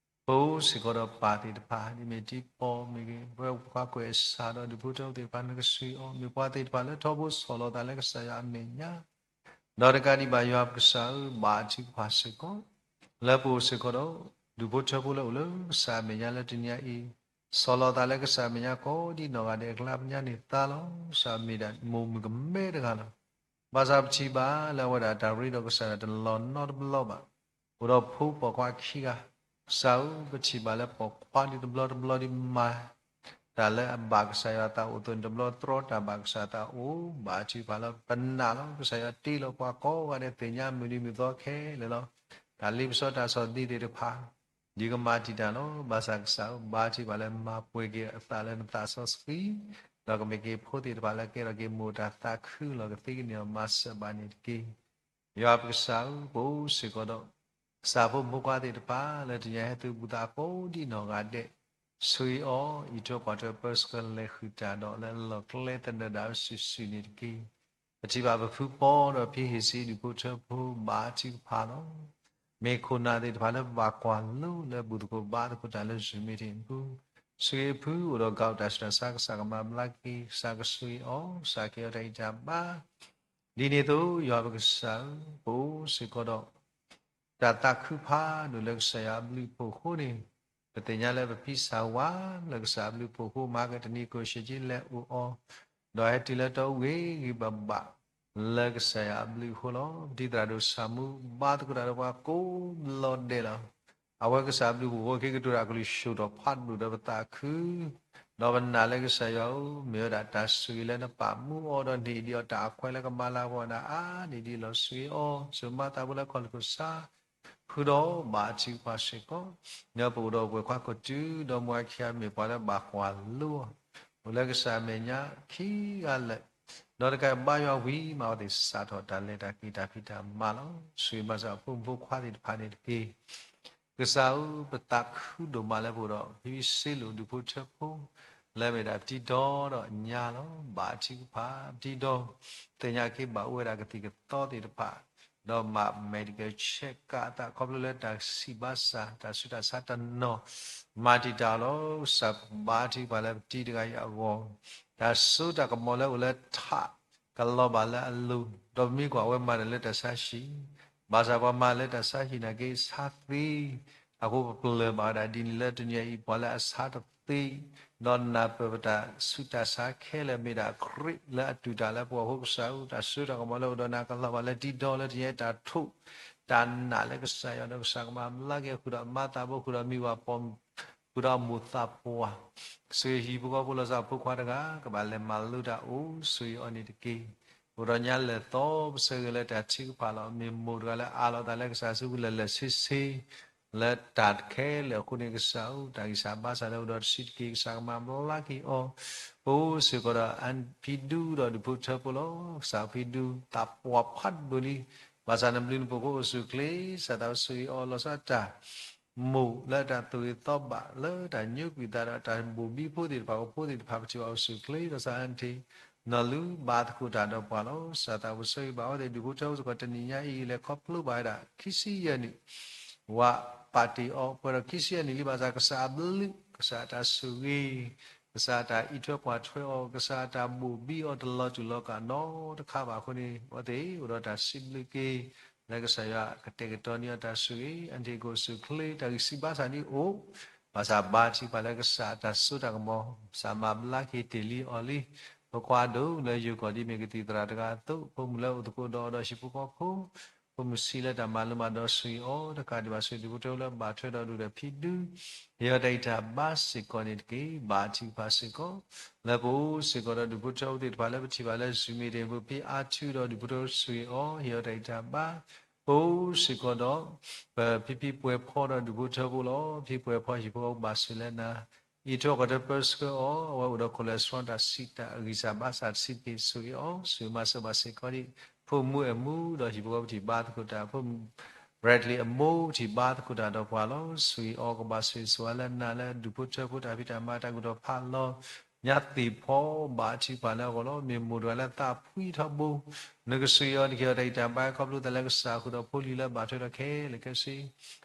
ပအိၣ်စ့ၢ်ကီးဒီးပၢ်သ့ၣ်တဖၣ် ဒ်မ့ၢ်တံၤပီၣ်မ့ၢ်ဂ့ၤ ပဝဲပှၤကွဲးစးဒီးဒူၣ်ဖိထၢဖိသ့ၣ်တဖၣ် နကဆိၣ်ဂ့ၤအီၤ မ့ၢ်ပှၤသ့ၣ်တဖၣ်လၢထီဘိဆီၣ်လီၤသးလၢကစၢ်ယွၤအမဲာ်ညါ ဒီးတကးဒံးဘၣ်ယွၤပကစၢ်ဧၢ ဘါထုကဖၣ်စ့ၢ်ကီး လၢပအိၣ်စ့ၢ်ကီးဒီး ဒူၣ်ဖိထၢဖိလၢအိၣ်လၢကစၢ်အမဲာ်ညါလၢတနံၤအံၤ ဆီၣ်လီၤသးလၢကစၢ်အမဲာ်ညါကိးဒ်နီၢ်ဂၤဒဲးအကျါ ပညါန့ၢ်သါလီၤ. ကစၢ်မ့ၢ်ဒၣ်မိၢ်မုၣ်ကမဲတဂၤလီၤ. ဘၣ်ဆၣ်ပထံၣ်ဘၣ်လၢအဝဲဒၣ်တၢ်ရ့ဒီးကစၢ်ယွၤတလီၤနီတဘျီဘၣ်. အိၣ်ဒီးဖိပိာ်ခွါခံဂၤ, ကစၢ်ဧၢ, ပထံၣ်ဘၣ်လၢပိာ်ခွါဒ်တဘျီတဘျီဒ်မၤ တၢ်လၢအဘၣ်ကစၢ်ယွၤအသးအိၣ်အသိးန့ၣ် တဘျီတြီတၢ်ဘၣ်ကစၢ်အသးအိၣ်, ဘါထုကဖၣ်လီၤ. ပနာ်လီၤ ကစၢ်ယွၤတ့လီၤပှၤကိးဂၤဒဲး သ့ၣ်ညါမုၢ်နံၤမုၢ်သီခဲလၢာ်လီၤ. တၢ်လ့ပစီတၢ်ဆီၣ်သနံးသ့ၣ်တဖၣ် ယကမၤတံာ်တာ်လီၤ. ဘၣ်ဆၣ်ကစၢ်ဧၢ, ဘါထုကဖၣ်လၢမၤပှဲၤက့ၤအသးလၢနသးစီဆှံ, ဒီးကမ့ၢ်က့ၤဖိသ့ၣ်တဖၣ်လၢကဲထီၣ်က့ၤမိၢ်တၢ်သးခုလီၤ ကသ့ကန့ၢ်အီၤမၤစၢၤဘၣ်န့ၣ်တက့ၢ်. ယွၤပကစၢ်ဧၢ, ပအိၣ်စ့ၢ်ကီးဒီး ကစၢ်ဖိမုၣ်ဖိခွါသ့ၣ်တဖၣ် လၢတနံၤအံၤဟဲသုးဘူးသးကိးဒ်နီၢ်ဂၤဒဲး, ဆိၣ်ဂ့ၤအီၤ, အံးထွဲကွၢ်ထွဲပၢဆှၢလဲၤဃုာ်တၢ်ဒီး လၢလီၢ်ကျဲသနၢၣ်ဒၣ်ဝဲစုာ်စုာ်န့ၣ်တက့ၢ်. ပထံၣ်ဘၣ်ပဖုပီဒီးဖံဟ့ၣ်စ့ဒူၣ်ဖိထၢဖိ ဘါထုကဖၣ်လီၤ. မ့ၢ်ခိၣ်နၢ်သ့ၣ်တဖၣ်လၢဘၣ်ကွၢ်လိလၢဘူၣ်သကိးဘါသကိးတၢ်လၢ Zoom meeting အပူၤ, ဆိၣ်ဂ့ၤအဖုအိၣ်ဒီး ကအိၣ်တၢ်ဆူးတၢ်ဆါ ကစၢ်ကမၤဘျါက့ၤ, ကစၢ်ကဆိၣ်ဂ့ၤအီၤ, ကစၢ်ကဟ့ၣ်အီၤတၢ်ဂံၢ်တၢ်ဘါ ဒ်န့ၣ်အသိး ယွၤပကစၢ်ဧၢ, ပအိၣ်စ့ၢ်ကီးဒီး တၢ်သးခုဖးဒိၣ်လၢကစၢ်ယွၤအဘျုးအဖှိၣ်အဃိန့ၣ်, ပသ့ၣ်ညါလၢပဖံစၢ်ဝါလၢကစၢ်အဘျုးအဖှိၣ်အဃိ မၤကတနံၤကအိၣ်ဆံးဆံးလဲၤအိၣ်အီၤ, ဒီးဟဲတုၤလၢတၢ်အိၣ်ဂ့ၤဂ့ၤဘၣ်ဘၣ် လၢကစၢ်ယွၤအဘျုးအဃိလီၤ. ဒ်သရၣ်ဒိၣ်ဆၣ်မူဘါသကိးတၢ်ဒီးပှၤကိးဘျီဒဲးလီၤ. အဝဲကစၢ်အဘျုးအဖှိၣ်အဃိ က့ၤကတိၤတၢ်ကလုၢ်ဆူၣ်ထီၣ်ဖးဒိၣ်ဒီးပသးခု ဒီးပနာ်လၢကစၢ်ယွၤဧၢ, မ့ၢ်ဝဲဒၣ်တၢ်ဆိၣ်ဂ့ၤလၢနပာ်မူအီၤဒီးန့ၢ်ဒံးအီၤ တၢ်အခွဲးလၢကမၤလၤကပီၤနၤအါန့ၢ်ဒံးလီၤ. ဆိၣ်ဂ့ၤအီၤ, ဆိၣ်မၤသးဖိလၢခီၣ်လ့ၢ်ခိၣ်ဆါ, ဃုာ်ဒီးဘါထုကဖၣ်စ့ၢ်ကီး, ဒီးပအိၣ်ဒီးပှဲၤခွါခိၣ်တုၤ ဒီးမိၢ်အခံဂၤမ့ၢ်ပှၤလၢဘၣ်ကွၢ်လိအီၤ, အိၣ်လၢကစၢ်အမဲာ်ညါခံဂၤလၢာ်, ဒီးတကးဘါယွၤဝံၤမး အဝဲသ့ၣ်စးထီၣ်တၢ်လဲၤတၢ်က့ၤတၢ်ဖံးတၢ်မၤလီၤ. ဆိၣ်ဂ့ၤမၤစၢၤအဖိမုၣ်ဖိခွါသ့ၣ်တဖၣ်န့ၣ်တက့ၢ်. ကစၢ်ဧၢ, ပသးခုဒိၣ်မးလၢပအိၣ်ဒီး ဖံဖံစ့လိာ်ဒူၣ်ဖိထၢဖိ, လၢမ့ၢ်ဒၣ်ပတံၤဒီဒီးညါလီၤ. ဘါထုကဖၣ်ပတံၤဒီ, သ့ၣ်ညါက့ၤဘၣ်အိၣ်ဝဲဒၣ်ကသံၣ်ကသီသ့ၣ်တဖၣ်, ဒီးမၤ medical check အသးခီဖျိလၢတၢ်စံးဘၣ်ဆၣ် တၢ်ဆူးတၢ်ဆါတနီၤ, မၤတံာ်တာ်အီၤလီၤ. ကစၢ်ပဘါထုကဖၣ်လၢပတံၤတဂၤအံၤအဂီၢ်, တၢ်စိတၢ်ကမီၤလၢအိၣ်လၢထး ကလီၤဘၣ်လၢအလိၤ, ဒီးပမ့ၢ်ကွၢ်ဝဲမၤတၢ်လၢတၢ်ဆါဟံၣ်, ဘၣ်ဆၣ်ပှၤမၤလၢတၢ်ဆါဟံၣ်နာ်က့ဆါသ့, အဃိပပျၢၤဘၣ်ဝဲဒၣ်ဒ်န့ၣ်လၢတနံၤအံၤ ပှၤလၢအဆါတသ့, ဒီးနၢ်ပၢၢ်ပတၢ်ဆူးတၢ်ဆါခဲလၢာ်မ့ၢ်ဒၣ်ခရံာ်လၢအတူၢ်တၢ်လၢပဂီၢ်အဃိ ကစၢ်ဧၢ, တၢ်စိတၢ်ကမီၤလၢအိၣ်ဒီးနၤကလီၤဘၣ်လၢတံၤဒီလၢတနံၤအံၤ တၢ်ထိး တၢ်နာ်လၢကစၢ်ယွၤဒီးကစၢ်ကမၤဘျါက့ၤ ဃုာ်ဒီးမၤသးဖိ ဃုာ်ဒီးမံၤဝၤပိာ်မုၣ် ဃုာ်ဒီးမိၢ်သးပှၢ်, ကစၢ်ယွၤဟံၣ်ဖိဃီဖိလီၤဆီဖိခွါတဂၤ ကဘၣ်လဲၤမၤလိတၢ်အိၣ်ဆိၣ်ဂ့ၤအီၤန့ၣ်တက့ၢ်. အိၣ်ဒီးညါလဲၤသီပဆၢဂ့ၤလၢတၢ်ထုကဖၣ်လီၤ. မ့ၢ်မိၢ်တဂၤလၢအးလီၤသးလၢကစၢ်စုပူၤလၢာ်လၢာ်ဆ့ဆ့ လၢတၢ်ခဲလၢာ်အဃိန့ၣ် ကစၢ်ဧၢ, တၢ်ဂံၢ်စၢ်ဘါစၢ်လၢအိၣ်ဒီးတဆံးတက့ၢ် ကစၢ်ကမၤဘျါက့ၤအီၤ, ပအိၣ်စ့ၢ်ကီးဒီးအဖံဒူဒီးဒူၣ်ဖိထၢဖိလီၤ. ကစၢ်ဖံဒူ သးပှၢ်ဖးဒိၣ်လံ, ဘၣ်ဆၣ်နဘျုးနဖှိၣ်ဖိအိၣ်ဆူၣ်အိၣ်ချ့, ကစၢ်သးအိၣ်ဆိၣ်ဂ့ၤအီၤလီၤဆီတၢ် မိၢ်လၢတၢ်သူၣ်ဂ့ၤသီဘၣ် လၢတၢ်ညိကွံာ်သးဒီးတၢ်ဘိၣ်ဘံဖိသ့ၣ်တဖၣ် ကဖိသ့ၣ်တဖၣ် ပထံၣ်ဘၣ်အိၣ်ဆူၣ်အိၣ်ချ့ ဒီးစးထီၣ် နီၢ်လူၤဘါသကိးတၢ်ဒီးပှၤလီၤ. ကစၢ်သးအိၣ်ဆိၣ်ဂ့ၤဘၣ်အဝဲသ့ၣ်ဒူၣ်ဖိထၢဖိစ့ၢ်ကီး တနံၤညါအံၤလဲၤခီဖျိဘၣ်ဝဲဒၣ် ခံဆံယဲၢ်နံၣ်, ဝၤပာ်တ့ၢ်အီၤပှဲၤဒီးခံဆံယဲၢ်နံၣ်လံ ဘၣ်ဆၣ်ကစၢ်အဘျုး ကစၢ်အတၢ်ဆိၣ်ဂ့ၤ ကစၢ်အတၢ်အံးထွဲကွၢ်ထွဲအီၤ ကစၢ်အတၢ်ဘိၣ်ဘံအီၤတလီၤတူာ်လီၤကာ်နီတခါဘၣ်အဃိန့ၣ် အဝဲသ့ၣ်အိၣ်ဒီးတၢ်စံးဘျုးက့ၤ လၢကစၢ်ယွၤကတဲာ်ကတီၤန့ၢ်အီၤတၢ်ဆိၣ်ဂ့ၤ အါတက့ၢ်ကအိၣ်ဆူၣ်အိၣ်ချ့ တၢ်ဂံၢ်စၢ်ဘါစၢ်ဒ်အိၣ် ဘၣ်ဆၣ်ဘါထုကဖၣ်လၢကစၢ်အတၢ်စိတၢ်ကမီၤ ကစၢ်မၤဘျါက့ၤတ့ၢ်လံအီၤလံ ဖိခွါဒိၣ်လၢယိၤကီၢ်ဒ်မ့ၢ်ကသံၣ်သရၣ်တဂၤအသိး ဖိမုၣ်လၢအိၣ်သကိးဒီးအီၤဒီးဟံၣ်ဖိဃီဖိ ဖိမုၣ်ဆံးလၢတၢ်မၤလိမၤဒိးဆိၣ်ဂ့ၤအီၤ တကးဒံးဘၣ်ဆိၣ်ဂ့ၤဒူၣ်ဖိထၢဖိလၢဘၣ်ထွဲဒီးဒူၣ်ဒီးဖံဒူ ဟ့ၣ်အီၤတၢ်ဂံၢ်တၢ်ဘါစ့ၢ်ကီးန့ၣ်တက့ၢ်. ဘါထုကဖၣ်စ့ၢ်ကီး လၢပအိၣ်စ့ၢ်ကီးဒီးဒူၣ်ဖိထၢဖိသ့ၣ်တဖၣ်လၢပထံၣ်ဘၣ်လၢ Zoom meeting ပူၤ ဖံအါထုဒီးဒူၣ်ဖိထၢဖိဆိၣ်ဂ့ၤအီၤ ဟ့ၣ်အီၤတၢ်ဂံၢ်တၢ်ဘါ ပအိၣ်စ့ၢ်ကီးဒီး ပဖံဖံပှဲၤဖီဒီးဒူၣ်ဖိထၢဖိလီၤ. ဖံပှဲၤဖီဟံၣ်ဖိဃီဖိဘၣ်ဆိၣ်လၢနၤ အံးထွဲကွၢ်ထွဲပၢဆှၢအီၤ အဝဲအိၣ်ဒီး cholesterol တၢ်စံးတၢ်ဂံၢ်စၢ်ဘါစၢ်တဆံးတက့ၢ် ဆိၣ်ဂ့ၤအီၤ ဆိၣ်ဂ့ၤမၤစၢၤဘၣ်စ့ၢ်ကီးဒံး ဖိမုၣ်အမူဒီးဟံၣ်ဖိဃီဖိထံၣ်ဘါသကိးတၢ် ဖိမုၣ် Bradley အမိၢ်ထံၣ်ဘါသကိးတၢ်ဒီးပှၤလီၤ. ဆိၣ်ဂ့ၤအီၤကဘၣ်ဆိၣ်ဂ့ၤဆိၣ်ဝါလၢနၤလၢဒူၣ်ဖိထၢဖိတၢ်ဖံးတၢ်မၤတၢ်ကူၣ်ထီၣ်ဖးလီၤ ညါသ့ၣ်ဖီဘါထုကဖၣ်လၢအဂီၢ်လီၤ. မ့ၢ်မိၢ်တဂၤလၢသးဖှံထီဘိ နကဆိၣ်ဂ့ၤအီၤ နကဟ့ၣ်အီၤတၢ်ဂံၢ်တၢ်ဘါ ခီဖျိသးလၢကစၢ်ဃုာ်ဒီးဖိလံၤလၢဘၣ်ထွဲဒီးခဲလၢာ်ခဲဆ့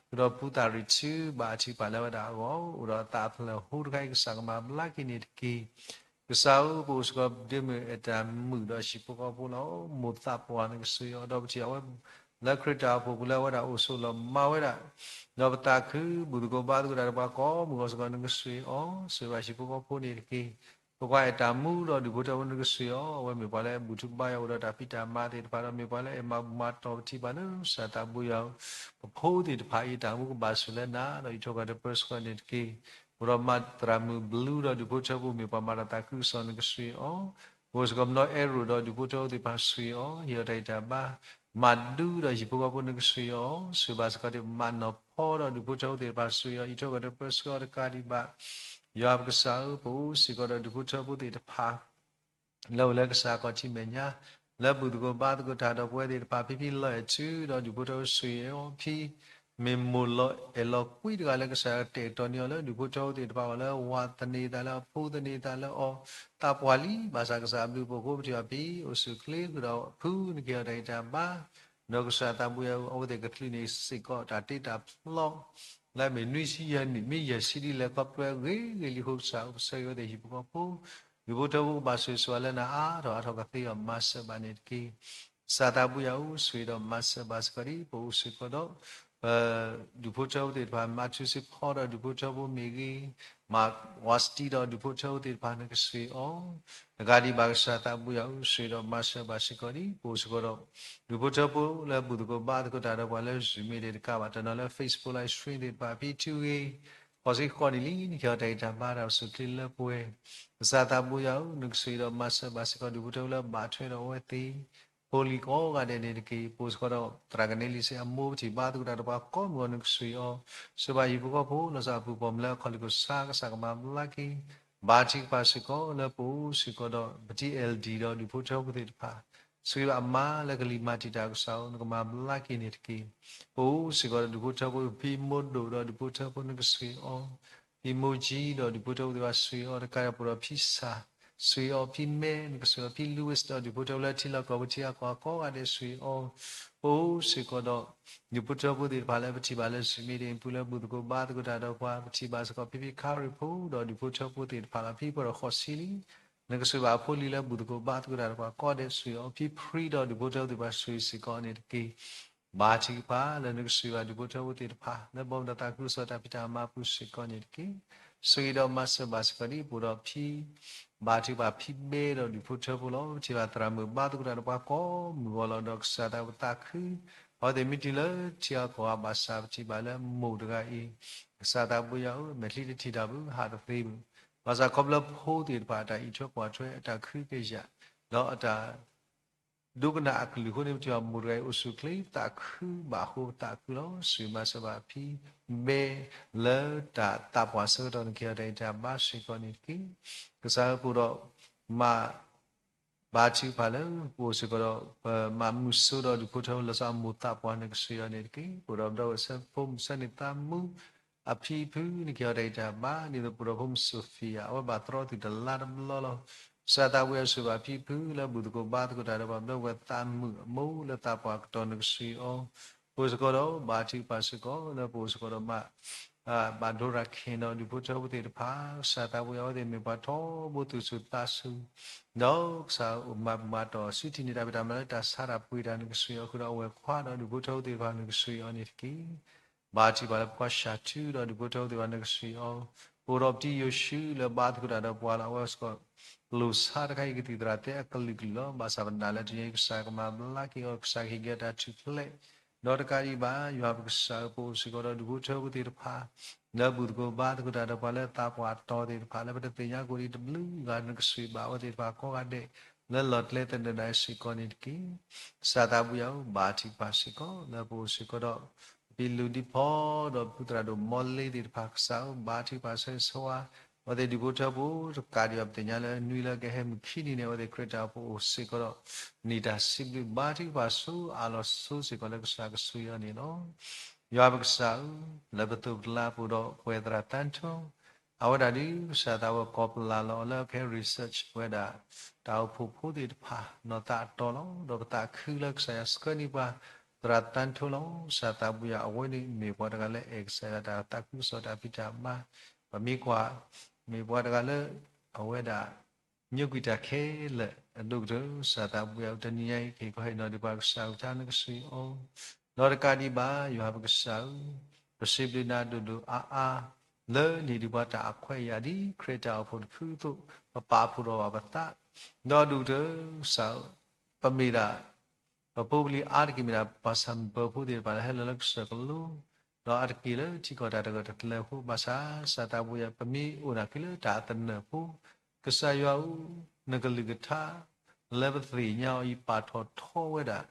ဃုာ်ဒီးပူၤသးရံၣ်ထု ဘါထုကဖၣ်လၢဝဲဒၣ်အဂီၢ် အိၣ်ဒီးသးအဖျၢၣ်ဟူတခါအံၤ ကစၢ်ကမၤဘျါက့ၤန့ၣ်တက့ၢ်. ကစၢ်ဧၢ ပအိၣ်စ့ၢ်ကီးဒ်မ့ၢ်အတၢ်မုာ်ဒီးဟံၣ်ဖိဃီဖိလီၤ. မိၢ်သးပှၢ်နကဆိၣ်ဂ့ၤအီၤ ဒီးပထံၣ်အဝဲ လၢခရံာ်တၢ်အိၣ်ဖှိၣ်ပူၤလၢအဝဲဒၣ်အိၣ်ဆိးလီၤမၤဝဲဒၣ် ဒီးပသးခု ဘူၣ်သကိးဘါသကိးတၢ်ဒီးပှၤကိးမုၢ်ဂီၤစ့ၢ်ကီး နကဆိၣ်ဂ့ၤအီၤ ဆိၣ်ဂ့ၤဘၣ်ဟံၣ်ဖိဃီဖိန့ၣ်တက့ၢ်. ပကွၢ်အဲၣ်တၢ်မူဒီးဒူၣ်ဖိထၢဖိနကဆှံအီၤ, အဝဲမ့ၢ်ပှၤလၢအဲၣ်ဘူၣ်ထီၣ်ဘါယွၤအိၣ်ဒီးတၢ်ဖံးတၢ်မၤသ့ၣ်တဖၣ်ဒီး မ့ၢ်ပှၤလၢအဲၣ်မၤဘူၣ်မၤတီၢ် ပထံၣ်ဘၣ်လၢကစၢ်သးဘိယွၤ ပဖိသ့ၣ်တဖၣ်အံၤ တၢ်မူကဘၣ်ဆိၣ်လၢနၤဒီး အံးထွဲကွၢ်ထွဲပၢဆှၢန့ၣ်တက့ၢ်. အိၣ်ဒီးမၤသရၣ်မုၣ်ဘလူးဒီးဒူၣ်ဖိထၢဖိ မ့ၢ်ပှၤမၤတၢ်သးခုကစီၣ်နကဆှံအီၤ, ပအိၣ်စ့ၢ်ကီးမနီၤအဲရိၣ်ဒီးဒူၣ်ဖိထၢဖိသ့ၣ်တဖၣ်ဆှံအီၤ, ဟ့ၣ်အီၤတၢ်ဂံၢ်တၢ်ဘါ မၤဒူဒီးဟံၣ်ဖိဃီဖိနကဆှံအီၤ, ဆိၣ်ဂ့ၤဘၣ်စ့ၢ်ကီးဒံး မနီၤဖီဒီးဒူၣ်ဖိထၢဖိသ့ၣ်တဖၣ်ဆှံအီၤ, အံးထွဲကွၢ်ထွဲပၢဆှၢအီၤတကးဒံးဘၣ် ယွၤပကစၢ်ဧၢ, ပအိၣ်စ့ၢ်ကီးဒီးဒူၣ်ဖိထၢဖိသ့ၣ်တဖၣ် လၢအိၣ်လၢကစၢ်အခီၣ်ထံးမဲာ်ညါ, လၢဘူၣ်သကိးဘါသကိးတၢ်ဒီးပဝဲသ့ၣ်တဖၣ် ဖံဖံလီၤအဲၣ်ထုဒီးဒူၣ်ဖိထၢဖိဆှံအီၤ, ဖံမ့ၢ်မိၢ်လီၤအဲၣ်လီၤကွံတဂၤလၢကစၢ်တဲာ်ကတီၤန့ၢ်အီၤလၢဒူၣ်ဖိထၢဖိသ့ၣ်တဖၣ်အဂီၢ် လၢဝၤသန့ၤသးလၢအဖိသန့ၤသးလၢအီၤ သးပှၢ်လံ, ဘၣ်ဆၣ်ကစၢ်အဘျုးအဖှိၣ်အဃိ ပထံၣ်ဘၣ်ဖံအိၣ်ဆူၣ်ချ့ဃုာ်ဒီးဖု နကဟ့ၣ်အီၤတၢ်ဂံၢ်တၢ်ဘါ ဒီးကစၢ်သးဘိယွၤဧၢ, အဝဲသ့ၣ်ကချုးန့ၢ်စ့ၢ်ကီးတၢ်တ့တၢ်ဖျီ လၢအမ့ၢ်နွံဆံယဲၢ်နံၣ် မ့ၢ်ယဲၢ်ဆံဒ်လဲၣ် ခီဖျိဂ့ၤဂ့ၤလံအဃိ ကစၢ်ဧၢ ပဆၢဂ့ၤအဝဲသ့ၣ်ဟံၣ်ဖိဃီဖိ, ဒူၣ်ဖိထၢဖိကဘၣ်ဆိၣ်ဂ့ၤဆိၣ်ဝါလၢနၤအါထီၣ်အါထီၣ်ကသ့အီၤ မၤစၢၤဘၣ်န့ၣ်တက့ၢ်. ကစၢ်သးဘိယွၤဧၢ, ဆိၣ်ဂ့ၤဒီးမၤစၢၤဘၣ်စ့ၢ်ကီးဒံး ပအိၣ်စ့ၢ်ကီးဒီး ဒူၣ်ဖိထၢဖိသ့ၣ်တဖၣ် မၤထူစ့ဖီဒီးဒူၣ်ဖိထၢဖိမ့ၢ်ဂ့ၤ, မၤဝၤစတံဒီးဒူၣ်ဖိထၢဖိသ့ၣ်တဖၣ် နကဆိၣ်ဂ့ၤအီၤ တကးဒံးဘၣ် ကစၢ်သးဘိယွၤဧၢ, ဆိၣ်ဂ့ၤဒီးမၤစၢၤဘၣ်စ့ၢ်ကီးဒံး ပအိၣ်စ့ၢ်ကီးဒီး ဒူၣ်ဖိထၢဖိလၢဘူၣ်သကိးဘါသကိးတၢ်ဒီးပှၤလၢ Zoom မ့ၢ်တကးဘၣ် တနီၤလၢ Facebook Live Stream သ့ၣ်တဖၣ် ဖံထူဂ့ၤ ဃိးဆံဃိးနံၣ်လံ နကဟ့ၣ်အီၤတၢ်ဂံၢ်တၢ်ဘါတၢ်အိၣ်ဆူၣ်ချ့လၢပှဲၤ, ကစၢ်သးဘိယွၤဧၢ, နကဆိၣ်ဂ့ၤဒီးမၤစၢၤဘၣ်စ့ၢ်ကီးဒူၣ်ဖိထၢဖိလၢဘၣ်ထွဲဒီးအဝဲသ့ၣ် ဖိလံၤကိးဂၤဒဲးန့ၣ်တက့ၢ်. ပအိၣ်စ့ၢ်ကီးဒီးသရၣ်ကနဲလံစ့ၣ်အမိၢ် ပထံၣ်ဘါသကိးတၢ်ဒီးပှၤကိးမုၢ်ဂီၤ နကဆိၣ်ဂ့ၤအီၤ, ဆိၣ်ဂ့ၤဘၣ်ဟံၣ်ဖိဃီဖိ လီၤဆီအပူၤ ပိာ်မုၣ်လၢအခီၣ်လ့ၣ်ခိၣ်ဆါ ကစၢ်ကမၤဘျါက့ၤ ဘါထုကဖၣ်စ့ၢ်ကီးလၢပအိၣ်စ့ၢ်ကီးဒီး ပထံၣ် အဲလ်ဒီ ဒီးဒူၣ်ဖိထၢဖိသ့ၣ်တဖၣ်, ဆိၣ်ဂ့ၤဘၣ်အမါလၢကလံၤမၤတံာ်တာ် ကစၢ်ဧၢ နကမၤဘျါက့ၤန့ၣ်တက့ၢ်. ပအိၣ်စ့ၢ်ကီးဒီးဒူၣ်ဖိထၢဖိ ဖံမိၢ်ဒိၣ်ဒီးဒူၣ်ဖိထၢဖိ နကဆိၣ်ဂ့ၤအီၤ, ဖံမိၢ်ကၠံဒီးဒူၣ်ဖိထၢဖိသ့ၣ်တဖၣ် ဆိၣ်ဂ့ၤအီၤ တကးဒီးပအိၣ်ဒီးဖံစၢ် ဆိၣ်ဂ့ၤအီၤ, ဖံမဲ နကဆိၣ်ဂ့ၤအီၤ, ဖံ Louis ဒီးဒူၣ်ဖိထၢဖိလၢထံလီၢ်ကီၢ်ပူၤ ထံဂၤကီၢ်ဂၤကိးဂၤဒဲး ဆိၣ်ဂ့ၤအီၤ, ပအိၣ်စ့ၢ်ကီးဒီး ဒူၣ်ဖိထၢဖိသ့ၣ်တဖၣ်လၢပထံၣ်ဘၣ်လၢ Zoom မ့ၢ်တအံၤပူၤလၢဘူၣ်သကိးဘါသကိးတၢ်ဒီးပှၤ ပထံၣ်ဘၣ်စ့ၢ်ကီး ဖံဖံခါရံၣ်ဖိဒီးဒူၣ်ဖိထၢဖိသ့ၣ်တဖၣ်လီၤ. ဖံပှဲၤဒီးဃိးဆံလံ နကဆိၣ်ဂ့ၤဘၣ်အဖိလံၤလၢဘူၣ်သကိးဘါသကိးတၢ်ဒီးပှၤကိးဂၤဒဲး ဆိၣ်ဂ့ၤအီၤ, ဖံဖရံဒီးဒူၣ်ဖိထၢဖိသ့ၣ်တဖၣ် ဆိၣ်ဂ့ၤစ့ၢ်ကီးန့ၣ်တက့ၢ်. ဘါထုကဖၣ်လၢနကဆိၣ်ဂ့ၤဘၣ်ဒူၣ်ဖိထၢဖိသ့ၣ်တဖၣ် လၢဘီမုၢ်ဒီးသးခုကစီၣ်တၢ်ဖံးတၢ်မၤပူၤစ့ၢ်ကီးန့ၣ်တက့ၢ်. ဆိၣ်ဂ့ၤဒီးမၤစၢၤဘၣ်စ့ၢ်ကီးဒံး ပအိၣ်ဒီးဖံ ဘါထုကဖၣ်ဖံဘဲဒီးဒူၣ်ဖိထၢဖိလီၤ. ပထံၣ်ဘၣ်သရၣ်မုၣ်ဘါသကိးတၢ်ဒီးပှၤကိးမုၢ်ဂီၤလီၤ. ဒီးကစၢ်သးဝဲသးခု အဝဲသ့ၣ်မ့ၢ်တုၤလၢထံဂၤကီၢ်ဂၤ ဘၣ်ဆၣ်ပထံၣ်ဘၣ်လၢမိၢ်တဂၤအံၤ ကစၢ်သးဘိယွၤဧၢ, မဲာ်ချံတထံၣ်တၢ်ဘၣ် ဟးတသ့ဘၣ်. ဘၣ်ဆၣ်ခီဖျိဖိသ့ၣ်တဖၣ်အတၢ်အံးထွဲကွၢ်ထွဲ အတၢ်ခုကယာ် ဒီးအတၢ် ဒိကနၣ်အကလုၢ်အဃိန့ၣ် ပထံၣ်ဘၣ်မိၢ်တဂၤအံၤအိၣ်ဆူၣ်ချ့သးခုဘၣ်အဃိ ပသးခုလီၤ. ဆိၣ်ဂ့ၤမၤစၢၤဘၣ်ဖံဘဲလၢတၢ်သးပှၢ်ဆၢကတီၢ် နကဟ့ၣ်အီၤတၢ်ဂံၢ်တၢ်ဘါစ့ၢ်ကီးန့ၣ်တက့ၢ်. ကစၢ်ဧၢ ပအိၣ်ဒီးမၤ ဘါထုကဖၣ်လၢ ပအိၣ်စ့ၢ်ကီးဒီး ပမၤမုာ်ဆိဒီးဒူၣ်ဖိထၢဖိလၢစီၤအမိၢ်သးပှၢ် နကဆိၣ်ဂ့ၤအီၤန့ၣ်တက့ၢ်. ပအိၣ်ဒီးပဒီပုၢ်ဝဲၢ်ဖိမုၣ်ဆၢန့ၣ်သးမူ အဖံဖု နကဟ့ၣ်အီၤတၢ်ဂံၢ်တၢ်ဘါ ဒ်သိးပအိၣ်ဒီးဖိမုၣ်စိၤဖံယၤ အဝဲဘၣ်သရီသုးတလါတဘျီလီၤ. ကစၢ်သးဝံၣ်အီၤ ဆိၣ်ဂ့ၤဘၣ်ဖံဖုလၢဘူၣ်သကိးဘါသကိးတၢ်ဒီးပှၤ ပဒီပုၢ်ဝဲၢ်သးမုာ်အမိၢ်လၢသးပှၢ်ကတီၢ် နကဆိၣ်ဂ့ၤအီၤ ပအိၣ်စ့ၢ်ကီးဒီးဘါထုကဖၣ်စ့ၢ်ကီးလၢပအိၣ်စ့ၢ်ကီးဒီးမၤ ဘၣ်ဒိရၤခ့ၣ်ဒီးဒူၣ်ဖိထၢဖိသ့ၣ်တဖၣ် ကစၢ်သးဝံၣ်အဝဲသ့ၣ်မ့ၢ်ပှၤထီဘိသူၣ်ဆူၣ်သးဆူၣ် ဒီးကစၢ်အိၣ်မၤဘူၣ်မၤတီၢ် စုထံၣ်န့ၢ်တၢ်ဖံးတၢ်မၤလၢတၢ်ဆါတၢ်ပှ့ၤတၢ် နကဆိၣ်ဂ့ၤအီၤဃုာ်ဒီးအဝဲၢ်ခွါဒီးဒူၣ်ဖိထၢဖိသ့ၣ်တဖၣ် နကဆိၣ်ဂ့ၤအီၤန့ၣ်တက့ၢ်. ဘါထုကဖၣ်လၢပကွၢ်ဆၢထူဒီးဒူၣ်ဖိထၢဖိသ့ၣ်တဖၣ် နကဆိၣ်ဂ့ၤအီၤ ပအိၣ်ဒီးပတံၤယိၤၡူလၢဘါသကိးတၢ်ဒီးပှၤလီၤ. အဝဲစ့ၢ်ကီး လိၣ်ဆါတခါအံၤကသံၣ်သရၣ်တဲအကလုာ်ကလုာ်လီၤ. ဘၣ်ဆၣ်ပနာ်လၢတနံၤအံၤကစၢ်ကမၤဘျါက့ၤအီၤ ကစၢ်ကဟ့ၣ်က့ၤအတၢ်ထူၣ်ဖျဲး ဒီးတကးဒံးဘၣ် ယွၤပကစၢ်ဧၢ ပအိၣ်စ့ၢ်ကီးဒီးဒူၣ်ဖိထၢဖိသ့ၣ်တဖၣ် လၢဘူၣ်သကိးဘါသကိးတၢ်ဒီးပှၤလၢသးပှၢ်တီၤသ့ၣ်တဖၣ် လၢပတသ့ၣ်ညါကိးဒံးတဘျုးဂၤ နကဆိၣ်ဂ့ၤဘၣ်အဝဲသ့ၣ်တဖၣ်ကိးဂၤဒဲး လၢလီၤကျဲသနၢၣ်ဒၣ်စ့ၢ်ကီးန့ၣ်တက့ၢ်. ကစၢ်သးဘိယွၤဧၢ ဘါထုကဖၣ်စ့ၢ်ကီး လၢပအိၣ်စ့ၢ်ကီးဒီး ပံၤလူၢ်ဒံဖီဒီးဖုသရၣ်ဒိၣ်မီလ့သ့ၣ်တဖၣ် ကစၢ်ဧၢ ဘါထုကဖၣ်ဆၢဂ့ၤဆၢဝါ အဝဲသ့ၣ်ဒူၣ်ဖိထၢဖိ တကးဒံးဘၣ် ပသ့ၣ်ညါလၢနွံလၢကဟဲမုၢ်ခံနံၤန့ၣ် အဝဲသ့ၣ်ခရံာ်တၢ်အိၣ်ဖှိၣ်အိၣ်စ့ၢ်ကီးဒီး န့ၢ်တၢ်စံးဘျုး ဘါထုကဖၣ်ဆိအါလီၤဆိစ့ၢ်ကီးလၢကစၢ်ကဆိၣ်ဂ့ၤအီၤန့ၣ်လီၤ. ယွၤပကစၢ်ဧၢ, လၢပသိးပတလါပူၤဒီးပဝဲၢ်သရၣ်သန်းထွန်း အဝဲဒၣ်ဒုး ကစၢ်သးဝဲကီၢ်ပလၢ်လီၤအီၤလၢအကဟဲ research ဝဲဒၣ် တၢ်အိၣ်ဖှိၣ်ဖိသ့ၣ်တဖၣ် နီၢ်သးအတီလီၤ. ဒီးပသးခုလၢကစၢ်ယွၤဆှၢန့ၢ်ပှၤ သရၣ်သန်းထွန်းလီၤ. ကစၢ်သးဘိယွၤ အဝဲန့ၣ်မ့ၢ်ပှၤတဂၤလၢအဲၣ်ကစၢ်ယွၤတၢ်သးခုကစီၣ်တၢ်ဖံးတၢ်မၤ ပမ့ၢ်ကွၢ် မ့ၢ်ပှၤတဂၤလၢ အဝဲဒၣ် ညိကွံာ်တၢ်ခဲလၢာ်အဒိၣ်ကတၢၢ် ကစၢ်သးဘိယွၤ တနံၤညါအံၤ ကဟ့ၣ်ခီဟ့ၣ်နီၤဒံးပှၤ ကစၢ်အကလုၢ်ကထါ နကဆိၣ်ဂ့ၤအီၤ ဒီးတကးဒံးဘၣ် ယွၤပကစၢ်ဧၢ, ပစံးဘျုးနၤဒိၣ်ဒိၣ်အါအါ လၢန့ၣ်ဒုးပှၤတၢ်အခွဲးအယာ်ဒ်ခရံာ်တၢ်အိၣ်ဖှိၣ်တဖုအသိး, ပပာ်ဖှိၣ်ထီၣ်ဘၣ်ပသး, ဒီးဒူၣ်တစး, ပမ့ၢ်ဒၣ် ပဖိပလံၤအါတက့ၢ်မ့ၢ်ဒၣ်ပှၤဆၣ်မုၢ်ပၢၤဖိသ့ၣ်တဖၣ်လၢဟဲလီၤလၢကစၢၢ်ကလိ, ဒီးအါတက့ၢ်လၢထံကီၢ်တၢ်တဂၢၢ်တကျၢၤအဃိ, ဘၣ်ဆၣ် ကစၢ်သးဘိယွၤ ပမ့ၢ်အိၣ်နာ်က့ၤလၢတၢ်အသနၢၣ်ဖိ, ကစၢ်ယွၤဧၢ, နကလုၢ်ကထါ လၢပသ့ၣ်ညါအီၤအံၤ ပာ်ထီၣ်ထီဝဲဒၣ်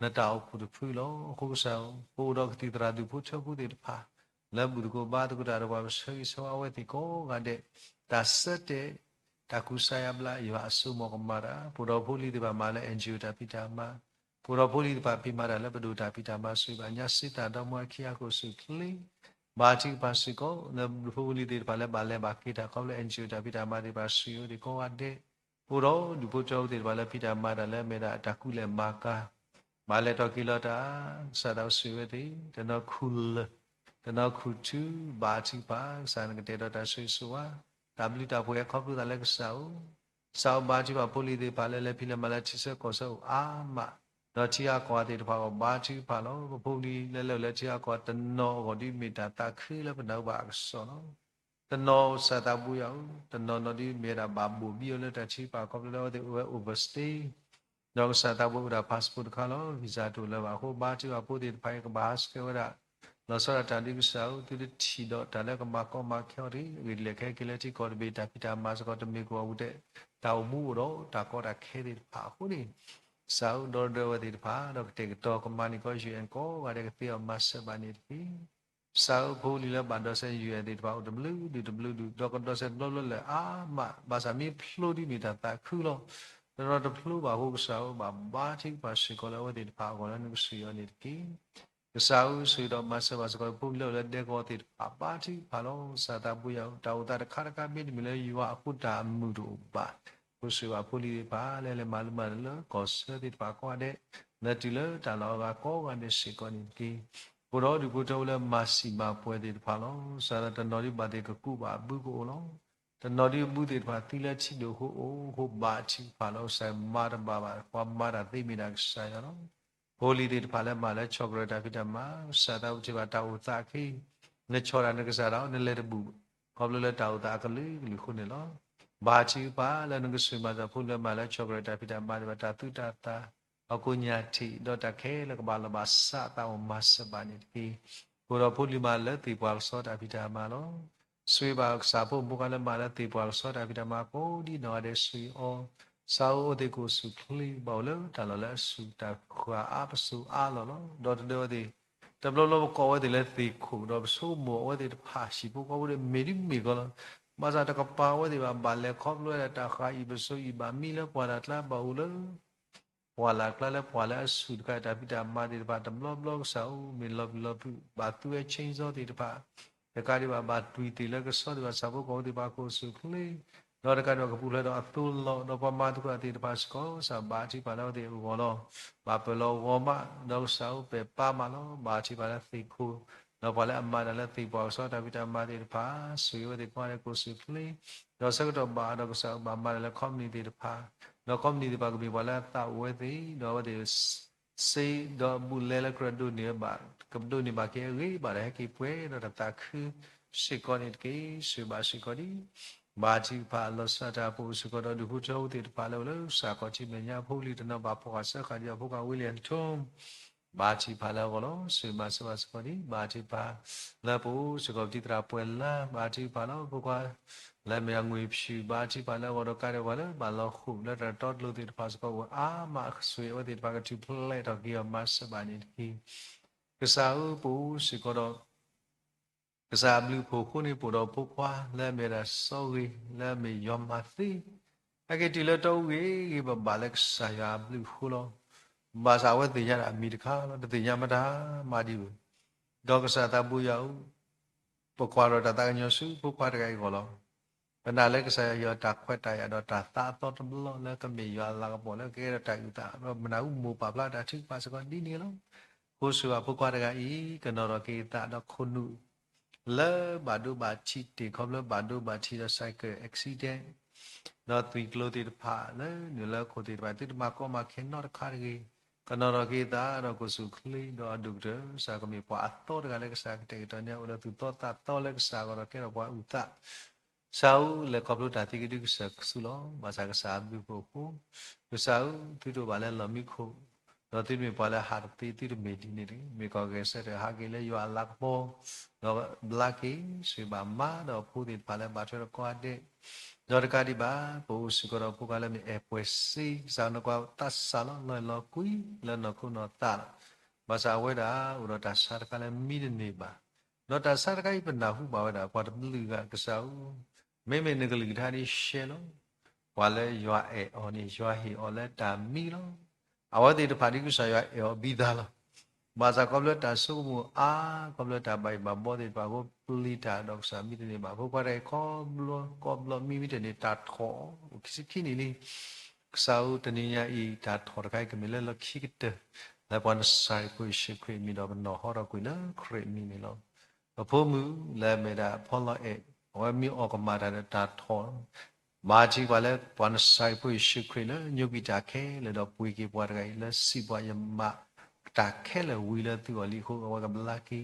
နတၢ်အိၣ်ဖှိၣ်တဖုလီၤ. အဃိကစၢ်ဧၢ, ပအိၣ်ဒီးကသံၣ်သရၣ်ဒူၣ်ဖိထၢဖိသ့ၣ်တဖၣ် လၢဘူၣ်သကိးဘါသကိးတၢ်ဒီးပှၤ ပဆၢဂ့ၤဆၢဝါအဝဲသ့ၣ်ကိးဂၤဒဲး, တၢ်ဆၢတဲာ် တၢ်ကူစါယါဘျါ ယွၤအစိကမီၤကမၤတၢ်, ပအိၣ်ဒီးဖိလံၤသ့ၣ်တဖၣ်မၤလၢ NGO တၢ်ဖံးတၢ်မၤ, ပအိၣ်ဒီးဖိလံၤသ့ၣ်တဖၣ်ဖံးမၤတၢ်လၢပဒိၣ်တၢ်ဖံးတၢ်မၤ ဆိၣ်ဂ့ၤဘၣ်ညါစ့တၢ်ဒီမါခံအဃိ စူၢ်ချ့ ဘါထုကဖၣ်စ့ၢ်ကီး လၢဖိလံၤသ့ၣ်တဖၣ်လၢဘၣ်လဲၤဘၣ်က့ၤတၢ်ခီဖျိ NGO တၢ်ဖံးတၢ်မၤသ့ၣ်တဖၣ် စူၢ်ဂ့ၤဝဲသ့ၣ်ကိးဂၤဒဲး, ပအိၣ်ဒီးဒူၣ်ဖိထၢဖိသ့ၣ်တဖၣ်လၢဖံးတၢ်မၤတၢ်လၢအမ့ၢ်ဒၣ်တၢ်ကူၣ်လဲၤမၤကၤ, ဘၣ်လဲၤထီၣ်က့ၤလီၤတၢ်, ကစၢ်သးဘိစူၢ်ဂ့ၤဝဲသ့ၣ်, တနီၤခူၣ်လၢာ်, တနီၤခူၣ်ထူ, ဘါထုကဖၣ်, ကစၢ်နကတဲာ်ဒီးတၢ်ဆိၣ်ဂ့ၤဆိၣ်ဝါ, တၢ်ဘျုးတၢ်ဖှိၣ်ဟဲခီဖျိသးလၢကစၢ်ဧၢ ကစၢ်ဧၢ ဘါထုကဖၣ်ဖိလံၤသ့ၣ်တဖၣ်လၢလဲၤဖံးလဲၤမၤလၢထံဆၢကီၢ်ဆၢအိၣ်အါမး, ဒီးထံဂၤကီၢ်ဂၤသ့ၣ်တဖၣ်အဂီၢ် ဘါထုကဖၣ်လီၤ. ပဖိပလံၤလၢလဲၤအိၣ်လၢထံဂၤကီၢ်ဂၤတနီၤအဂီၢ်ဒ်မ့ၢ်တၢ်သးခုလၢပနၢ်ဟူဘၣ်အကစီၣ်လီၤ. တနီၤကစၢ်သးဘိယွၤဧၢ, တနီၤနီၤဒ်မ့ၢ်ဒၣ်ဘၣ်ဘိၣ်ဘံၣ်အီၤလၢတၢ်ထံပာ်ခီဖျိလၢအဝဲသ့ၣ်အိၣ်ဝဲ overstay ဒီးကစၢ်သးဘိအိၣ်ဒၣ် passport တခါလီၤ, visa တအိၣ်လၢၤဘၣ်အဃိ ဘါထုကဖၣ်ဖိသ့ၣ်တဖၣ်အံၤ ကဘၣ်ဟးဆှဲးဝဲဒၣ် လီၤဆီဒၣ်တၢ်ဒ်ကစၢ်ဧၢ သုတထံၣ်ဒီးတၢ်လၢကမၤကီမၤခဲအီၤတဂ့ၤ, အဂ့ၢ်ဒ်လဲၣ်ခဲက့ၤလၢထံကီၢ်တဘ့ၣ် တၢ်ဖံးတၢ်မၤစ့ၢ်ကီး တမ့ၢ်ကဝီၤပူၤတဲ တၢ်အိၣ်မူအိၣ်ဒီးတၢ်ကီတၢ်ခဲသ့ၣ်တဖၣ်အဃိန့ၣ်, ကစၢ်ဧၢ ဒီသဒၢအဝဲသ့ၣ်တဖၣ် ဒီးကတဲာ်ကတီၤကမၤန့ၢ်ကီး UN ကိးဂၤဒဲးကသ့အီၤမၤစၢၤဘၣ်န့ၣ်တက့ၢ်. ကစၢ်ဧၢ ဖိလံၤလၢဘၣ်ဒိးစဲး UN သ့ၣ်တဖၣ်အိၣ်တဘျုးဒုးတဘျုးဒုး ဒီးကဒိးစဲးတဘျီဘျီလၢာ်အါမး, ဘၣ်ဆၣ်မ့ၢ်ဖျိဒ်မ့ၢ်တၢ်သးခုလီၤ. တနီၤတဖျိဘၣ်အဃိ ကစၢ်ဧၢ ဘၣ်ဘါထုကဖၣ်စ့ၢ်ကီးလၢအဝဲသ့ၣ်တဖၣ်အဂီၢ်လၢနကစူၢ်အီၤန့ၣ်တက့ၢ်. ကစၢ်ဧၢ ဆိၣ်ဂ့ၤဒီးမၤစၢၤဘၣ်စ့ၢ်ကီး ဖိလံၤလၢအိၣ်လၢဒဲကဝီၤသ့ၣ်တဖၣ် ဘါထုကဖၣ်လီၤ. ကစၢ်သးဘိယွၤဧၢ တၢ်အိၣ်သးတခါတခါမ့တမ့ၢ်လၢယွၤအဃိ တၢ်အမုာ်တအိၣ်ဘၣ်. အဃိဆိၣ်ဂ့ၤဘၣ်ဖိလံၤသ့ၣ်တဖၣ် လၢလဲၤမၤလိမၤဒိးလၢကီၢ်ဆၢသ့ၣ်တဖၣ်ကိးဂၤဒဲး, လၢတုၤလၢတၢ်လီၢ်အဂၤကိးဂၤဒဲးစ့ၢ်ကီးန့ၣ်တက့ၢ်. ပအိၣ်ဒီးဒူၣ်ဖိထၢဖိလၢမၤစံၣ်မၤပှဲၤသ့ၣ်တဖၣ်လီၤ. ကစၢ်တနီၤဒ်ဘၣ်သ့ၣ်ကကူးဘၣ်အဘုကအိၣ်လီၤ. တနီၤဒ်အဘုသ့ၣ်တဖၣ်သံလၢထံဒိၣ်အဃိ အိၣ်ဃိဘါထုကဖၣ်လီၤ. ကစၢ်မၤတဘၣ်ဘၣ် ပှၤမၤတၢ်သ့မ့ၢ်ဒၣ်ကစၢ်ယွၤလီၤ. ဖိလံၤသ့ၣ်တဖၣ်လၢမၤလၢဆီၣ်ကရၢၢ်တၢ်ဖံးတၢ်မၤ ကစၢ်သးဘိစူၢ်ဘၣ်တၢ်အိၣ်သးအခံ နဆီၣ်တၢ်နကစၢ်ဒၣ် နလဲၤတဘူၣ် ခီဖျိလၢတၢ်အိၣ်သးအကလုာ်ကလုာ်အဃိန့ၣ်လီၤ. ဘါထုကဖၣ်လၢနကဆိၣ်ဂ့ၤမၤစၢၤဖိလၢမၤလၢဆီၣ်ကရၢၢ်တၢ်ဖံးတၢ်မၤသ့ၣ်တဖၣ် တၢ်သူတၢ်သၣ် အကိညၢ်ထံး ဒီးတၢ်ခဲလၢာ်ကဘၣ်လီၤဘၣ်စးသးအိၣ်မၤစၢၤဘၣ်န့ၣ်တက့ၢ်. ပအိၣ်ဒီးဖိလံၤမၤလၢသ့ၣ်ပှၢ်ကစီတၢ်ဖံးတၢ်မၤလီၤ. ဆိၣ်ဂ့ၤဘၣ်ကစၢ်ဖိမုၣ်ဖိခွါလၢမၤလၢသ့ၣ်ပှၢ်ကစီတၢ်ဖံးတၢ်မၤကိးဒ်နီၢ်ဂၤဒဲး ဆိၣ်ဂ့ၤအီၤ ကစၢ်ဧၢ အဝဲသ့ၣ်ကအိၣ်ဆူၣ်ချ့ ဘၣ်အိၣ်လၢတၢ်လီၢ်လၢအဆူၣ်တၢ်ဃၢ်အါပစိၤအါလီၢ်လီၤ. ဒီးတဒၢဝဲသ့ၣ် တဘျီဘျီပကိးဝဲသ့ၣ်လၢသ့ၣ်ခိၣ် ဒီးပဆိကမိၣ်အဝဲသ့ၣ်တဖၣ် ဟံၣ်ဖိဃီဖိဒီး မ့ၢ်ဒ်မ့ၢ်ကီးလီၤ. ဘၣ်ဆၣ်တကပၤဝဲသ့ၣ်ဘၣ် ဘၣ်လဲၤခီဖျိဝဲဒၣ်တၢ်ဃၢ်အံၤပစိၤအံၤ ဘၣ်မံလၢပှၢ်တၢ်ကျါ ဘၣ်အိၣ်လၢ ပှၢ်လၢ်ကျါလၢပှၢ်လၢအဆူၣ်တခါ တၢ်ဖံးတၢ်မၤသ့ၣ်တဖၣ် တဘျီဘျီကစၢ်ဧၢ မ့ၢ်လီၤပျံၤလီၤဖုး ဘၣ်သူဝဲ chainsaw သ့ၣ်တဖၣ် တကးဒံးဘၣ် ဘၣ်တွံၢ်သ့ၣ်လၢကဆီသ့ၣ်တဖၣ် ဆၣ်ဖိကီၢ်ဖိသ့ၣ်တဖၣ်ကအိၣ်ဆူၣ်ချ့ ဒီးတကးဒံးဘၣ်ကပူၤဖျဲးဒီးအသိလီၤ ဒီးပှၤမၤသကိးတၢ်သ့ၣ်တဖၣ်စ့ၢ်ကီး ကစၢ်ဘါထုကဖၣ်လၢအဝဲသ့ၣ်အဂီၢ်လီၤ. ဘၣ်ပၢၢ်လီၤဂီၤမး ဒီးကစၢ်ဧၢ ပဲာ်ပၢ်မးလီၤ. ဘါထုကဖၣ်လၢသ့ၣ်ခိၣ် ဒီးပှၤလၢအမၤတၢ်လၢသ့ၣ်ပှၢ်ကဆီတၢ်ဖံးတၢ်မၤသ့ၣ်တဖၣ် ဆိၣ်ဂ့ၤအဝဲသ့ၣ်ကိးဂၤဒဲးကအိၣ်ဆူၣ်ချ့ ဒီးဆၢကတီၢ်ဘၣ်ဒီးကစၢ်ဧၢ ဘၣ်မၤတၢ်လၢ company သ့ၣ်တဖၣ် ဒီး company သ့ၣ်တဖၣ်ကမ့ၢ်ပှၤလၢအသးအိၣ်ဝဲသ့ၣ် ဒီးအဝဲသ့ၣ် စ့ဒီးအဘူးလဲလၢကရၢဒိးန့ၢ်ဘၣ် ကဒိးန့ၢ်ဘၣ်က့ၤအဂ့ၤဘၣ်ဒီး ဟဲက့ၤပှဲၤဒီးတၢ်သးခုစ့ၢ်ကီးန့ၣ်တက့ၢ်. ဆိၣ်ဂ့ၤဘၣ်စ့ၢ်ကီးဒ် ဘါထုကဖၣ်လီၤဆီတၢ်ပအိၣ်စ့ၢ်ကီးဒီး ဒူၣ်ဖိထၢဖိသ့ၣ်တဖၣ်လၢအိၣ်လၢကစၢ်ခီၣ်ထံးမဲာ်ညါ ဖိလံၤတနီၤဘၣ်ဖှီၣ်ဃာ်စၢဃာ်ဒီးအဖိခွါ William Tom ဘါထုကဖၣ်လၢအဂီၢ်လီၤ. ဆိၣ်ဂ့ၤမၤစၢၤဘၣ်စ့ၢ်ကီးဒ် ဘါထုကဖၣ် လၢပအိၣ်စ့ၢ်ကီးပတံၤသရၣ်ပှဲၤလၢ ဘါထုကဖၣ်လၢဖိခွါ လၢအမ့ၢ်အငွေ့ဖၠူၣ် ဘါထုကဖၣ်လၢအဂီၢ်ဒီးကါဒီးပှၤလၢဘၣ်လီၤဃိာ်လၢတၢ်တီတလိၤသ့ၣ်တဖၣ်စ့ၢ်ကီး အိၣ်အါမး ဆိၣ်ဂ့ၤအဝဲသ့ၣ်တဖၣ်ကထူၣ်ဖျဲးထီၣ်က့ၤအီၤမၤစၢၤဘၣ်န့ၣ်တက့ၢ်. ကစၢ်ဧၢ ပအိၣ်စ့ၢ်ကီးဒီး ကစၢ်အဘျုးအဖှိၣ်အဃိန့ၣ် ပအိၣ်ဒီးဖိခွါလၢအမ့ၢ်ဝဲဒၣ်စီၤဂ့ၤ လၢအမ့ၢ်ယွၤမၤသ့ ဟဲက့ၤတုၤလၢတီအူဂ့ၤဂ့ၤဘၣ်ဘၣ်လၢကစၢ်ယွၤအဘျုးအဃိလီၤ. ဘၣ်ဆၣ်အဝဲသ့ၣ်ညါဒၣ်အမံၤတခါလီၤ တသ့ၣ်ညါမတၤမးဒံးဘၣ်. ဒီးကစၢ်သးဘိယွၤဧၢ ပကွၢ်ထီၣ်တၢ်သးကညီၤဆူဖိခွါတဂၤအံၤအဂီၢ်လီၤ. ပနာ်လၢကစၢ်ယွၤဟ့ၣ်အီၤတၢ်ခွဲးတၢ်ယာ်ဒီးတၢ်သးအသီတဘျီလၢကမ့ၢ်ယွၤအလၤကပီၤလၢကကဲထီၣ်တၢ်အုၣ်သး ဒီးမနုၤအူမိၢ်ပာ်ဖျါတၢ်ထုကဖၣ်စ့ၢ်ကီးဒ်န့ၣ်လီၤ. အဃိဆိၣ်ဂ့ၤဘၣ်ဖိခွါတဂၤအံၤ ကနီၤထီၣ်က့ၤအသးဒီးခိၣ်နူာ် လၢဘၣ်ဒိဘၣ်ထံးတ့ၢ်ခီဖျိဘၣ်ဒိဘၣ်ထံးဒီး cycle accident ဒီးသွံၣ်ကျိၤသ့ၣ်တဖၣ်လၢနုာ်လၢခိၣ်သ့ၣ်တဖၣ် သုတမၤကီမၤခဲနီတခါတဂ့ၤ. ကနီၤထီၣ်က့ၤသးဒီးကစူၣ်ချ့ဒီးအဒိၣ်ကတၢၢ်, ကစၢ်ကမ့ၢ်ပှၤအသီတဂၤလၢကစၢ်ကတဲာ်ကတီၤန့ၢ်အအိၣ်လၢသူၣ်သီသးသီလၢကစၢ်အဂီၢ်ဒီးကဲထီၣ်ပှၤအုၣ်သး ကစၢ်ဧၢ,လဲၤခီဖျိတၢ်သံကဒုကစၢ်ကစူၣ်လီၤ. ဘၣ်ဆၣ်ကစၢ်အဘျုးအဖှိၣ်အဃိ, ကစၢ်ဧၢ, သုတအိၣ်ဘၣ်လၢလီၢ်မံခိၣ်, ဒီးသုတမ့ၢ်ပှၤလၢဟးတသ့, သုတမ့ၢ်ဒ်န့ၣ်တဂ့ၤ. မ့ၢ်ကီၢ်ဂဲၤဆၢထၢၣ်ဟးက့ၤလၢယွၤအလၤကပီၤ, ဒီးဘျါက့ၤ, ဆိၣ်ဂ့ၤဘၣ်မါဒီးအဖိသ့ၣ်တဖၣ်လၢဘၣ်ထွဲဒီးကိးဂၤဒဲး, ဒီးတကးဒံးဘၣ် ပအိၣ်စ့ၢ်ကီးဒီးဖိခွါလၢမ့ၢ်အဲၣ်ပှဲၤစ့, ကစၢ်နကွၢ်သးစၢ်လီၤ, လီၤအဲၣ်လီၤကွံလၢနီၢ်ခိနီၢ်သးလီၤ. ဘၣ်ဆၣ်အဝဲဒၣ်အိၣ်ဒီးတၢ်ဆါတခါလၢမံတန့ၢ်ဘၣ် ဒီးတၢ်ဆါတခါအံၤပနၢ်ဟူဘၣ်ဝဲဒၣ် ပှၤတဘျုးဂၤကစၢ်ဧၢ, မ့မ့ၢ်နကလုၢ်ကထါဒ်ရှဲလီၤ. ပှၤလၢယွၤအဲၣ်အီၤန့ၣ် ယွၤဟ့ၣ်အီၤလၢတၢ်မံလီၤ. အဝဲသ့ၣ်တဖၣ်ဒ်ကစၢ်ယွၤအဲၣ်အီၤဘံသးလီၤ. ဘၣ်ဆၣ်ခီဖျိတၢ်ဆိကမိၣ်အါ, ခီဖျိတၢ်ဘၣ်ယိၣ်ဘၣ်ဘီသ့ၣ်တဖၣ်အဃိ ပျံၤတၢ်ဒီးကစၢ်မံတန့ၢ်ဘၣ်. ဖိခွါတဂၤအံၤ ကိးဘျီကိးဘျီမံမံတန့ၢ် တၢ်ထီၣ်အိၣ်ခံဆံခံနံၣ်လံ. ကစၢ်ဧၢ, တနံၤညါအံၤ တၢ်ထီၣ်တခါအံၤကမ့ၢ်လၢလီၢ်ခံကတၢၢ်, လၢပှၤနစၤရ့းဖိယ့ၣ်ၡူးခရံာ်အမံၤဒီးပနီၣ်ဟီထီၣ်ကွံာ်လၢခရံာ်အမံၤန့ၣ်လီၤ. ပဖိမုၣ်လၢအမ့ၢ်ဒၣ်ဖီလီၤအဲၣ်, အဝဲမ့ၢ်အီၣ်ကမၣ်တၢ်ဒီးတၢ်ထီၣ်, ဘါထုကဖၣ်လၢပှၤနစၤရ့းဖိယ့ၣ်ၡူးခရံာ်လၢညိကွံာ်တၢ်ခဲလၢာ်ဒီးပှ့ၤက့ၤပှၤတဂၤအံၤလၢစံးပှၤ ယမၤတၢ်ခဲလၢာ်ဝံၤလၢသုဂီၢ်လံအဃိ အဝဲကဘျါက့ၤ.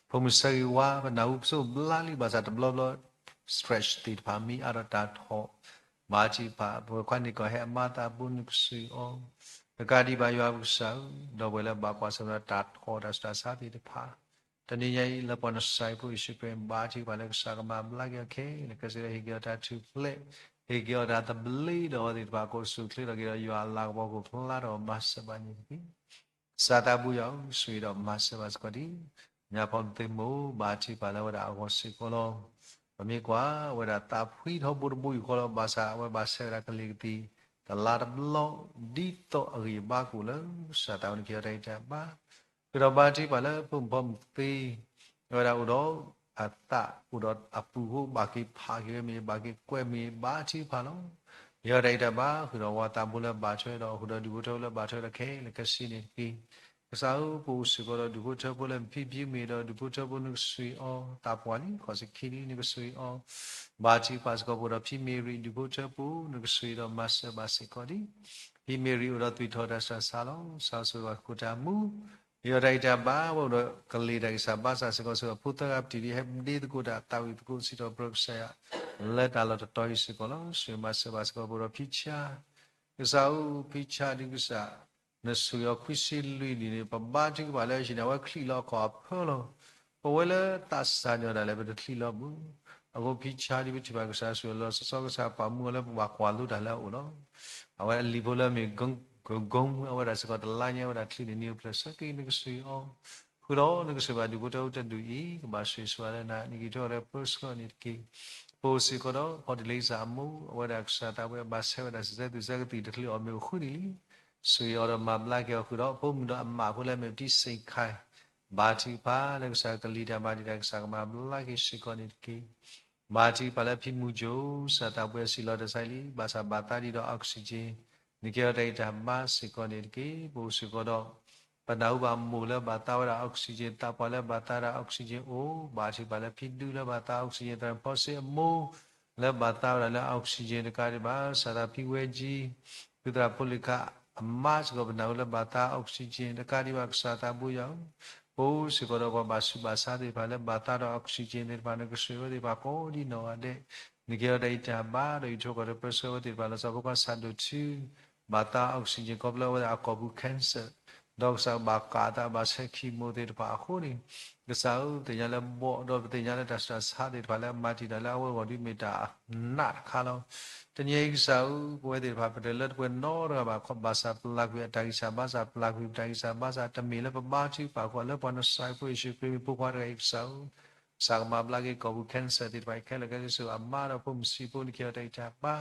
ဖိမုၣ်ဆၢဂ့ၤဝါ ပနၢ်ဟူပစိဘျါလံ ဘၣ်ဆၣ်တဘျီဘျီ stretch သ့ၣ်တဖၣ်မံအါဒီးတၢ်ထီၣ်, ဘါထုကဖၣ် ပဝဲခွါန့ၣ်ကီၢ်ဟဲအမါသးအပူၤနကစၢ်အံၤအီၤ, တကးဒံးဘၣ်ယွၤပကစၢ်ဧၢ, ဒီပုၢ်ဝဲၢ်လၢဘၣ်ကွၢ်ဆၢၣ်မဲာ်ဒီးတၢ်ထီၣ်တၢ်ဆူးတၢ်ဆါသ့ၣ်တဖၣ် တနံၤညါအံၤ လၢပှၤနစၤရ့းဖိယ့ၣ်ၡူးခရံာ် ဘါထုကဖၣ်လၢကစၢ်ကမၤဘျါက့ၤအီၤခဲလၢာ်ခဲဆ့ဒီး ဟ့ၣ်က့ၤအီၤတၢ်ထူၣ်ဖျဲး, ဟ့ၣ်က့ၤအီၤတၢ်သဘျ့ဒီးအဝဲသ့ၣ်တဖၣ်ကိးဆူၣ်ချ့ထီၣ်က့ၤဒီး ယွၤအလၤကပီၤကအိၣ်ဖျါထီၣ်မၤစၢၤဘၣ်န့ၣ်တက့ၢ်. ကစၢ်သးဘိယွၤဧၢ, ဆိၣ်ဂ့ၤဒီးမၤစၢၤဘၣ်စ့ၢ်ကီးဒံး ညါဖီမသ့မိၢ် ဘါထုကဖၣ်လၢအဝဲဒၣ်အဂီၢ်စ့ၢ်ကီးလီၤ. ပမ့ၢ်ကွၢ်ဝဲဒၣ်သးဖှံထီဘိတဘိယူၢ်ဃီလီၤ, ဘၣ်ဆၣ်အဝဲဘၣ်ဆဲးဝဲဒၣ်ကလံၤကသံၣ် တလါတဘျီ ဒ်သိးအဂံၢ်အဘါကအိၣ်လၢကစၢ်သးဝဲန့ၣ် ကဟ့ၣ်အီၤတၢ်ဂံၢ်တၢ်ဘါ ဃုာ်ဒီးဘါထုကဖၣ်လၢဖိမုၣ်ဖီမုၣ်သ့, အဝဲဒၣ်အိၣ်ဒီးအသးအိၣ်ဒီးအပုၢ်အဃိ ဘၣ်က့ၤဖးက့ၤဝဲမ့ၢ် ဘၣ်က့ၤကွဲးမ့ၢ် ဘါထုကဖၣ်လီၤ. ကဟ့ၣ်အီၤတၢ်ဂံၢ်တၢ်ဘါ ဃုာ်ဒီးဝဲသးဘိလၢဘၣ်ထွဲဒီး ဃုာ်ဒီးဒူၣ်ဖိထၢဖိလၢဘၣ်ထွဲဒီးခဲလၢာ်ခဲဆ့န့ၣ်တက့ၢ်. ကစၢ်ဧၢ, ပအိၣ်စ့ၢ်ကီးဒီးဒူၣ်ဖိထၢဖိလၢမ့ၢ်ဖံဖံမ့ၢ်ဒီး ဒူၣ်ဖိထၢဖိနကဆိၣ်ဂ့ၤအီၤ, သးပှၢ်လံ ခီၣ်ဆံခံလံ နကဆိၣ်ဂ့ၤအီၤ, ဘါထုကဖၣ်စ့ၢ်ကီးပအိၣ်ဒီးဖံမ့ၢ်ရံၣ် ဒူၣ်ဖိထၢဖိ နကဆိၣ်ဂ့ၤဒီးမၤစၢၤဘၣ်စ့ၢ်ကီးဒံး ဖံမ့ၢ်ရံၣ်အိၣ်ဒီးသွံၣ်ထီၣ်တၢ်ဆူးတၢ်ဆါလီၤ. ကစၢ်ဆိၣ်ဂ့ၤဘၣ်ခိၣ်တၢ်မူ, ဟ့ၣ်အီၤတၢ်ဂံၢ်တၢ်ဘါ ဝဲအိၣ်ဒီးကလံၤတၢ်ဂံၢ်စၢ်ဘါစၢ်စ့ၢ်ကီး ဆိၣ်ဂ့ၤအဖိသၢဂၤပတံၤဒံး ဟဲဒ့သကိးတၢ်သးဝံၣ်သကိးစံးထီၣ်ပတြၢၤကစၢ်ယွၤ လၢတၢ်လီၢ်တတီၤအံၤစ့ၢ်ကီးလီၤ. ဆိၣ်ဂ့ၤမၤစၢၤဘၣ်စ့ၢ်ကီးပအိၣ်ဒီးဖံဆါ ကစၢ်ဧၢ, ဖံဆါဒ်ကစၢ် နဆိၣ်ဂ့ၤအီၤခွံဆံလွံၢ်နံၣ်န့ၣ် ပဘါထုကဖၣ်လၢအဟံၣ်န့ၣ် အဝဲချံးလီၤအခီၣ်အဖၢလီၤ. ပဝဲလၢသးစၢ်န့ၢ်အီၤဒၣ်လဲာ် ပတချံးလီၤဘၣ်. အဃိဖံဆါဒ်ပထံၣ်ဘၣ်ကစၢ်ဆိၣ်ဂ့ၤလီၤဆီဆီ ကစၢ်ပာ်မူအီၤလၢပဘၣ်ကွၢ်လိတၢ်လၢအအိၣ်လီၤ. အဝဲအလံာ်ဖိလၢအမ့ၢ် ကကိမူ အဝဲဒၣ်စ့ၢ်ကီးတလါညါ အဝဲဒၣ်ချံးန့ၢ်နံၤအိၣ်ဖျဲၣ်ဆၢက့ၤ နကဆိၣ်ဂ့ၤအီၤ ဃုာ်ဒီးနကဆိၣ်ဂ့ၤဘၣ်ဒူၣ်ဖိထၢဖိတဒူၣ်အံၤ ကဘၣ်ဆိၣ်ဂ့ၤဆိၣ်ဝါလၢနၤ နကဟံးထီၣ်ဒီးပၢဆှၢအီၤန့ၣ်တက့ၢ်. ပအိၣ်စ့ၢ်ကီးဒီး ဖီတလ့စၢ်အမိၢ် အဝဲဒၣ်ကစၢ်သးဝဲဘၣ်ဆဲးဝဲဒၣ်စံးဆဲးသူၣ်ဆဲးကသံၣ်တချုးအီၣ်မ့ၤအိၣ်ဃုနံၣ်လံ. ဆိၣ်ဂ့ၤအီၤဒီးမၤဘျါက့ၤအီၤဃုာ်ဒီး ဖိမုၣ်ဒီးအမါဖိလၢအမ့ၢ်ပတံၤစ့ၣ်ခါ ဘါထုကဖၣ်လၢကစၢ်ကလံၤတၢ်မၤ ဒ်တၢ်ကစၢ်ကမၤဘျါက့ၤစ့ၢ်ကီးန့ၣ်တက့ၢ်. ဘါထုကဖၣ်လၢဖံမူကၠိ ကစၢ်သးဝဲစံးလီၤတၢ်ဆါလံ ဘၣ်ဆၣ်ဘၣ်သးဒ်ဒီး oxygen နကဟ့ၣ်အီၤတၢ်ဂံၢ်တၢ်ဘါစ့ၢ်ကီးန့ၣ်တက့ၢ်. ပအိၣ်စ့ၢ်ကီးဒီး ပနၢ်ဟူဘၣ်မိၢ်လၢဘၣ်သးဝဲဒၣ် oxygen သးပှၢ်လၢဘၣ်သးဝဲဒၣ် oxygen အိၣ် ဘါထုကဖၣ်လၢဖံဒူလၢဘၣ်သး oxygen သရၣ်ဖီစ့အမိၢ် လၢဘၣ်သးဝဲဒၣ်လၢ oxygen တကးဒံးဘၣ် ကစၢ်သးဖံဝဲကၠံ ဖုသရၣ်ဖိလ့ၣ်ခါ အမါစ့ၢ်ကီး ပနၢ်ဟူလၢဘၣ်သး oxygen တကးဒံးဘၣ် ကစၢ်သးဘိယွၤဧၢ, ပအိၣ်စ့ၢ်ကီးဒီးပှၤဘၣ်ဆူးဘၣ်ဆါသ့ၣ်တဖၣ်လၢဘၣ်သးဒီး oxygen သ့ၣ်တဖၣ် နကဆိၣ်ဂ့ၤဝဲသ့ၣ်တဖၣ်ကိးဒ်နီၢ်ဂၤဒဲး, နကဟ့ၣ်အီၤတၢ်ဂံၢ်တၢ်ဘါဒီး ဟံးထီၣ်ကီၢ်ဒီးပၢဆှၢဝဲသ့ၣ်တဖၣ်လီၤဆီ ဖိခွါဆၣ်ဒိၣ်ထူ ဘၣ်သး oxygen ခီဖျိဝဲဒၣ်အကိာ်ပူၤ cancer ဒီးကစၢ်ဘၣ်ကးအသးဘၣ်ဆဲး chemo သ့ၣ်တဖၣ်အဃိန့ၣ် ကစၢ်ဧၢ ပသ့ၣ်ညါလၢဘီၣ်ဒီးပသ့ၣ်ညါလၢတၢ်ဆူးတၢ်ဆါသ့ၣ်တဖၣ်လၢအမၤတံာ်တာ်လၢအဝဲအဂီၢ်ဒ်မ့ၢ်တၢ်အနးတခါလီၤ. တနံၤအံၤကစၢ်ဧၢ ပဝဲသ့ၣ်တဖၣ် ပတလၢတပှဲၤနီတဂၤဘၣ် ဘၣ်ဆၣ်ပျၢ်ကွံာ်အတၢ်ဂံၢ်စၢ်ဘါစၢ် ပျၢ်ကွံာ်ပတၢ်ဂံၢ်စၢ်ဘါစၢ် တမ့ၢ်လၢပဘါထုကဖၣ်အဃိ လၢပှၤနစၤရ့းဖိယ့ၣ်ၡူးခရံာ်မံၤ ဖိခွါတဂၤအံၤကစၢ်ဧၢ ကစၢ်ကမၤဘျါက့ၤကိာ်ပူၤ cancer သ့ၣ်တဖၣ်အံၤခဲလၢာ်ခဲဆ့ ဆိၣ်ဂ့ၤအမါဒီးဖိမုၣ်ဆံးဖိ နကဟ့ၣ်အီၤတၢ်ဂံၢ်တၢ်ဘါ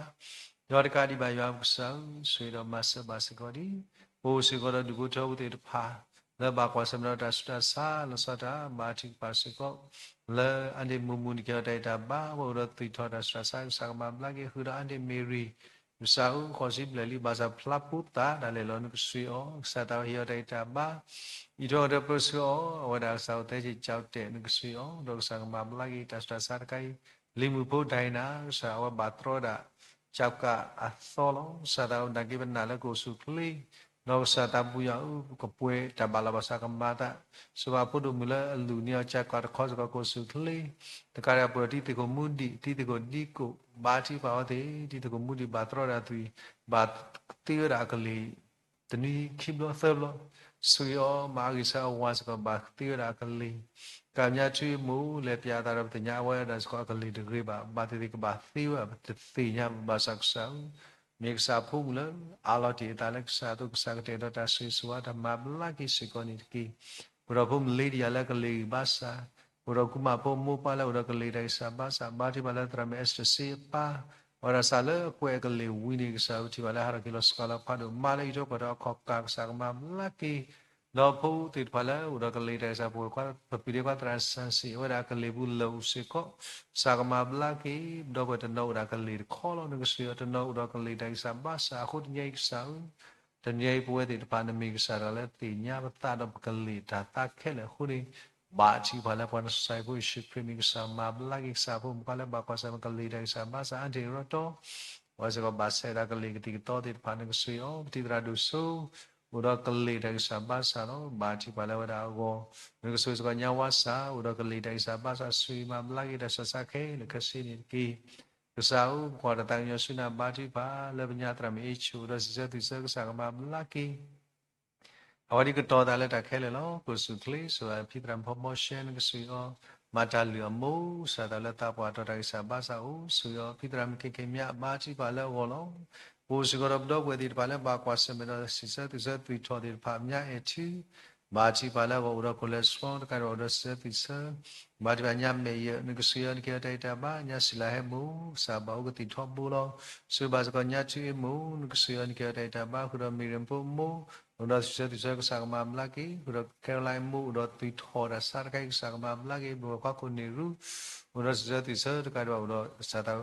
ယွၤတကးဒံးဘၣ်ယွၤပကစၢ်ဧၢ, ဆိၣ်ဂ့ၤဒီးမၤစၢၤဘၣ်စ့ၢ်ကီးဒံး, ပအိၣ်စ့ၢ်ကီးဒီးဒူၣ်ဖိထၢဖိသ့ၣ်တဖၣ် လၢဘၣ်ကွၢ်ဆၢၣ်မဲာ်ဒီးတၢ်ဆူးတၢ်ဆါ လီၤဆီတၢ်ဘါထုကဖၣ်စ့ၢ်ကီး, လၢအန့ၣ်မုၢ်မုၢ် နကဟ့ၣ်အီၤတၢ်ဂံၢ်တၢ်ဘါ ဝဲအိၣ်ဒီးသွံၣ်ထီၣ်တၢ်ဆူးတၢ်ဆါ ကစၢ်ကမၤဘျါက့ၤ ဃုာ်ဒီးအန့ၣ်မ့ၢ်ရံၣ် ကစၢ်ဧၢ ဃိးဆံဘျဲၣ်လံ ဘၣ်ဆၣ်ဖျါဖိသၣ်ဒၣ်လဲာ်လီၤ နကဆိၣ်ဂ့ၤအီၤ, ကစၢ်သးဝဲဟ့ၣ်အီၤတၢ်ဂံၢ်တၢ်ဘါ အံးထွဲအီၤဒီးပၢဆှၢအီၤ, အဝဲဒၣ်ကစၢ်အိၣ်သဲက့ၤကၠီတဲာ် နကဆိၣ်ဂ့ၤအီၤ, ဒီးကစၢ်ကမၤဘျါက့ၤတၢ်ဆူးတၢ်ဆါတခါအံၤ, လံၤမုၣ်ဖိဒိၣ်နၤ ကစၢ်အဝဲဘၣ်တြီဝဲဒၣ် ကၠီကးအသီလီၤ, ကစၢ်သးဝဲနာ်က့ၤပနာ်လၢကအိၣ်ဆူၣ်အိၣ်ချ့ ဒီးကစၢ်သးပူၤယၤဧၢ, ကပှဲၤတၢ်ဘၣ်လီၤဘၣ်စးကမၤသး, စၢၤဘၣ်ဖိဒိၣ်မုၣ်လၢအလူၤန့ၢ်အီၤကၢ်ကီၢ်တခီစ့ၢ်ကီး ကိးစူၣ်ချ့, တကးဒံးပှဲၤတံၤသကိးမူဒံး တံၤသကိးဒံကိး ဘါထုကဖၣ်အဝဲသ့ၣ် တံၤသကိးမူဒံး ဘၣ်တြီဒၣ်သွံၣ်, ဘၣ်သ့ဝဲဒၣ်အကလ့ၢ် တနွံခံဘျီသၢဘျီ, စူၢ်က့ၤအီၤ မၤအဂံၢ်စၢ်အဝၤစ့ၢ်ကီး ဘၣ်သ့ဝဲဒၣ်အကလ့ၢ်, ကမျၢၢ်ထူအမိၢ် လဲၤပျးအသးဒီးပသ့ၣ်ညါအဝဲဒၣ်စ့ၢ်ကီး အကလ့ၢ်တဂ့ၤဘၣ်, ဘၣ်သ့ၣ်သ့ၣ်ကဘၣ်သ့ဝဲ ပတသ့ၣ်ညါဘၣ်ဆၣ်ကစၢ်ဧၢ, မ့ၢ်ကစၢ်အဖိမုၣ်လၢအးလီၤတ့ၢ်အသးလၢကစၢ်အသိး ကစၢ်ကတဲာ်ဒီးတၢ်ဆိၣ်ဂ့ၤဆိၣ်ဝါ တၢ်မၤဘျါက့ၤစ့ၢ်ကီးန့ၣ်တက့ၢ်. အိၣ်ဒီးဖိမုၣ်လ့ဒံယၤလၢကလ့ၢ်ဂံၢ်ဘါစၢ်, အိၣ်ဒီးကုမၣ်ဖိမိၢ်ပၢ်လၢအိၣ်ဒီးကလ့ၢ်တၢ်ဂံၢ်စၢ်ဘါစၢ်, ဘါထုကဖၣ်လၢသရၣ်မုၣ်အဲစတၢၣ်စ့အပၢ်, အဝဲဒၣ်စးလၢအကွဲးအကလ့ၢ်ဝံၤန့ၣ် ကစၢ်ပထံၣ်ဘၣ်လၢဟးထီၣ်က့ၤလီၤစှၤလီၤဖးဒိၣ် မါလၢအံးထွဲကွၢ်ထွဲအခီၣ်ကၢ် ကစၢ်ကမၤဘျါက့ၤ ဒီးဖိသ့ၣ်တဖၣ်လၢအိၣ်ဒီးကလ့ၢ်တၢ်ဂံၢ်စၢ် ပဝဲပပျံၤဒဲးကွၢ်သရၣ်စၢ်စ့ၢ် အဝဲဒၣ်ကလ့ၢ်ပူၤလၢာ်အိၣ်စ့ၢ်ကီး, ကစၢ်ကမၤဘျါက့ၤ, ဒီးပှၤတနီၤအိၣ်ဒၣ်ကလ့ၢ်တခီလီၤ နကစၢ်ဧၢ, တနီၤအိၣ်ဒီးကလ့ၢ်တၢ်ဂံၢ်စၢ်ဘါစၢ်အဃိ တနံၤအံၤကစၢ်ဧၢ, တနံၤအံၤပဝဲသ့ၣ်တဖၣ် နမ့ၢ်ကစၢ်တဂၤလၢသ့ၣ်ညါပသးဒီးပကလ့ၢ်တၢ်သးခဲလၢာ်အဃိန့ၣ်, ဘါထုကဖၣ်လၢပှၤနစီၤအံၤဖိယ့ၣ်ၡူးခရံာ်မ့ၢ်ကစၢ်မၤဘျါက့ၤ ကစၢ်ဖိမုၣ်ပှၤလၢဘၣ်ကွၢ်ဆၢၣ်မဲာ်ကလ့ၢ်တၢ်ဂံၢ်စၢ်ဘါစၢ် အါတ့ၢ်ရီတီ အဝဲစ့ၢ်ကီးဘၣ်ဆဲးဒၣ်ကလ့ၢ်ကသံၣ်ကသီသ့ၣ်တဖၣ် နကစၢ်ဧၢ, ပတံၤသရၣ်ဒိၣ်စိ အိၣ်ဒီးကလ့ၢ်တၢ်ဂံၢ်စၢ်ဘါစၢ်လီၤ. ဘါထုကဖၣ်လၢဝဲဒၣ်အဂီၢ်, နကစၢ်စ့ၢ်ကီးညါဝါစၢ် အိၣ်ဒီးကလ့ၢ်တၢ်ဂံၢ်စၢ်ဘါစၢ် စူၢ်မၤဘျါက့ၤတၢ်ဆူးတၢ်ဆါခဲလၢာ်ခဲဆ့န့ၣ်တက့ၢ်. ကစၢ်ဧၢ, ပကွၢ်တၢ်သးကညီၤဆူနၤ ဘါထုကဖၣ်လၢပညါသရၣ်မုၣ်အ့ၣ်ဆူၣ် အိၣ်ဒီးစံးဆၢသွံၣ်ဆၢ ကစၢ်ကမၤဘျါက့ၤ အဝဲဒ်ကတီၤသးလၢတၢ်ခဲလၢာ်လီၤ. ကိးစူၣ်ချ့ စၢၤဘၣ်ဖံသရၣ်မုၣ်ဖီဘီရှဲ နကစၢ်ဧၢ, မၤတၢ်လုၢ်အမိၢ် စၢ်သးလၢသးပှၢ်တီၤတၢ်ဂံၢ်စၢ်ဘါစၢ်အိၣ် စူၢ်က့ၤအီၤ ဖံသရၣ်မုၣ်ခဲခဲမး ဘါထုကဖၣ်လၢအဂီၢ်လီၤ. ပအိၣ်စ့ၢ်ကီးဒီးပဒီပုၢ်ဝဲၢ်သ့ၣ်တဖၣ်လၢဘၣ်ကွၢ်ဆၢၣ်မဲာ်ဒီးစံးဆၢသွံၣ်ဆၢသွံၣ်ထီၣ်သ့ၣ်တဖၣ် မညါအဲၣ်ထံ ဘါထုကဖၣ်လၢအဂီၢ် အိၣ်ဒီး cholesterol တကးဒံးဘၣ်အိၣ်ဒီးစံးဆၢသွံၣ်ဆၢ ဘါထုကဖၣ်ညါမဲာ်ယဲၢ် နကစၢ်ဧၢ နကဲအီၤတၢ်အံၤတၢ်ဘါ ညါစံလၤဟဲမိၢ် ကစၢ်ဘၣ်အိၣ်ကသံၣ်ထီဘိလီၤ. စၢၤဘၣ်စ့ၢ်ကီးညါထူအ့ၣ်မိၢ် နကစၢ်ဧၢ နကဲအီၤတၢ်အံၤတၢ်ဘါ ဃုာ်ဒီးမ့ၢ်ရ့ၣ်ဖိမိၢ် အိၣ်ဒီးစံးဆၢသွံၣ်ဆၢ ကစၢ်ကမၤဘျါက့ၤ ဃုာ်ဒီး Caroline မိၢ် အိၣ်ဒီးသွံၣ်ထီၣ်တၢ်ဆါတခါအံၤ ကစၢ်ကမၤဘျါက့ၤ ဘိၣ်ဝဲခွါခိၣ်နံၣ်ရူ အိၣ်ဒီးစံးဆၢသွံၣ်ဆၢတကးဒံးဘၣ် အိၣ်ဒီးစၢ်သး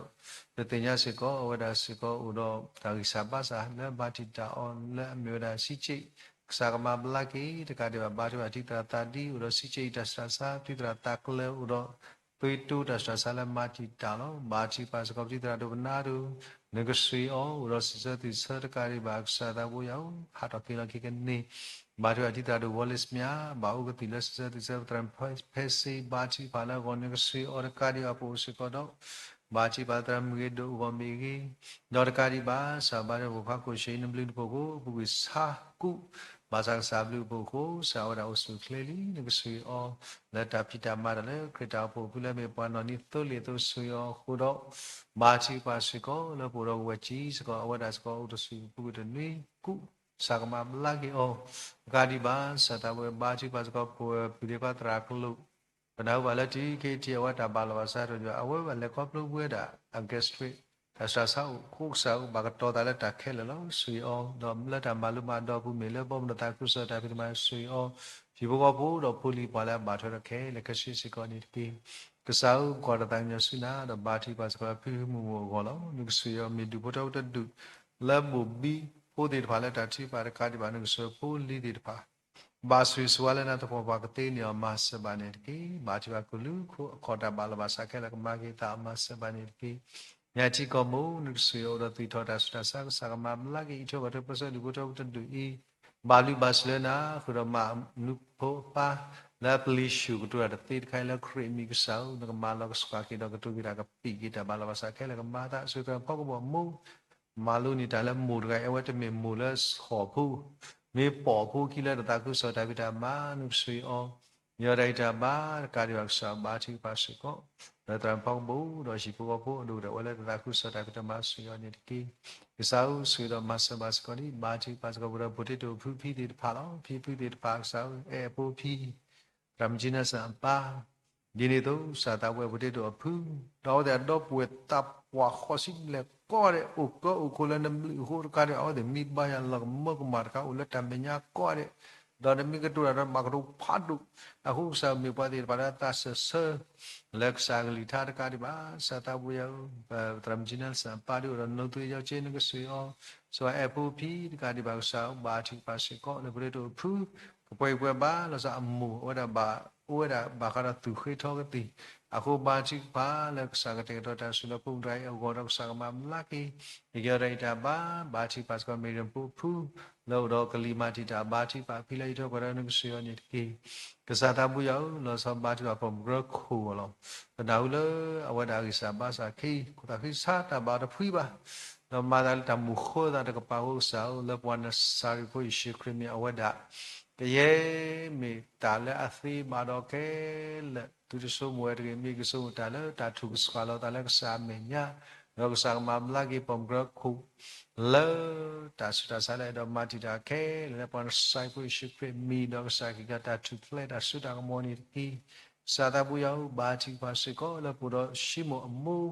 ပသ့ၣ်ညါစ့ၢ်ကီး အဝဲဒၣ်စ့ၢ်ကီးအိၣ်ဒီးတၢ်ဂံၢ်စၢ်ဘါစၢ်လၢဘၣ်တံာ်တာ်အီၤလၢအမ့ၢ်ဝဲဒၣ် စံကၠံၣ် ကစၢ်ကမၤဘျါက့ၤ တကးဒံးဘၣ် ဘါထုကဖၣ်တံၤသရၣ်သးဒံ အိၣ်ဒီးစံကၠံၣ်တၢ်ဆူးတၢ်ဆါ တံၤသရၣ်သးကျၢၤ အိၣ်ဒီးသွံၣ်တိၤတၢ်ဆူးတၢ်ဆါလၢမၤတံာ်တာ်လီၤ. ဘါထုကဖၣ်စ့ၢ်ကီးပတံၤသရၣ်ဒိကနၣ်ဒိၣ် နကစၢ်အံၤ အိၣ်ဒီးစံးဆၢသွံၣ်ဆၢတကးဒံးဘၣ် ကစၢ်သးဘိယွၤဧၢ ဟးထီၣ်က့ၤလီၤက့ၤကန့ၢ် ဘါထုကဖၣ်တံၤသရၣ်ဒိၣ်ဝီလ့ၣ်စမၠး ဘၣ်အိၣ်ကသံၣ်လၢစံးဆၢသွံၣ်ဆၢ ပသရၣ်ဖဲစ့ ဘါထုကဖၣ်လၢအဂီၢ် နကစၢ်အံၤတကးဒံးဘၣ် ပအိၣ်စ့ၢ်ကီးဒီး ဘါထုကဖၣ်သရၣ်မုၣ်ဂ့ၤဒိၣ်အဂီၢ်မ့ၢ်ဂ့ၤ, ဒီးတကးဒံးဘၣ် စၢ်ဘါထုကဖၣ်ဖိခွါခိၣ်ဆံ နဘျုးနဖှိၣ်ကိးပူၤကွံာ်ဆါကူး, ဘၣ်ဆၣ်ကစၢ်ဘျုးအဖှိၣ်အဃိ စၢ်ဝဲဒၣ်အိၣ်ဆူၣ်အိၣ်ချ့လံ နကစၢ်အံၤ လၢတၢ်ဖံးတၢ်မၤတၢ်လၢခရံာ်တၢ်အိၣ်ဖှိၣ်အပူၤလၢမ့ၢ်ပှၤနီၢ်နံၤသိလ့ၣ်အသိး ကစၢ်အံၤအဃိဒီး ဘါထုကဖၣ်စ့ၢ်ကီးလၢပအိၣ်ဒီးကဝဲၢ်စံးစ့ၢ်ကီး အဝဲဒၣ်စ့ၢ်ကီးအိၣ်တဆူၣ်ပူၤကွံာ်တနွံကူး, ကစၢ်ကမၤဘျါက့ၤအီၤ, တကးဒံးဘၣ် စၢ်သးဝဲဘါထုကဖၣ်စ့ၢ်ကီး ပဝဲပျံၤဒဲးကွၢ်သရၣ်ကျိာ် ပနၢ်ဟူဘၣ်လၢ တံၤခံထံး အဝဲတၢ်ဘၣ်လီၤဘၣ်စးထီၣ်ဒီး အဝဲဘၣ်လဲၤခီဖျိဝဲဒၣ် အ gastric တၢ်ဆူးတၢ်ဆါအိၣ် ကစၢ်ဧၢ ဘၣ်ကတီၤသးလၢတၢ်ခဲလၢာ်လီၤ ကစၢ်အံၤ, ဒီးလၢတၢ်မၤလိမၤဒိးအပူၤမ့ၢ်လၢ ဘီမုၢ်ဒီးသးခုကစီၣ်တၢ်ဖံးတၢ်မၤ ကစၢ်အံၤ, ဟံၣ်ဖိဃီဖိဒီးဖိလံၤပှၤလၢအဘၣ်ထွဲဒီးခဲလၢာ်ခဲဆ့စ့ၢ်ကီးန့ၣ်တက့ၢ်. ကစၢ်ဧၢ ပကွၢ်တၢ်သးကညီၤဆူနၤ ဒီးဘါထုကဖၣ်စ့ၢ်ကီးလၢဖုမုၢ်မိၢ်အဂီၢ်လီၤ. နကစၢ်အံၤ မ့ၢ်ဒူၣ်ဖိထၢဖိတဒူၣ် လၢမိၢ်ဘံဖိသ့ၣ်တဖၣ်လၢတၢ်ထုကဖၣ်တကးဒံးဘၣ် နကစၢ်ဖိလံၤသ့ၣ်တဖၣ် ဘၣ်ဆိၣ်ဂ့ၤဆိၣ်ဝါလၢနၤသပှၢ်ပှၢ်ကသ့န့ၢ်အီၤ မၤစၢၤဘၣ်န့ၣ်တက့ၢ်. ဘါထုကဖၣ်ကလုာ်ခိၣ်အခီၣ်တၢ်ဘၣ်လီၤဘၣ်စးခဲလၢာ်ကမၤက့ၤသးအီၤ မၤစၢၤဘၣ်န့ၣ်တက့ၢ်. ညါထံကီၢ်မိၢ် နကစၢ်အံၤအိၣ်ဒီးသွံၣ်ထီၣ်တၢ်ဆူးတၢ်ဆါ ကစၢ်ကမၤဘျါက့ၤ အံးထွဲကွၢ်ထွဲပၢဆှၢဒူၣ်ဖိထၢဖိတဒူၣ်အံၤ ဘၣ်ဘျုးဘၣ်ဆိၣ်လၢနၤ ဃုာ်ဒီးမၤအမနုၤဖိအပၢ် လၢအပျံၤဆူၣ်ကတိၤတၢ်တသ့တခါအံၤလၢခရံာ်အမံၤကစၢ်ဧၢ နကမၤလီၤကဆှၣ်က့ၤဒီးကတိၤက့ၤတၢ်ကပံာ်က့ၤတၢ်ဘၣ်လီၤဘၣ်စးခဲလၢာ်ကမၤသး စူၢ်က့ၤဖီကဘီၣ်မိၢ် မၤလိန့ၢ်တၢ်လၢမိၢ်တဂၤအံၤ အဝဲတမ့ၢ်မိၢ်လၢဟီၣ်ဖိ မ့ၢ်ပိာ်ဖိခံလၢတသးခုကစီၣ်တၢ်ဖံးတၢ်မၤ နကစၢ်အံၤ ယွၤတၢ်ဂံၢ်တၢ်ဘါ တကးဒံးဘၣ်ကစၢ်ဘါထုကဖၣ်စ့ၢ်ကီး လၢသရၣ်မုၣ်ဖီကဘိၣ် ဒီးဟံၣ်ဖိဃီဖိအဒိၣ်ကတၢၢ်ဝဲလၢတသးခုကစီၣ်တၢ်ဖံးတၢ်မၤစ့ၢ်ကီးန့ၣ်တက့ၢ်. ကစၢ်ဧၢ ဆိၣ်ဂ့ၤဒီးမၤစၢၤဘၣ်စ့ၢ်ကီးလံ ဘါထုကဖၣ်စ့ၢ်ကီး ပဝဲဒၣ် potato အဖုဖံသ့ၣ်တဖၣ်လီၤ. ဖံဖုသ့ၣ်တဖၣ် ကစၢ်ဧၢ အဲၣ်အဖိဖံ သရၣ်မုၣ် Jesus အပၢ် ဒ်န့ၣ်အသိး စၢ်သးဝဲ potato အဖု ဒီးအဝဲသ့ၣ်အဒီပုၢ်ဝဲၢ်သးပှၢ်ဃိးဆံဘျဲၣ်ကိးဂၤဒဲး အိၣ်ကၢအိၣ်ခိးလၢနဘျုးအဃိတကးဒံး အဝဲသ့ၣ်မံဘါယွၤလီၤကမၢကမၣ်တခါ အိၣ်လၢတၢ်မဲာ်ညါကိးဂၤဒဲး ဒီးနမ့ၢ်ကတိၤတၢ်ဒီးဘၣ်ကတိၤဖးဒိၣ် အဃိကစၢ်မ့ၢ်ပှၤသ့ၣ်တဖၣ်လၢအသးစၢၢ်ဆၢ လၢကစၢ်ကလုၢ်ကထါတကးဒံးဘၣ် စၢ်သးဝဲယၤဧၢ သရၣ်မုၣ် Jesus အပၢ်ဒ်အိၣ်ဒီး နုၤသွံၣ်ယီၤက့ နကစၢ်အံၤ စၢ်အဲၣ်ဖိဖံတကးဒံးဘၣ် ကစၢ်ဘါထုကဖၣ်စ့ၢ်ကီး လၢ potato အဖု ကပှဲၤပှဲၤဘၣ် လီၤဆီအမိၢ် အဝဲဒၣ်ဘၣ် အိၣ်ဝဲဒၣ်ဘၣ်ဃးဒီးသူၣ်ဃ့ထီကသံၣ် အဃိဘါထုကဖၣ်လၢကစၢ်ကတဲာ်ကတီၤတၢ်ဆိၣ်လၢဖိမုၣ်တဂၤအံၤအဂီၢ်ဒီးကစၢ်ကမၤဘျါက့ၤ ကကဲထီၣ်တၢ်အံးတၢ်ဘါ, ဘါထုကဖၣ်စ့ၢ်ကီး Miriam ဖိအဖု လၢအိၣ်ဒီးကလံၤမၤတံာ်တာ် ဘါထုကဖၣ်အဖံလၢဟံးထီၣ်ကွၢ်ဒီးနကစၢ်အီၤန့ၣ်တက့ၢ်. ကစၢ်သးဘိယွၤဧၢ, လီၤဆီဘါထုကဖၣ်ပိာ်မုၣ်ကရၢခိၣ်အဂီၢ်လီၤ. ပနၢ်ဟူလၢအဝဲဒၣ်အဂံၢ်စၢ်ဘါစၢ်ခံ ခိၣ်သးဃံဆါတၢ်ဘၣ်တဖှံဘၣ် ဒီးမၤသးလၢတၢ်မုာ်ဃၢသးတကပၤအဃိ ကစၢ်ဧၢ, လၢပှၤနစၤရ့းဖိယ့ၣ်ၡူးခရံာ်မ့ၢ်အဝဲဒၣ် ကယဲၢ်မ့ၢ်တၢ်လၢအသ့ဘၣ်ဒီးခဲလၢာ် သုတဆိကမိၣ်ဝဲတဂ့ၤ, မ့ၢ်ကဆိကမိၣ်တၢ်လၢတၢ်ထုကဖၣ်လီၤသးလၢကစၢ်အမဲာ်ညါ, ဒီးကစၢ်ကမၤဘျါက့ၤပိာ်မုၣ်ကရၢခိၣ် လၢတၢ်ဆူးတၢ်ဆါလၢအဲၣ်ဒိးမၤတံာ်တာ်ခဲလၢာ် လၢပှၤနစၤရ့းဖိယ့ၣ်ၡူးခရံာ်မံၤဒီးကစၢ်က့ၤကတၢ်ထူၣ်ဖျဲးတၢ်စိတၢ်ကမီၤန့ၣ်တက့ၢ်. ကစၢ်သးဘိယွၤဧၢ, ဘါထုကဖၣ်စ့ၢ်ကီးလၢပအိၣ်ဒီးၡံမိၣ်အမိၢ်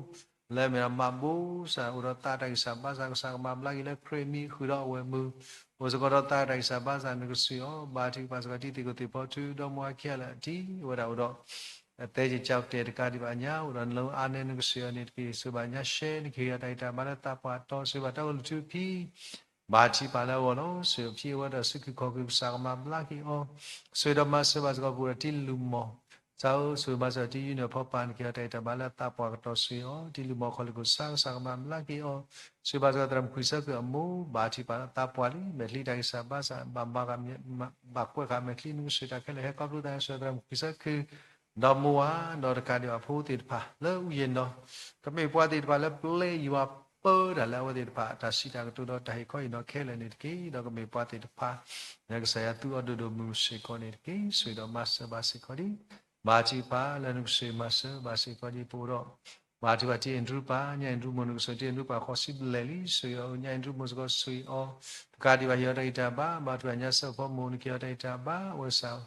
လၢအမ့ၢ်ဒၣ်မၤဘူၣ်စၢ် အိၣ်ဒီးသးတၢ်ဂံၢ်စၢ်ဘါစၢ် ကစၢ်ကမၤဘျါက့ၤလၢခရံာ်မံၤဃုာ်ဒီးအဝဲၢ်မုၢ်, အိၣ်စ့ၢ်ကီးဒီးသးတၢ်ဂံၢ်စၢ်ဘါစၢ် နကစၢ်အီၤ ဘါထုကဖၣ်စ့ၢ်ကီး တံၤသကိးသ့ၣ်ဖီထူ ဒီမါဝၤခံဂၤလၢအတံၤ အဝဲဒၣ်အိၣ်ဒီး အသဲက့ၤကၠီကတဲာ်တကးဒံးဘၣ်ညါ အိၣ်ဒီးနလၢအါနဲနကစၢ်အီၤန့ၣ်တက့ၢ်. ဆိၣ်ဂ့ၤဘၣ်ညါရှဲ နကဟ့ၣ်အီၤတၢ်ဂံၢ်တၢ်ဘါလၢသးပှၢ်တီ ဆိၣ်ဂ့ၤဘၣ်တၢ်အိၣ်လၢထူဖံ ဘါထုကဖၣ်လၢအဂီၢ်လီၤ. ဆိၣ်ဂ့ၤအီၤဖံအဝဲဒီးစုခုၣ်ခီၣ်ခုၣ် ကစၢ်ကမၤဘျါက့ၤအီၤ, ဆိၣ်ဂ့ၤဒီးမၤစၢၤဘၣ်စ့ၢ်ကီးပအိၣ်ဒီးတံၤလူၢ်မီၢ် ကစၢ်ဧၢ, ဆိၣ်ဂ့ၤမၤစၢၤတံၤယုၢ်နုာ်အဖီပာ် နကဟ့ၣ်အီၤတၢ်ဂံၢ်တၢ်ဘါလၢသးပှၢ်ကတီၤ ဆိၣ်ဂ့ၤအီၤ, တံၤလူၢ်မီၢ်ခီၣ်လ့ၢ်ခိၣ်ဆါ ကစၢ်ကမၤဘျါက့ၤအီၤ, ဆိၣ်ဂ့ၤဘၣ်စ့ၢ်ကီးသရၣ်မုၣ်ခွံဆၢခုၣ်အမိၢ် ဘါထုကဖၣ်လၢသးပှၢ်လံ မဲာ်ချံတၢ်ဂံၢ်စၢ်ဘါစၢ် ဘၣ်မၤ ဘၣ်ကွဲးဃာ်မဲာ်ချံနကစၢ်တၢ်ခဲလၢာ် ဟဲခီဖျိသး ဆိၣ်ဂ့ၤသရၣ်မုၣ်ခွံဆၢခုၣ် ဒီးမိၢ်ဝၤ ဒီးတကးဒံးဘၣ်ဖိသ့ၣ်တဖၣ်လၢအူယံၤနီၤ, ကမ့ၢ်ပှၤသ့ၣ်တဖၣ်လၢပျဲယွၤပၢတၢ်လၢအဝဲသ့ၣ်တဖၣ် တၢ်စံးတၢ်ကတိၤဒီးတၢ်ဟ့ၣ်ခီဟ့ၣ်နီၤခဲလၢာ်န့ၣ်တက့ၢ်. ဒီးကမ့ၢ်ပှၤသ့ၣ်တဖၣ် လၢကစၢ်ယွၤသူအီၤဒိၣ်ဒိၣ်မုၢ်မုၢ်စ့ၢ်ကီးန့ၣ်တက့ၢ်. ဆိၣ်ဂ့ၤဒီးမၤစၢၤဘၣ်စ့ၢ်ကီးဒံး ဘါထုကဖၣ်လၢနကစၢ်မၤစၢၤဘၣ်စ့ၢ်ကီးဒံး ပအိၣ်ဒီး ဘါထုကဖၣ်တံၤအဲၣ်ဒရူပၢ် ညၣ်အဲၣ်ဒရူမိၢ် နကစၢ်တံၤအဲၣ်ဒရူပၢ် ဃိးဆံဘျဲၣ်လံ ဆိၣ်ဂ့ၤအီၤ ညၣ်အဲၣ်ဒရူမိၢ်စ့ၢ်ကီး ဆိၣ်ဂ့ၤအီၤ တကးဒံးဘၣ်ဟ့ၣ်အီၤတၢ်ဂံၢ်တၢ်ဘါ ဘါထုကဖၣ်ညါစၢ်ဖီမိၢ် နကဟ့ၣ်အီၤတၢ်ဂံၢ်တၢ်ဘါ အဝဲစၢ်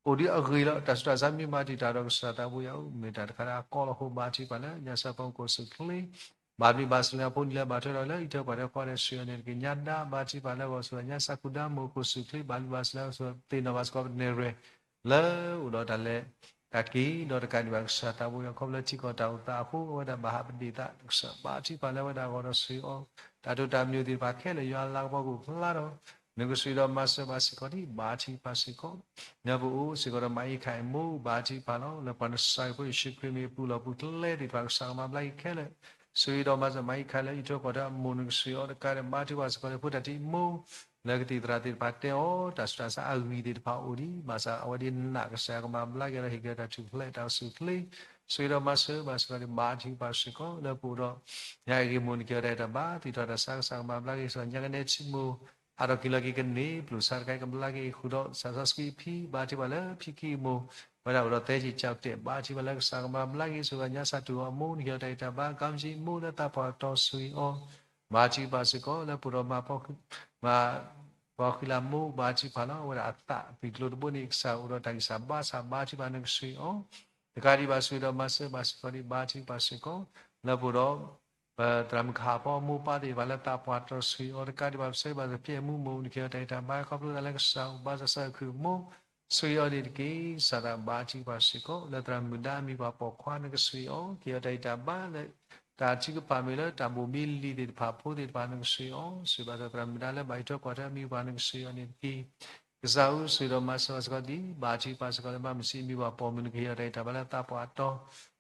အိၣ်ဒံးအဂ့ၤလီၤ. တၢ်ဆူးတၢ်ဆါမ့ၢ်မၤတံာ်တာ်ဒီး ကစၢ်သးဘိယွၤဧၢ, မ့ၢ်တၢ်တခါလၢအကီလီၤအဃိ ဘါထုကဖၣ်လၢညါစၢ်ဖီမိၢ် ကိးစူၣ်ချ့ ဘၣ်ဘျုးဘၣ်စၢၤလၢအဖိနံၤလၢဘၣ်ထွဲဒီးလၢအံးထွဲကွၢ်ထွဲဃီဒီး ဆိၣ်ဂ့ၤအီၤန့ၣ်တက့ၢ်. ညါဒါ ဘါထုကဖၣ်လၢအဂီၢ် ဆိၣ်ဂ့ၤညါစၢ်ကူဒါမိၢ် ကိးစူၣ်ချ့ ဘၣ်ဘျုးဘၣ်စၢၤလၢအသ့ၣ်နီၣ်ဘၣ်စ့ၢ်ကီးပနဲၣ်ရွဲၣ် လၢအိၣ်ဒီးတၢ်လဲၤတၢ်က့ၤ ဒီးတကးဒံးဘၣ် ကစၢ်သးဘိယွၤ ခီဖျိထံကီၢ်တၢ်အိၣ်သးအဃိ အဝဲဒၣ်ဘၣ်ဟးပဒ့ၣ်သး ကစၢ်ဘါထုကဖၣ်လၢအဝဲဒၣ်အဂီၢ်ဒီး ဆိၣ်ဂ့ၤအီၤ တၢ်တိာ်တၢ်ပညိၣ်သ့ၣ်တဖၣ်ခဲလၢာ် ယွၤအလၤကပီၤကအိၣ်ဖျါဒီး နကစၢ်ဒီးမၤစၢၤဘၣ်စ့ၢ်ကီးဒံး ဘါထုကဖၣ်စ့ၢ်ကီး လၢပအိၣ်စ့ၢ်ကီးဒီးမၤအံးခါအံၤမိၢ် ဘါထုကဖၣ်လီၤ. လၢပှၤနစၤရ့းဖိယ့ၣ်ၡူးခရံာ်မ့ၢ်အပူၤလီၢ်ပူၤကျဲသ့ၣ်တဖၣ် ကစၢ်ကမၤဘျါက့ၤခဲလၢာ် ဆိၣ်ဂ့ၤဒီးမၤစၢၤမၤအံးခါလၢအံးထွဲကွၢ်ထွဲအမိၢ် နကစၢ်အီၤ တကးဒံးဘၣ် ဘါထုကဖၣ်စ့ၢ်ကီးလၢဖိတၢ်တံၤအမိၢ် လၢကသံၣ်သရၣ်သ့ၣ်တဖၣ်တဲအီၤ တၢ်ဆူးတၢ်ဆါအဂံၢ်သ့ၣ်တဖၣ်အိၣ်ဒံး ဘၣ်ဆၣ်အဝဲဒၣ်နာ်ကစၢ်ကမၤဘျါက့ၤဒီးဟ့ၣ်က့ၤတၢ်ထူၣ်ဖျဲးတၢ်အိၣ်ဆူၣ်အိၣ်ချ့ ဆိၣ်ဂ့ၤဒီးမၤစၢၤဘၣ်စ့ၢ်ကီးဒံး ဘါထုကဖၣ်စ့ၢ်ကီး လၢပအိၣ်ဒီး ညၣ်အ့ၣ်ဂ့ၤမိၢ် နကဟ့ၣ်အီၤတၢ်ဂံၢ်တၢ်ဘါ သံၣ်ထီၣ်တၢ်ဆါ ကစၢ်ကမၤဘျါက့ၤစ့ၢ်ကီး ညါကနဲထံမိၢ် အါထီၣ်က့ၤလီၤက့ၤကန့ၢ် ပျိၢ်ဆါတခါအံၤ ကဘျါက့ၤဃုာ်ဒီး စၢ်စီဆှံအဖံ ဘါထုကဖၣ်လၢဖံခံကမူၣ် အဝဲဒၣ်အိၣ်ဒီးသဲက့ၤကၠီကတဲာ် ဘါထုကဖၣ်လၢကစၢ်ကမၤဘျါက့ၤ ဆိၣ်ဂ့ၤညါစၢ်တူၢ်အီၤအမိၢ် နကဟ့ၣ်အီၤတၢ်ဂံၢ်တၢ်ဘါ ကီမ့ၢ်ဆံးမိၢ်လၢသးပှၢ်ကတီၤ ဆိၣ်ဂ့ၤအီၤ ဘါထုကဖၣ်စ့ၢ်ကီး လၢပအိၣ်ဒီးမၤ မၤပှၤဃံလၤမိၢ် ဘါထုကဖၣ်လီၤ. အဝဲဒၣ်အသးပံၤကျိၤတဘိန့ၣ် ကစၢ်အိၣ်ဒီးတၢ်ဂံၢ်စၢ်ဘါစၢ် ဘါထုကဖၣ်နကစၢ်အီၤ တကးဒံးဘၣ် ဆိၣ်ဂ့ၤဒီးမၤစၢၤဘၣ်စ့ၢ်ကီးဒံး ဘါထုကဖၣ်စ့ၢ်ကီး လၢပအိၣ်ဒီး ပသရၣ်မုၣ်ကဟၣ်ဖီအမိၢ်ပၢ်သ့ၣ်တဖၣ်လၢသးပှၢ်ကတီၤ ဆိၣ်ဂ့ၤအီၤ တကးဒံးဘၣ် ပဆၢဂ့ၤဘၣ်စ့ၢ်ကီး ဖံအဲၣ်မူမိၢ် နကဟ့ၣ်အီၤတၢ်ဂံၢ်တၢ်ဘါ ခီဖျိသးလၢကစၢ်အိၣ် ဘါစၢ်ကစၢ်အုၣ်ခုၣ်အမိၢ် ဆိၣ်ဂ့ၤအီၤန့ၣ်တက့ၢ်. ကစၢ်သးဘါထုကဖၣ်စ့ၢ်ကီး လၢသရၣ်မုၣ်ဒါအမံၤပှၢ်ပိာ်ခွါ နကစၢ်အီၤ ကဟ့ၣ်အီၤတၢ်ဂံၢ်တၢ်ဘါလၢ တၢ်ထုကဖၣ်မ့ၢ်လၢတၢ်ဘိၣ်မံလံၤသ့ၣ်တဖၣ် ဖိသ့ၣ်တဖၣ် နကစၢ်အီၤ ဆိၣ်ဂ့ၤဘၣ်စ့ၢ်ကီးသရၣ်မုၣ်ဒါလၢဘၣ်အံးထွဲကွၢ်ထွဲအမံၤပှၢ် နကစၢ်အီၤန့ၣ်တက့ၢ်. ကစၢ်ဧၢ ဆိၣ်ဂ့ၤဒီးမၤစၢၤဘၣ်စ့ၢ်ကီးဒံး ဘါထုကဖၣ်စ့ၢ်ကီးလၢမၤမုၢ်ဆံးအမံၤပှၢ်ပိာ်မုၣ် နကဟ့ၣ်အီၤတၢ်ဂံၢ်တၢ်ဘါလၢသးပှၢ်ကတီၤ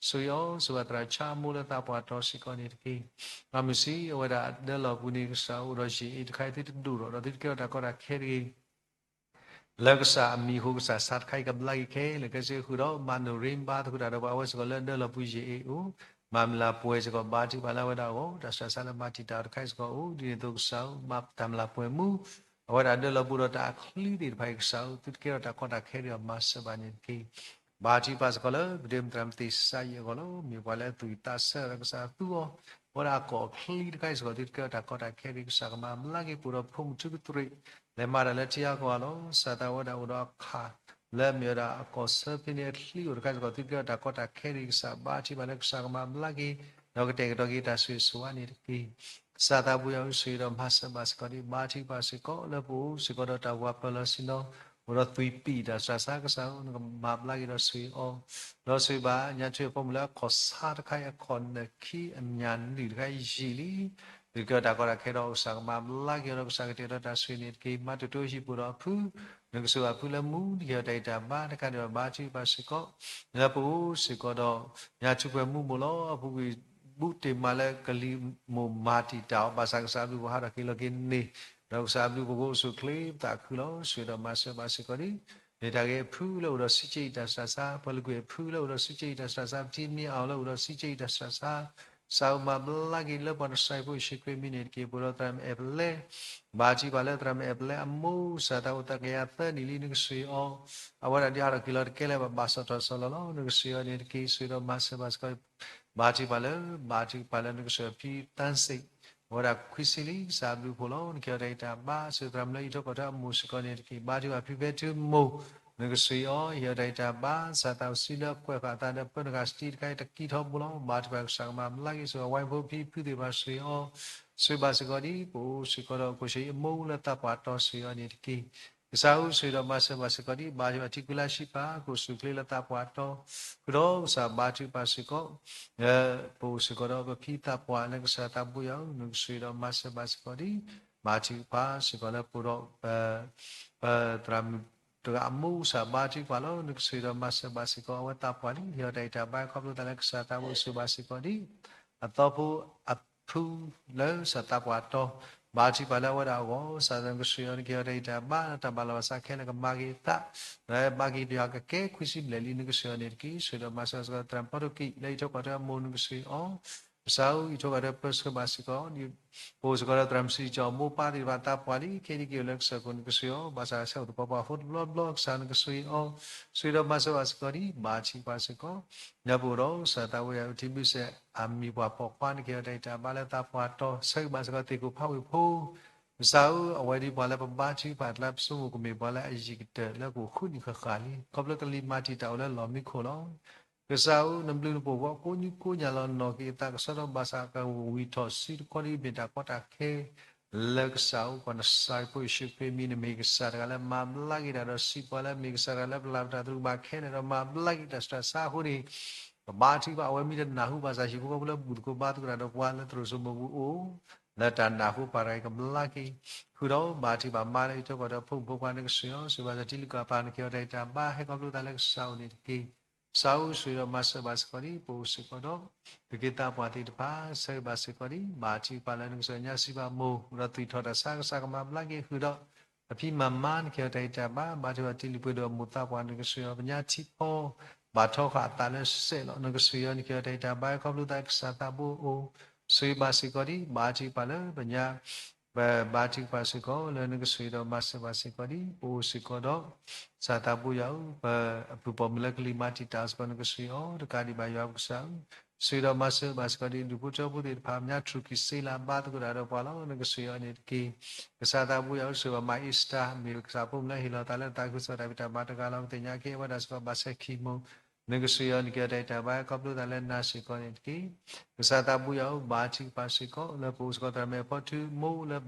ဆိၣ်ဂ့ၤအီၤ ဆိၣ်ဂ့ၤဘၣ်သရၣ်ဆါအမိၢ်လၢသးပှၢ်ကတီၤစ့ၢ်ကီးန့ၣ်တက့ၢ်. မၤမုၢ်ဆံး အဝဲဒၣ်အဒၢလီၢ်ပူၤန့ၣ် ကစၢ်အိၣ်ဒီးယ့ၣ်အ့ၣ်တခါအံၤ သုတဒိၣ်ထီၣ်ဒီးသုတကဲထီၣ်တၢ်ကီတၢ်ခဲတဂ့ၤ လၢကစၢ်အမံၤအဃိ ကစၢ်ဆါတခါအံၤကဘျါက့ၤခဲလၢာ် ကဲစ့ၢ်ဃုာ်ဒီး မၤနိၣ်ရ့ဘါသဃုာ်တၢ်ဒီးပှၤအဝဲစ့ၢ်ကီးလၢဒၢလီၢ်ပူၤယ့ၣ်အ့ၣ်အိၣ် မၤမုၢ်လၢ်ပှဲၤစ့ၢ်ကီး ဘါထုကဖၣ်လၢအဝဲဒၣ်အဂီၢ် တၢ်ဆူးတၢ်ဆါလၢမၤတံာ်တာ်တခါအံၤစ့ၢ်ကီးအိၣ် ဒ်န့ၣ်အသိးကစၢ်ဧၢ မၤတၢ်မုၢ်လၢ်ပှဲၤမူ အဝဲဒၣ်ဒၢလီၢ်ပူၤဒီးတၢ်အချံသ့ၣ်တဖၣ်အံၤ ကစၢ်ဧၢ သုတကဲထီၣ်တၢ်ကီတၢ်ခဲတဂ့ၤ မၤစၢၤဘၣ်န့ၣ်တက့ၢ်. ဘါထုကဖၣ်စ့ၢ်ကီးလၢ ပဒိၣ်မုၣ်သရၣ်မုၣ်သ့ၣ်စါယံးအဂီၢ်လီၤ. မ့ၢ်ပှၤလၢအသူၣ်အံၤသးစဲဒီးကစၢ်သူအီၤ အဝဲဒၣ်အကီၢ်အချံတခါအံၤစ့ၢ်ကီး သုတကဲထီၣ်တၢ်ကီတၢ်ခဲတဂ့ၤ ကစၢ်ကမၤဘျါက့ၤပအိၣ်ဒီးဖိမုၣ်ထူကတြံး လဲၤမၤတၢ်လၢထံအါကီၢ်အဂီၢ်လီၤ. ကစၢ်သးဝဲဒၣ်အိၣ်ဒီးအခၣ် လၢအမ့ၢ်ဝဲဒၣ်အကီၢ်ဆၢဖဲန့ၣ်အချံအိၣ်တခါအံၤစ့ၢ်ကီး သုတကဲထီၣ်တၢ်ကီတၢ်ခဲတဂ့ၤ ကစၢ်ဘါထုကဖၣ်လၢကစၢ်ကမၤဘျါက့ၤ ဒီးကတဲာ်ကတီၤက့ၤတၢ်ဆိၣ်ဂ့ၤဆိၣ်ဝါန့ၣ်တက့ၢ်. ကစၢ်သးဘိယွၤဧၢ ဆိၣ်ဂ့ၤဒီးမၤစၢၤဘၣ်စ့ၢ်ကီးဒံး ဘါထုကဖၣ်စ့ၢ်ကီး လၢပအိၣ်စ့ၢ်ကီးဒီးတၢ်ဝၤပၢၤလီၢ်ဆ့ၣ်နီၤ အိၣ်ဒီးသွံၣ်ပံၣ်တၢ်ဆူးတၢ်ဆါ ကစၢ်ဧၢ နကမၤဘျါက့ၤဒီးဆိၣ်ဂ့ၤအီၤ ဒီးဆိၣ်ဂ့ၤဘၣ်ညါထွဲအဖိမုၣ်လၢအခီၣ်ဆါတခါအံၤ အခီၣ်နၢၣ်ခံအညၣ်နုၢ်တခါအံၤယံာ်လံ သုတကဲထီၣ်တၢ်ကီတၢ်ခဲဒီး ကစၢ်ကမၤဘျါက့ၤအီၤဒီးကစၢ်ကတဲာ်ကတီၤတၢ်ဆိၣ်ဂ့ၤန့ၣ်တက့ၢ်. မၤတိၢ်တိၢ်ဟံၣ်ပူၤဒီးအဖု နကစၢ်အဖုလၢမူ နကဟ့ၣ်အီၤတၢ်ဂံၢ်တၢ်ဘါ တကးဒံးဘၣ် ဘါထုကဖၣ်စ့ၢ်ကီး လၢပအိၣ်စ့ၢ်ကီးဒီး ညါထူၣ်ပှဲၤမူမိၢ်လီၤ. အပူၤကွံာ်ဘူၣ်တ့ၢ်မးလၢကလံၤမိၢ်မၤတံာ်တာ်အီၤ ဘၣ်ဆၣ်ကစၢ်အဘျုးပဟးထီၣ်က့ၤလီၤက့ၤန့ၣ်, ဒီးကစၢ်အဘျုးပကအိၣ်ဆူၣ်အိၣ်ချ့ ပသးခုလီၤ. ဆိၣ်ဂ့ၤဒီးမၤစၢၤဘၣ်စ့ၢ်ကီးဒံး မ့ၢ်တၢ်ဂ့ၤအဖုလၢအိၣ်ဒီးစံးက့ယတၢ်ဆှးဆါ, ပှၤလုၢ်ကွံာ်အဖုလၢအိၣ်ဒီးစံးက့ယတၢ်ဆှးဆါ, ပထံမ့ၢ်အီၤလၢအိၣ်ဒီးစံးက့ယတၢ်ဆှးဆါ, ကစၢ်ဧၢ မၤဘျါက့ၤလၢပှၤနစၢ်ဖိယ့ၣ်ၡူးခရံာ်အမံၤန့ၣ်တက့ၢ်. ပအိၣ်ဒီးသရၣ်မုၣ်အဲၣ်ပလဲ, ဘါထုကဖၣ်လၢသရၣ်မုၣ်အဲၣ်ပလဲအမိၢ် ကစၢ်သးအိၣ်သးကယၤသၢနံၣ်လံ နကစၢ်ဧၢ, အဝဲဒၣ်ဒ်ဟးထီၣ်က့ၤလီၤတကဲလၢၤဘၣ် ဘၣ်စီၣ်ထီၣ်စီၣ်လီၤလီၤ နကစၢ်ဧၢန့ၣ်တက့ၢ်. ဆိၣ်ဂ့ၤဒီးမၤစၢၤဘၣ်စ့ၢ်ကီး ဘါထုကဖၣ်လၢ ဘါထုကဖၣ်လၢနကစၢ်အဖံသၣ်စ့ၣ်, အဝဲဒၣ်ခွံဆံလံ ကစၢ်အဘျုးအဖှိၣ်လီၤ. နကဟ့ၣ်အီၤတၢ်ဂံၢ်တၢ်ဘါ ဆိၣ်ဂ့ၤသရၣ်မုၣ်လၢအံးထွဲကွၢ်ထွဲအမိၢ်စ့ၢ်ကီးန့ၣ်တက့ၢ်. ဘါထုကဖၣ်ဖံဖဲထူမိၢ် နကစၢ်ဧၢ, ဟ့ၣ်အီၤတၢ်ဂံၢ်တၢ်ဘါ ကစၢ်သးအိၣ်ဆံးလၢအကွဲးဃာ်အသးဒီးပၢနုာ်ဃာ်စတံတခါအံၤတကံထီဘိလီၤ. ဘါထုကဖၣ်ကစၢ်ကမၤဘျါက့ၤ ဆိၣ်ဂ့ၤဝဲဖိဖံဖုသ့ၣ်တဖၣ်စ့ၢ်ကီး, ဆိၣ်ဂ့ၤဘၣ်စ့ၢ်ကီးဒ် ပအိၣ်စ့ၢ်ကီးဒီး ကိၣ်ဆံအမိၢ်လၢသးပှၢ်တီစ့ၢ်ကီးန့ၣ်တက့ၢ်. ကစၢ်ဧၢ ဆိၣ်ဂ့ၤဒီးမၤစၢၤဘၣ်စ့ၢ်ကီးဒ် ဘါထုကဖၣ်ထံကုလါဆံးဖး ကိၣ်ဆူၣ်ချ့လၢသးပှၢ်တီ, ဃုာ်ဒီးကစၢ်ဘါထုကဖၣ်စ့ၢ်ကီး ပအိၣ်စ့ၢ်ကီးဒီးပဖံသးပှၢ်လၢကစၢ်သးဘိယွၤဧၢ, နကဆိၣ်ဂ့ၤဒီးမၤစၢၤဘၣ်စ့ၢ်ကီးဒ် ဘါထုကဖၣ်စ့ၢ်ကီးလၢပအိၣ်ဒီး ပသရၣ်မုၣ်တဂၤအမိၢ် ကစၢ်ဘါထုကဖၣ်လီၤ. နကဆိၣ်ဂ့ၤဒီးမၤစၢၤဘၣ်စ့ၢ်ကီး အဝဲသးပှၢ်လံ ဟ့ၣ်အီၤတၢ်ဂံၢ်တၢ်ဘါ ခီဖျိသးလၢကစၢ်သးဘိ ဆိၣ်ဂ့ၤဘၣ်စ့ၢ်ကီးဒ် အသီဖိအဖုလၢကစၢ်သးပှၢ်တီ, ဘါထုကဖၣ်လၢအဝဲဒၣ်အဂီၢ် ကစၢ်သးကဆိၣ်ဂ့ၤအီၤ နကဟ့ၣ်အီၤတၢ်ဂံၢ်တၢ်ဘါ တၢ်ဘၣ်လီၤဘၣ်စးခဲလၢာ်ကမၤက့ၤအသး လၢဘါက့ၤပယီၤကကဲခွံဆံဘျဲၣ်လံ နကဆိၣ်ဂ့ၤအီၤန့ၣ်တက့ၢ်. ဆိၣ်ဂ့ၤဒီးမၤစၢၤဘၣ်စ့ၢ်ကီး သရၣ်မုၣ်ဖီထိကံး လၢအံးထွဲကွၢ်ထွဲအမိၢ် နကဆိၣ်ဂ့ၤအီၤ ကစၢ်ဧၢ အံးထွဲကွၢ်ထွဲပၢဆှၢဘၣ်စ့ၢ်ကီး, ပအိၣ်စ့ၢ်ကီးဒီးသရၣ်မုၣ်စံကၠီၤအမိၢ်အပၢ်သ့ၣ်တဖၣ်သးပှၢ်လံ ခဲအံၤတက့ၢ်လၢကစၢၢ်ခိၣ် နကဆိၣ်ဂ့ၤအီၤ ဘၣ်ဆၣ်ဆဲးအိၣ်သပှၢ်ပှၢ်ဖိတဘျီဘျီ ကစၢ်နကဆိၣ်ဂ့ၤအီၤ, ဆိၣ်ဂ့ၤဒီးမၤစၢၤဘၣ်စ့ၢ်ကီးဒ် ဘါထုကဖၣ်စ့ၢ်ကီး ညါပအိၣ်ဒီးကစၢ်သးဘိယွၤ ထံဘုစဲး အမံၤပှၢ်ပိာ်ခွါ နကဟ့ၣ်အီၤတၢ်ဂံၢ်တၢ်ဘါလၢသးပှၢ်တီ ဆၢဂ့ၤဘၣ်စ့ၢ်ကီးသ့ၣ်ခိၣ်ဖးဝ့ၢ်ဖိ ကစၢ်ဧၢ အဝဲဒ်ပှၤလၢပဘါထုကဖၣ်အကျါ ပဆိကမိၣ်ကမ့ၢ်ပှၤလၢအယံာ်ကတၢၢ်လၢကအိၣ်ဃုနံၣ်ဃၣ်ဃၣ်လံ ခီဖျိကလံၤမၤတံာ်တာ်အိၣ်လၢလီၢ်မံခိၣ်လီၤ. ကစၢ်ဧၢ နဘျုးနဖှိၣ်ပှၤကိးနံၤကိးညါလီၤ နီၣ်က့ၤအသးကစီဒီ ဘၣ်ဆၣ်ကဝံၤထီၣ်စုတခီဒ်မ့ၢ်တၢ်ကီတၢ်ခဲ လၢကစၢ်အိၣ် ပှၤနစၢ်ဖိယ့ၣ်ၡူးခရံာ်အမံၤ နမ့ၢ်ကစၢ်တဂၤလၢမၤဘျါက့ၤတၢ်ဒီးစံးပှၤလၢမ့ၢ်ကစၢ်တဂၤလၢပလၢ်ပတၢ်သရူးဘၣ်ခဲလၢာ်ဒီးမၤဘျါက့ၤတၢ်ဆူးတၢ်ဆါအဃိန့ၣ် ပဘါထုကဖၣ် အဝဲမ့ၢ်တနၢ်ဟူဘၣ်ဆၣ် ဟံၣ်ဖိဃီဖိလၢဘူၣ်သကိးဘါသကိးတၢ်ဒီးပှၤလၢသရိာ်စိမိၢ်ပူၤအိၣ် လၢတၢ်နၢ်ဟူပာ်တဂၤအံၤကဘျါက့ၤ ဃုာ်ဒီးဘါထုကဖၣ်မါလၢအံးထွဲကွၢ်ထွဲအဖိမုၣ်ဖိခွါ နကဆိၣ်ဂ့ၤအီၤ ဆိၣ်ဂ့ၤဘၣ်စ့ၢ်ကီးထံလုၢ်ကီၢ်ပၤ နကဟ့ၣ်အီၤတၢ်ဂံၢ်တၢ်ဘါ ဟဲခီဖျိသးလၢကစၢ်အိၣ်န့ၣ်တက့ၢ်. ကစၢ်ဧၢ ဆိၣ်ဂ့ၤဒီးမၤစၢၤဘၣ်စ့ၢ်ကီးဒ် ပအိၣ်စ့ၢ်ကီးဒီး ပက့ၤသးပှၢ်သ့ၣ်တဖၣ် ဆၢဂ့ၤဘၣ်စ့ၢ်ကီးဒ် ဘါထုကဖၣ်လၢနကစၢ်ညါစံးဘၣ်မိၢ် ဒီးသွံၣ်ထီၣ်တၢ်ဆါကစၢ်ကမၤဘျါက့ၤဃုာ်ဒီး အဖံမၤမါ နကဟ့ၣ်အီၤတၢ်ဂံၢ်တၢ်ဘါ ဘါထုကဖၣ်တံၤလုၢ်ပှ့ၤဒိၣ်အမိၢ်သးပှၢ် နကဆိၣ်ဂ့ၤအီၤ ပညါထံဖီ ဘၣ်ထီဃာ်အသးလၢစဲးလီၤ နကဆိၣ်ဂ့ၤအီၤ နကဟ့ၣ်အီၤတၢ်ဂံၢ်တၢ်ဘါ ခီဖျိသးကစၢ်သးဘိအိၣ် ဆိၣ်ဂ့ၤဘၣ်စ့ၢ်ကီးဒ် ဘါထုကဖၣ်လၢပညါ ပဘါထုကဖၣ်စ့ၢ်ကီးလၢနကဆိၣ်ဂ့ၤဒီးမၤစၢၤဘၣ်စ့ၢ်ကီးဒ် ပအိၣ်စ့ၢ်ကီးဒီး ကစၢ်သးဘိယွၤဧၢ ပအပုၢ်ပိာ်မုၣ်လၢကလံၤမၤတံာ်တာ်စ့ၢ်ကီး နကဆိၣ်ဂ့ၤအီၤ တကးဒံးဘၣ်ယွၤပကစၢ်ဧၢ ဆိၣ်ဂ့ၤဒီးမၤစၢၤဘၣ်စ့ၢ်ကီးဒ် ဒူၣ်ဖိထၢဖိသ့ၣ်တဖၣ် မ့ၢ်ထူၣ်ကံၢ်စ့လးဘါသကိးတၢ်ဒီးပှၤလီၤ နကဆိၣ်ဂ့ၤအီၤန့ၣ်တက့ၢ်. ကစၢ်သးဘိယွၤဧၢ ဆိၣ်ဂ့ၤဘၣ်မၤအ့စတၢ် မ့ၢ်ကစၢ်ဖိမုၣ်လၢဟ့ၣ်လီၤသးလၢတၢ်ခုကစီၣ်တၢ်ဖံးတၢ်မၤတဂၤလီၤ ပသ့ၣ်ညါက့ၤအဝဲဒၣ်စ့ၢ်ကီးဘၣ်ဆဲးခံမိၢ် နကဆိၣ်ဂ့ၤအီၤ နကဟ့ၣ်အီၤတၢ်ဂံၢ်တၢ်ဘါ ခီဖျိသးလၢနၤစ့ၢ်ကီးန့ၣ်တက့ၢ်. ကစၢ်သးဘိယွၤဧၢ ဘါထုကဖၣ်စ့ၢ်ကီး လၢပအိၣ်စ့ၢ်ကီးသရၣ်မုၣ်ဖီထူမိၢ်လၢ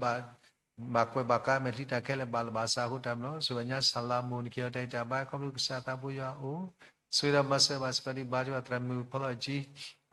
ဘၣ်ကွဲးဘၣ်ကါမဲာ်ချံတၢ်ခဲလၢာ် ဘၣ်လီၤဘၣ်စးအဃိတၢ်မၤလီၤ ဆိၣ်ဂ့ၤဘၣ်ညါစၢ်လၤမိၢ် နကဟ့ၣ်အီၤတၢ်ဂံၢ်တၢ်ဘါ ခီဖျိကစၢ်သးဘိယွၤအအိၣ် ဆိၣ်ဂ့ၤဒီးမၤစၢၤဘၣ်စ့ၢ်ကီးဒ် ဘါထုကဖၣ်သရၣ်မုၣ်ဖီလီၢ်ကၠံ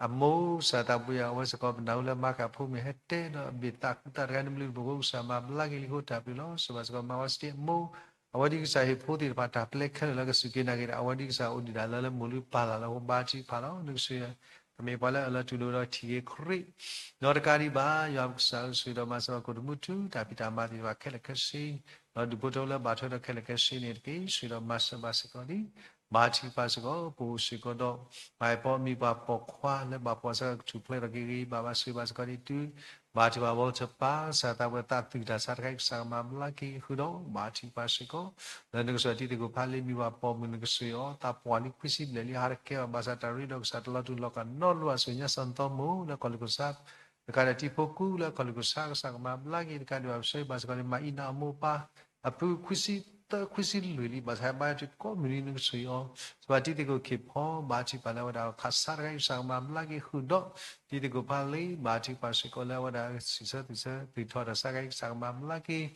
အမိၢ် ကစၢ်သးဘိယွၤ အဝဲစ့ၢ်ကီးပနၢ်ဟူလၢမၤကၣ်ဖိမ့ၢ် ဟဲတဲဒီးအဘ့ၣ်သးဃုသးတခါ နဘျုးနဖှိၣ်ဖိကစၢ်မၤဘျါက့ၤလံအဃိတၢ်ဘျုးလီၤ ဆိၣ်ဂ့ၤဘၣ်စ့ၢ်ကီး မၤဝဲစတ့အမိၢ် အဝဲဒ်ကစၢ်ဟ့ၣ်ဖိသ့ၣ်တဖၣ်တၢ်ပျဲခဲလၢာ်လၢကစူၢ်က့ၤနာ်က့ၤဒီး အဝဲဒ်ကစၢ်အိၣ်ဒံးဒၣ်လၢလၢမိၢ်လုၢ်ပၢ်လၢ်လၢ ဟိဘါထုကဖၣ်လီၤ နကဆိၣ်ဂ့ၤ ကမ့ၢ်ပှၤလၢအလီၤတူၢ်လိာ်ဒီးထံၣ်ဂ့ၤခရံာ် ဒီးတကးဒံးဘၣ် ယွၤပကစၢ်ဧၢ ဆိၣ်ဂ့ၤဒီးမၤစၢၤဘၣ်ကိၣ်တမူထူ တၢ်ဖံးတၢ်မၤသ့ၣ်တဖၣ်ခဲလၢာ်ခဲဆ့ ဒီးဒူၣ်ဖိထၢဖိလၢဘၣ်ထွဲဒီးခဲလၢာ်ခဲဆ့န့ၣ်တက့ၢ် ဆိၣ်ဂ့ၤဒီးမၤစၢၤဘၣ်စ့ၢ်ကီးဒ် ဘါထုကဖၣ်စ့ၢ်ကီး ပအိၣ်စ့ၢ်ကီးဒီး မၤအပီအမံၤပှၤပိာ်ခွါလၢဘၣ်ပိာ်စၢၤကထူၣ်ဖျဲးထီၣ်က့ၤဂ့ၤဘၣ်ဘၣ် ဆိၣ်ဂ့ၤဘၣ်စ့ၢ်ကီးဒ်တုၤ ဘါထုကဖၣ်ဝဲထၢၣ်ပၢ် ကစၢ်သးဝဲသးသုးတၢ်ဆါတခါအံၤ ကစၢ်ကမၤဘျါက့ၤဃုာ်ဒီး ဘါထုကဖၣ်စ့ၢ်ကီး လၢနကစၢ်တံၤသကိးဖးလံ မံၤပှၤပိာ်မုၣ် နကဆိၣ်ဂ့ၤအီၤ သးပှၢ်လံခွံဆံဘျဲၣ်လံ ဟးတကဲဘၣ် ဘၣ်ဆၣ်တၢ်ရ့ဒီးကစၢ်တလီၤတူာ်လီၤကာ်နီတဘျီဘၣ် ဆိၣ်ဂ့ၤညါစီၤသီမိၢ်လၢကီၢ်လူၤကစၢ် တကးဒံးတံၤဖိကူလၢကီၢ်လူၤကစၢ် ကစၢ်ကမၤဘျါက့ၤ တကးဒံးဘၣ် ပဆိၣ်ဂ့ၤဘၣ်စ့ၢ်ကီးန့ၣ် မၤအံၤနၤအမိၢ်အပၢ် အဖုခွံဆံသၢခွံဆံလွံၢ်လံ ဘၣ်ဆၣ်ဟဲဘါထုကီၢ်မုၢ်နံၤ နကဆိၣ်ဂ့ၤအီၤ စ့ၢ်ကီးတံၤသကိးခ့ၣ်ဖီ ဘါထုကဖၣ်လၢအဝဲဒၣ်ခးဆါတခါအံၤ ကစၢ်ကမၤဘျါက့ၤဃုာ်ဒီး တံၤသကိးဖးလံ ဘါထုကဖၣ်စ့ၢ်ကီးလၢအဝဲဒၣ်စံးဆၢသုးဆၢ သုးထီၣ်တၢ်ဆါတခါအံၤ ကစၢ်ကမၤဘျါက့ၤ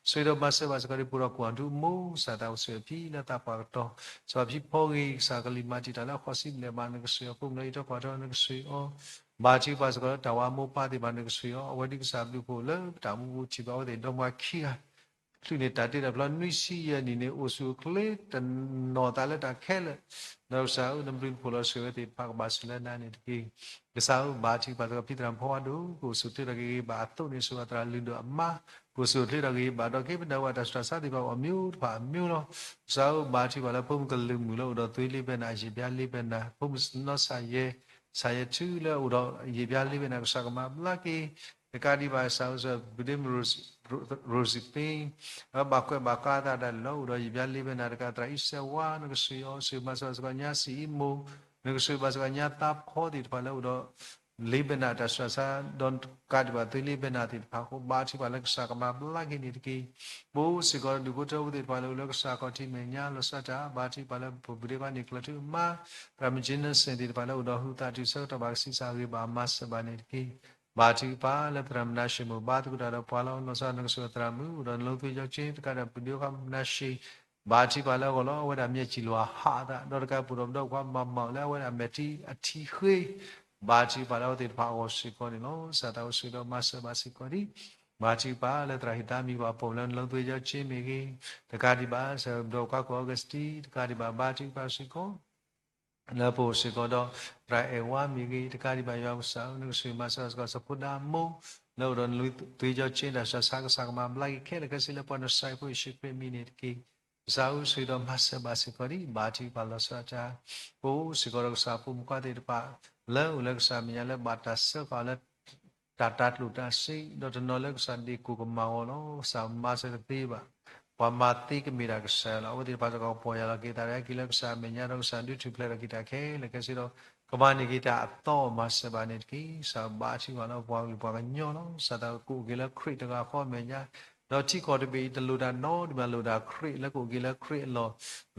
ဆိၣ်ဂ့ၤဒီးမၤစၢၤဘၣ်စ့ၢ်ကီးဒ် ပအိၣ်ဒီးကွၢ်ဒူအမိၢ် ကစၢ်သးအိၣ်ဆူၣ်အဖံလၢသးပှၢ်ကတီၢ် စ့ၢ်ကီးဖံဖီဂ့ၤ ကစၢ်ကလံၤမၤတံာ်တာ်လၢဃိးဆံဘျဲၣ်မး နကဆိၣ်ဂ့ၤအီၤ ဖိမုၣ်လၢအံးထွဲကွၢ်ထွဲ နကဆိၣ်ဂ့ၤအီၤ ဘါထုကဖၣ်စ့ၢ်ကီးလၢတၢ်ဝၤအမိၢ်ပၢ်သ့ၣ်တဖၣ် နကဆိၣ်ဂ့ၤအီၤ အဝဲဒ်ကစၢ်ဘျုးဖှိၣ်လၢပတၢ်မူပူၤထံၣ်ဘၣ်အဝဲသ့ၣ်ဒီမါခံဂၤ ချုးန့ၢ်တၢ်တ့တၢ်ဖျီနွံဆံယဲၢ်နံၣ်န့ၣ် အိၣ်ဆူၣ်အိၣ်ချ့တနီၤသးလၢတၢ်ခဲလၢာ်, ဒီးကစၢ်ဧၢ နဘျုးနဖှိၣ်လီၤဆိၣ်ဂ့ၤဝဲသ့ၣ်တဖၣ် ကဘၣ်ဆိၣ်လၢနၤန့ၣ်တက့ၢ်. ကစၢ်ဧၢ ဘါထုကဖၣ်သကိးဖံသရၣ်မုၣ်ဖီဝါဒိၣ် ကအိၣ်ဆူၣ်အိၣ်ချ့ဒီးကဂ့ၤဘၣ်အသိးန့ၣ် ဆိၣ်ဂ့ၤအသရၣ်လုၢ်ဒိၣ်အမါ, ကအိၣ်ဆူၣ်အိၣ်ချ့ဒီးကဂ့ၤဘၣ်ဒီးက့ၤပနၢ်ဝဲတၢ်ဆူးတၢ်ဆါသ့ၣ်တဖၣ်အီၤ မျိုးတဖၣ်အမျိုးလီၤ. ကစၢ်ဧၢ ဘါထုကဖၣ်လၢဖိမုၣ်ကလုာ်မုၣ်လၢအိၣ်ဒီးသွ့လ့ဘဲနၤ ယံာ်ဘျါလ့ဘဲနၤ ဖိမုၣ်နီၢ်ဆၣ်ယဲၢ် ဆၣ်ယဲၢ်ထူလၢအအိၣ်ဒီးယံာ်ဘျါလ့ဘဲနၤ ကစၢ်ကမၤဘျါက့ၤ, တကးဒံးဘၣ် ကစၢ်ဧၢ စၢၤ ပဒ့မုၣ် Rosie သ့ ဘၣ်ကွဲးဘၣ်ကါသးဒၣ်လဲာ်လီၤ. အိၣ်ဒီးယံာ်ဘျါလ့ဘဲနၤတကး သရၣ်အံၣ်စဲးဝါ နကဆိၣ်ဂ့ၤအီၤ ဆိၣ်ဂ့ၤမၤစၢၤဘၣ်စ့ၢ်ကီးညါစံၣ်အံမူ, နကဆိၣ်ဂ့ၤဘၣ်စ့ၢ်ကီးညါသးဖီသ့ၣ်တဖၣ်လၢအိၣ်ဒီး လ့ဘဲနၤတၢ်ဆူးတၢ်ဆါ ဒီးတကးဒံးဘၣ်သွ့လ့ဘဲနၤသ့ၣ်တဖၣ်အဃိ ဘါထုကဖၣ်လၢကစၢ်ကမၤဘျါက့ၤန့ၣ်တက့ၢ်. ပအိၣ်စ့ၢ်ကီးဒီးဒူၣ်ဖိထၢဖိသ့ၣ်တဖၣ်လၢအိၣ်လၢကစၢ်ခီၣ်ထံးမဲာ်ညါလီၤဆီဒၣ်တၢ် ဘါထုကဖၣ်လၢပပူၤဒ့ခွါန့ၣ် ကျၢၤထူၣ်မါ သရၣ်မုၣ်ကၠ့နၢ်စ့ၣ်သ့ၣ်တဖၣ်လၢအိၣ်ဒီးဟုးသးတုၤဆၢကတီၢ်ဘၣ်ကဆံးစၢ်ဂ့ၤဘၣ်မၤစၢၤဘၣ်န့ၣ်တက့ၢ်. ဘါထုကဖၣ်လၢသရၣ်မုၣ်နၤၡ့ၣ်မိၢ် ဘါသကိးတၢ်ဒီးပှၤလီၤ လီၤဆီဒၣ်တၢ် နကဆိၣ်ဂ့ၤသရၣ်မုၣ် အိၣ်ဒီးနလိသွ့ကၠီကၠ့ တကးဒံးဘၣ်ပဒ့ခွါမုၣ်နၤၡ့ၣ် ဘါထုကဖၣ်လၢအဂီၢ်လီၤ အဝဲဒၣ်မ့ၢ်စံၣ်လီၤဟးသး ဒီးတကးပူၤဒီးပဒီကွၢ်မၤမၤအီၤလၢအဝဲဒၣ်မဲာ်ထံအထံဃ့ ဘါထုကဖၣ်လၢအဝဲသ့ၣ်တဖၣ်အဂီၢ် စ့ၢ်ကီးန့ၣ်လီၤ. ကစၢ်သးအိၣ်ဆိၣ်ဂ့ၤဒီးမၤစၢၤဘၣ်စ့ၢ်ကီးဒံး ဘါထုကဖၣ်လၢသရၣ်ဟ့ၣ်သးမံၤ ပှၤပိာ်လၢနလိသွ့ကၠီကၠ့မ့ၢ်ဂ့ၤ, တကးဒံးဘၣ် စၢၤဒီးကွၢ်ကိၣ် Augustine တကးဒံးဘၣ်ဘါထုကဖၣ်စ့ၢ်ကီး လၢပအိၣ်စ့ၢ်ကီးဒီး သရၣ်အဲၣ်ဝါမ့ၢ်ဂ့ၤ, တကးဒံးဘၣ်ယွၤကစၢ်ဧၢ နကဆိၣ်ဂ့ၤမၤစၢၤဘၣ်စ့ၢ်ကီး စီၤဖိဒါမိၢ် လၢအိၣ်ဒီးနလိသွ့ကၠီကၠ့ တၢ်ဆူးတၢ်ဆါ ကစၢ်ကမၤဘျါက့ၤခဲလၢာ်ခဲဆ့လၢပှၤနစဲးဖိယ့ၣ်ၡူးခရံာ်အမံၤန့ၣ်တက့ၢ်. ကစၢ်ဧၢ ဆိၣ်ဂ့ၤဒီးမၤစၢၤဘၣ်စ့ၢ်ကီးဒံး ဘါထုကဖၣ်လီၤဆီဒၣ်တၢ် ပအိၣ်စ့ၢ်ကီးဒီးကစၢ်ဖိမုၣ်ခွါသ့ၣ်တဖၣ် လၢအိၣ်လၢကစၢ်မဲာ်ညါလၢဘၣ်တၢ်စၢဃာ်အီၤလၢ တၢ်တၤကျိၣ်တၤစ့ ဒီးတနီၤလၢကစၢ်ဒ့ၣ်ကိၢ်ကမၣ်အဂီၢ်လီၤ. ကစၢ်မၤစၢၤတသ့ဘၣ်. ပှၤမၤသ့ကမ့ၢ်ဒၣ်ကစၢ်ယွၤလီၤ. အဝဲသ့ၣ်တဖၣ်စ့ၢ်ကီး ပီၢ်ယၢ်လီၤက့ၤသးဒီးဟဲက့ၤလၢကစၢ်မဲာ်ညါဒီးကစၢ်ဒုးထူၣ်ဖျဲးထီၣ်က့ၤတၢ်ခဲလၢာ်ခဲဆ့ဒီး ကမၤန့ၢ်က့ၤတၢ်အသီမၤစၢၤဘၣ်န့ၣ်တက့ၢ်. ကစၢ်ဘါထုကဖၣ်လၢပှၤကလုာ်ပှၤကညီလီၤ. ကစၢ်သးကအိၣ်က့ၤလၢခရံာ်တဂၤဃီအမဲာ်ညါ ဒီးထံကီၢ်တဘ့ၣ်အံၤ တလိၣ်တၢ်နီတမံၤ လိၣ်တၢ်ခရံာ်လၢကအိၣ်က့ၤလၢခရံာ်အ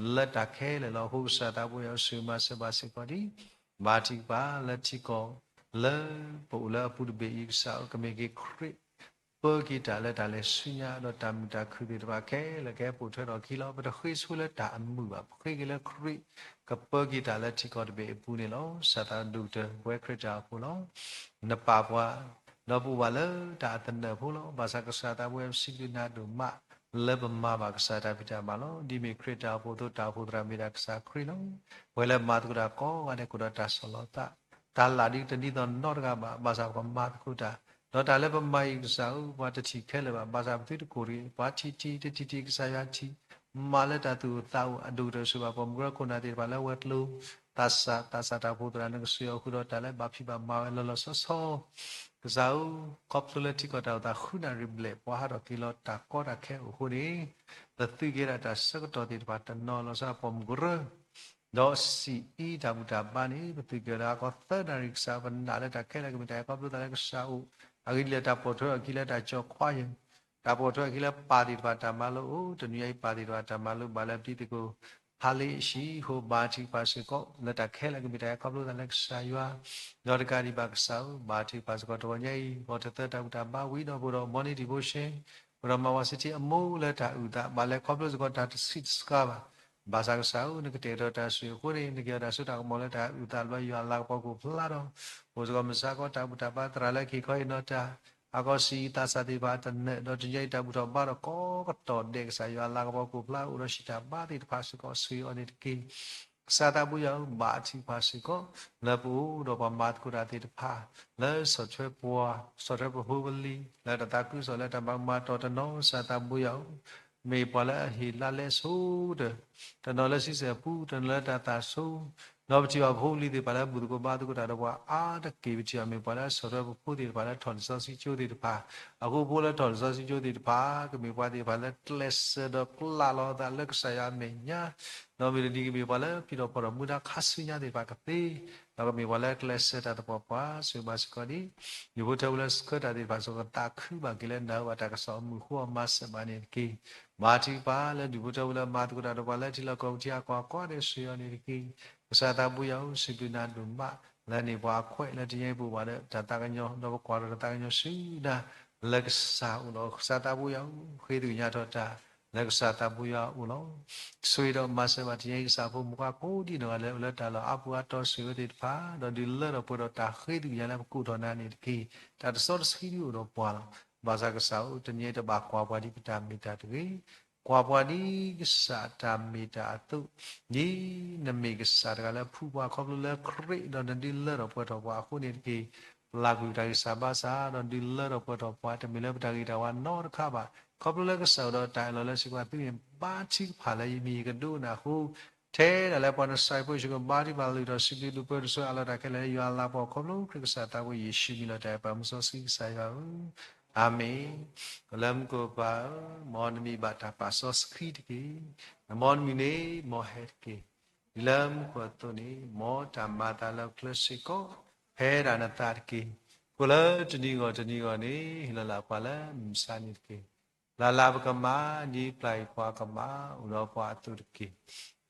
လီၢ် လၢတၢ်ခဲလၢာ်လီၤ. အဃိကစၢ်သးဘိယွၤ ဆိၣ်ဂ့ၤမၤစၢၤဘၣ်စ့ၢ်ကီးဒံး ဘါထုကဖၣ်လၢထံကီၢ် လၢပအိၣ်လၢအပူၤတဘ့ၣ်အံၤ ကစၢ်ဧၢ ကမ့ၢ်က့ၤခရံာ် ပၢက့ၤတၢ်လၢတၢ်လဲၤဆူညါ ဒီးတၢ်မုာ်တၢ်ခုၣ်သ့ၣ်တဖၣ်ခဲလၢာ်ကဟဲပိာ်ထွဲထီၣ်အခံလီၤ. ပတဃ့ဆိလၢတၢ်အမုာ်ဘၣ်. ပဃ့က့ၤလၢခရံာ် ကပၢက့ၤတၢ်လၢထံကီၢ်တဘ့ၣ်အပူၤန့ၣ်လီၤ. ကစၢ်သးဒိၣ်ကတၢၢ်ပဝဲခရံာ်တၢ်အိၣ်ဖှိၣ်လီၤ. နပာ်ပှၤ ဒီးပအိၣ်ဘၣ်လၢတၢ်အသနၢၣ်ဖိလီၤ. ဘၣ်ဆၣ်ကစၢ်သးဘိယွၤ ပစံးဘျုးနၤဒိၣ်မး လၢပမၤဘၣ်ကစၢ်တၢ်ဖံးတၢ်မၤလီၤ. ဒ်မ့ၢ်ခရံာ်တၢ်အိၣ်ဖှိၣ်အသိး တၢ်အိၣ်ဖှိၣ်သရၣ်မ့ၢ်ဒၣ်ကစၢ်ခရံာ်လီၤ. ပဝဲလၢမၤသကိးတၢ်ကိးဂၤဒဲး ကအိၣ်ဒီးတၢ်ဆီၣ်လီၤသး တၢ်လၢ်ဒ်တဒ်သိးနီတဂၤဘၣ်. ဘၣ်ဆၣ်ပကမၤသကိးတၢ် ဒီးတၢ်လၢပမၤအံၤ ကစၢ်ဧၢ ပှၤတထံၣ်ခဲလၢာ်ဘၣ်. ဘၣ်ဆၣ်ပသုတကိၢ်တဂ့ၤ. ပှၤထံၣ်ထံၣ်တထံၣ်ထံၣ် ကစၢ်ယွၤထံၣ် မၤလၢတၢ်သူၣ်အိၣ်သးအိၣ် အဒိၣ်ကတၢၢ်ဆိၣ်ဘၣ် ပိာ်မုၣ်ကရၢခိၣ်နၢ်သ့ၣ်တဖၣ်လၢအဝဲၤကျိၤ သးစၢ် သးစၢ်တၢ်အိၣ်ဖှိၣ်သရၣ် နကဆိၣ်ဂ့ၤအီၤဃုာ်ဒီးတၢ်လၢဘၣ်ဖံးဘၣ်မၤဝဲလီၤလီၤဆီဆီ ကစၢ်ဧၢ ခီဖျိလၢထံကီၢ်တၢ်အိၣ်သးဃုနၣ်ရံၣ်ဘျဲၣ် ပှၤဟးထီၣ်က့ၤလီၤတၢ်ကီတၢ်ခဲအိၣ်အဃိန့ၣ် ပသုးက့ၤဒၣ်တၢ်ဆၢကတီၢ်သ့ၣ်တဖၣ်တနီၤလီၤဆီ ပိာ်မုၣ်ကရၢ ဒီးစံၣ်အံၤတၢ်ဘူၣ်တၢ်ဘါန့ၣ် ပသုးက့ၤလၢအကီၢ်သၢနၣ်ရံၣ် ကစၢ် ပနာ်လၢတၢ်ခဲလၢာ်ကမ့ၢ်တၢ်ဟဲခီဖျိသးလၢကစၢ်အိၣ် အဂ့ၢ်ဒ်လဲၣ် တၢ်ပိာ်ထွဲအီၤခံလၢတၢ်ကၠီခွါယဲၢ် တၢ်ပိာ်ထွဲအီၤခံလၢပၢ်သ့ၣ်တဖၣ်တၢ်မၤလိအိၣ် တနွံအံၤပၢ်သ့ၣ်တဖၣ်တၢ်မၤလိဘၣ်လၢပတံၤသကိး ဖးလ့အဟံၣ်အဃိ ဘါထုကဖၣ်စ့ၢ်ကီး လၢတၢ်ခဲလၢာ်ကမ့ၢ်တၢ်ဟဲခီဖျိသးလၢကစၢ်ယွၤ ဒီးတကးဒံးဘၣ်ကစၢ်ဧၢ ဘါထုကဖၣ်စ့ၢ်ကီး တဂီၤညါအံၤ ဂီၤတသၢတၢ်ဘူၣ်တၢ်ဘါဝံၤဒီးပှဲၤဒီး morning devotion ပှဲၤဒီးမၤဝဲစ့ၢ်ကီးအမူလၢတၢ်အုၣ်သး ဘၣ်လဲၤခီဖျိစ့ၢ်ကီးတၢ်တဆံးတစှၤဘၣ် ဘၣ်ဆၣ်ကစၢ်ဧၢ နကတဲာ်ကတီၤတၢ်ဆိၣ်ဂ့ၤအဃိန့ၣ် နက့ၤအီၤတၢ်စိတၢ်ကမီၤလၢတၢ်အုၣ်သးဘျီ ယွၤအလၤကပီၤကအိၣ်ဖျါဒီး အိၣ်စ့ၢ်ကီးမုၢ်ဆါခီတၢ်ဘူၣ်တၢ်ဘါသရၣ်လၢခံခီအံၤနီၢ်တၢ် အကီၢ်စံၣ်အံၤသးစၢ်သ့ၣ်တဖၣ်တနၢၣ် ဒီးတနွံအံၤတၢ်ဘူၣ်ထီၣ်ဘါထီၣ်ကိးကတီၢ်ဒဲး ကစၢ်ယွၤအလၤကပီၤကအိၣ်ဖျါ အိၣ်ဒီးဟံၣ်တၢ်ဘါသ့ၣ်တဖၣ်စ့ၢ်ကီး ဆိၣ်ဂ့ၤအီၤန့ၣ်တက့ၢ်. ကစၢ်သးဘိယွၤဧၢ ဘါထုကဖၣ်စ့ၢ်ကီး လၢပအိၣ်ဒီးပှၤမၤသကိးတၢ်သ့ၣ်တဖၣ် လၢဆီၣ်ထွဲပှၤ ဆီၣ်ထွဲပဖိပလံၤ လၢတၢ်သးခုကစီၣ်လၢတၢ်မၤကမၤတီၢ်တနီၤ ကစၢ်သးဘိယွၤဧၢ မ့ၢ်ပှၤလၢအဟ့ၣ်လါလဲဆိကတၢၢ် တနီၤလၢဆံဆဲၣ်ပူ တနီၤလၢတၢ်သးဆိ ဒီးပထံၣ်ဘၣ်ပဖိပလံၤသ့ၣ်တဖၣ်လၢဘူၣ်သကိးဘါသကိးတၢ်ဒီးပှၤအါတက့ၢ် ပထံၣ်ဘၣ်မ့ၢ်ပှၤလၢအဆီၣ်ထွဲပဖိသ့ၣ်တဖၣ်လၢထီၣ်လံာ်စီဆှံကၠိသ့ၣ်တဖၣ် အဃိဖိလၢထီၣ်လံာ်စီဆှံကၠိသ့ၣ်တဖၣ် ကမ့ၢ်ပှၤသ့ၣ်တဖၣ်လၢကျဲးစၢးဒီးပျၢ်လီၤအသးလၢကစၢ်ယွၤအမဲာ်ညါ ဒီးမ့ၢ်တနံၤကမ့ၢ်ပှၤလၢဖံးထီၣ်ဖီၣ်ထီၣ်မူဒါခါဆူညါသ့ၣ်တဖၣ်ကသ့ ဒီးကမ့ၢ်ပှၤလၢကျဲးစၢးတၢ်သပှၢ်ပှၢ် ဆိၣ်ဂ့ၤဘၣ်စ့ၢ်ကီးဒံး ဒူၣ်ဖိထၢဖိလၢဆှၢတၢ်သ့ၣ်တဖၣ်စ့ၢ်ကီး သးခုဘၣ်က့ၤလၢနၢ်ဟူဘၣ်တၢ်ကစီၣ်အမုာ်အဃိ မၤစၢၤဘၣ်န့ၣ်တက့ၢ်. ဘါထုကဖၣ်လၢဒူၣ်ဖိထၢဖိလၢမၤသကိးတၢ်ဒီးပှၤလၢထံလီၢ်ကီၢ်ပူၤထံအကီၢ်အကီၢ်ဒဲး ဆိၣ်ဂ့ၤအီၤန့ၣ်တက့ၢ်. ကစၢ်သးဘိယွၤဧၢ စံးဘျုးနၤဒိၣ်မး လၢန့ၢ်ပှၤအခွဲးလၢတနံၤအံၤ ပအိၣ်ဘၣ်ဒီးတၢ်သးကညီၤ ဒီးပကွၢ်ဒီးတၢ်သးကညီၤဆူနၤ လၢကစၢ်အအိၣ်လီၤ. ကစၢ်သးဘိယွၤဧၢ ဃ့သ့ၣ်ညါထီၣ်တၢ် လၢကစၢ်သးဘိယွၤအအိၣ်လီၤ. ဆိၣ်ဂ့ၤဒီးမၤစၢၤဘၣ်တနံၤအံၤ ကစၢ်ဖိမုၣ်ခွါကိးဒံနီၢ်ဂၤလၢအိၣ်လၢတၢ်လီၢ်အါပူၤအါတီၤ ဆိၣ်ဂ့ၤဝဲသ့ၣ်တဖၣ် ဒီးဒုးလၢထီၣ်ပှဲၤဒီးတၢ်ဃ့သ့ၣ်ညါလၢပကိးထီၣ်နၤန့ၣ်တက့ၢ်. တၢ်တစီတဆှံဒုးအိၣ်ဒီးပှၤလီၤ. ဘၣ်ဆၣ်ကစၢ်ဧၢ, တနံၤအံၤတဘၣ်ကွၢ်ပှၤဒ်ပတၢ်မ့ၢ်တၢ်တဂ့ၤ, ကွၢ်ပှၤဒ်ကစၢ်အတၢ်မ့ၢ်တၢ်အသိး, ဒ်နမ့ၢ်ကစၢ်တဂၤလၢဖှူပှၤ ခီဖျိလၢခရံာ်ဒီးနဒုးလၢထီၣ်ပှဲၤထီၣ်ပှၤအဃိန့ၣ်တက့ၢ်. ပျၢ်ကွံာ်ပတၢ်ဂံၢ်စၢ်ဘါစၢ် ဒီးဒုးလၢထီၣ်ပှဲၤထီၣ်ပှၤ တမ့ၢ်လၢပတၢ်ဂ့ၤတၢ်ဝါနီတခါဘၣ်. ခီဖျိလၢကစၢ်အိၣ်ဒီးတၢ်အၢၣ်လီၤလၢစ့ၢ်ကီး သုမ့ၢ်ဘါထုကဖၣ် လၢယမံၤယကဒိကနၣ်အဃိ, ထဲဒၣ်လၢပှၤနစၤဖိယ့ၣ်ၡူးကဘါထုကဖၣ် လုၢ်ထီၣ်စံးဘျုးဒုးပၢတစိၤ အးလီၤတၢ်ခဲလၢာ်လၢယွၤအလၤကပီၤ ခီဖျိခရံာ်ကစၢ်သးဘိယ့ၣ်ၡူးအမံၤလီၤ. တၢ်အဲၣ်ပာ်မူစီဆှံကစၢ်ယွၤဧၢ, အၤမ့ၣ်. လၢမူခိၣ်ပၢ်ဧၢ, မ်နမံၤဘၣ်တၢ်ပာ်စီဆှံတက့ၢ်. မ်နမုၢ်န့ၣ်မ်ဟဲတက့ၢ်. ဒ်လၢမူခိၣ်အသိးန့ၣ် မ်တၢ်မၤအသးလၢပချၢစ့ၢ်ကီး ဖဲဒၣ်နသးတက့ၢ်. ဃိလၢတနံၤဂီၢ်တနံၤဂီၢ်န့ၣ် ဟ့ၣ်လီၤလၢပှၤလၢမုၢ်မဆါန့ၣ်တက့ၢ်. လၢ်လၢ်ပကမၤ ဒ်ပျၢ်ကွံာ်ပှၤကမၤ အိၣ်ဒီးပှၤအသိးတက့ၢ်.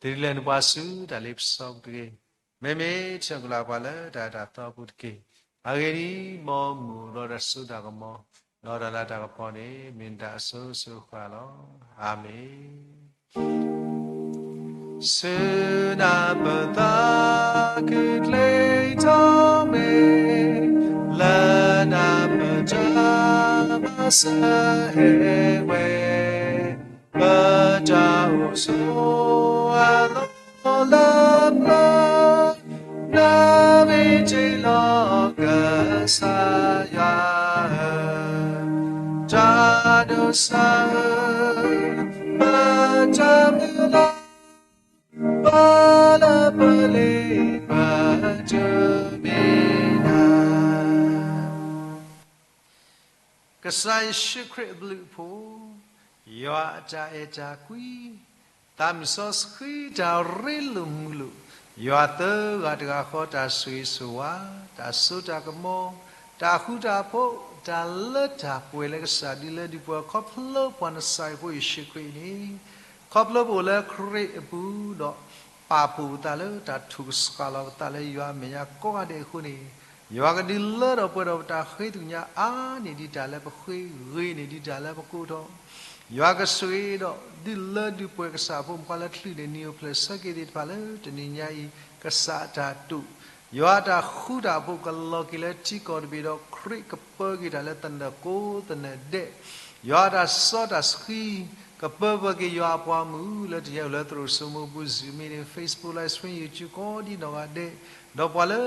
တ့ၢ်လၢနပှၤဆူတၢ်လ့ပစီပူၤတဂ့ၤ. မ့မ့ၢ်ထံၣ်ကလီၤပှၤလၢတၢ်တၢ်သီပူၤတက့ၢ်. အဂ့ၢ်ဒ်အံၤ, မ်မုၢ်အိၣ်ဒီးတၢ်စိတၢ်ကမီၤ ဒီးတၢ်လၤတၢ်ကပီၤန့ၣ် မ့ၢ်နတၢ်အစိၤစိၤဃၣ်ဃၣ်လီၤ. အၤမ့ၣ်. ဆူနၢ်ပၢၢ်သးခုချ့ထီၣ်မ့ၢ် လၢနၢ်ပၢၢ်တၢ်မၤစၢၤဟဲဝဲ ပတၢ်အိၣ်ဆိးအလီၢ်လၢပျၢၤ နၢ်မ့ၢ်တ့ၢ်လီၤကစၢ်ယွၤဧၢ, တၢ်ဒိးစၢ်ဧၢ, ပတၢ်မုၢ်လၢ် ဘၣ်လၢပလ့ၤပတုၤမ့ၢ်နၤ ကစၢ်ယ့ၣ်ၡူးခရံာ်အဘျုးအဖှိၣ်, ယွၤအတၢ်အဲၣ်တၢ်ကွံ, သးမုၢ်စီဆှံတၢ်ရ့လိာ်မုာ်လိာ်, ယွၤသၢဂၤတဂၤဃီတၢ်ဆိၣ်ဂ့ၤဆိၣ်ဝါ, တၢ်စိတၢ်ကမီၤ, တၢ်ဃူတၢ်ဖိး, တၢ်လၢတၢ်ပှဲၤလၢကစၢ်ဒုးလၢဒုးပှဲၤ ခီဖျိပှၤနစၤရ့းဖိယ့ၣ်ၡူးခရံာ်အံၤန့ၣ်, ခီဖျိပအိၣ်လၢခရံာ်အပူၤဒီး ပာ်ဖှိၣ်ပသးလၢတၢ်ထူၣ်ကဆှၣ်လီၤပသးလၢယွၤအမဲာ်ညါကိးဂၤဒဲးအဃိန့ၣ်, ယွၤကဒုးလၢထီၣ်ပှဲၤထီၣ်ပတၢ်ဃ့ကညးအါန့ၢ်ဒံးတၢ်လၢပဃ့, ဂ့ၤန့ၢ်ဒံးတၢ်လၢပကိးထီၣ်, ယွၤကဆိၣ်ဂ့ၤဒီးဒုးလၢဒုးပှဲၤကစၢ်ဖိမုၣ်ဖိခွါလၢချုးန့ၢ်နံၤအိၣ်ဖျဲၣ်ဆၢက့ၤသ့ၣ်တဖၣ်လၢတနံၤညါအံၤ, ကစၢ်အတၢ်တိာ်, ယွၤအတၢ်ဃူတၢ်ဖိးကလီၤက့ၤလၢထံကီၢ်တဘ့ၣ်ဒီး ခရံာ်ကပၢက့ၤတၢ်လၢသနၢၣ်ကိးသနၢၣ်ဒဲး, ယွၤအတၢ်စီတၢ်ဆှံ ကပၢပှဲၤက့ၤယွၤအပှၤမုၣ် လၢတနံၤညါအံၤလၢသရိာ်စိမိၢ်ပူၤ Zoom meeting, Facebook Live Stream, YouTube ကိးဒံနီၢ်ဂၤဒဲး, ဒီးပှၤလၢ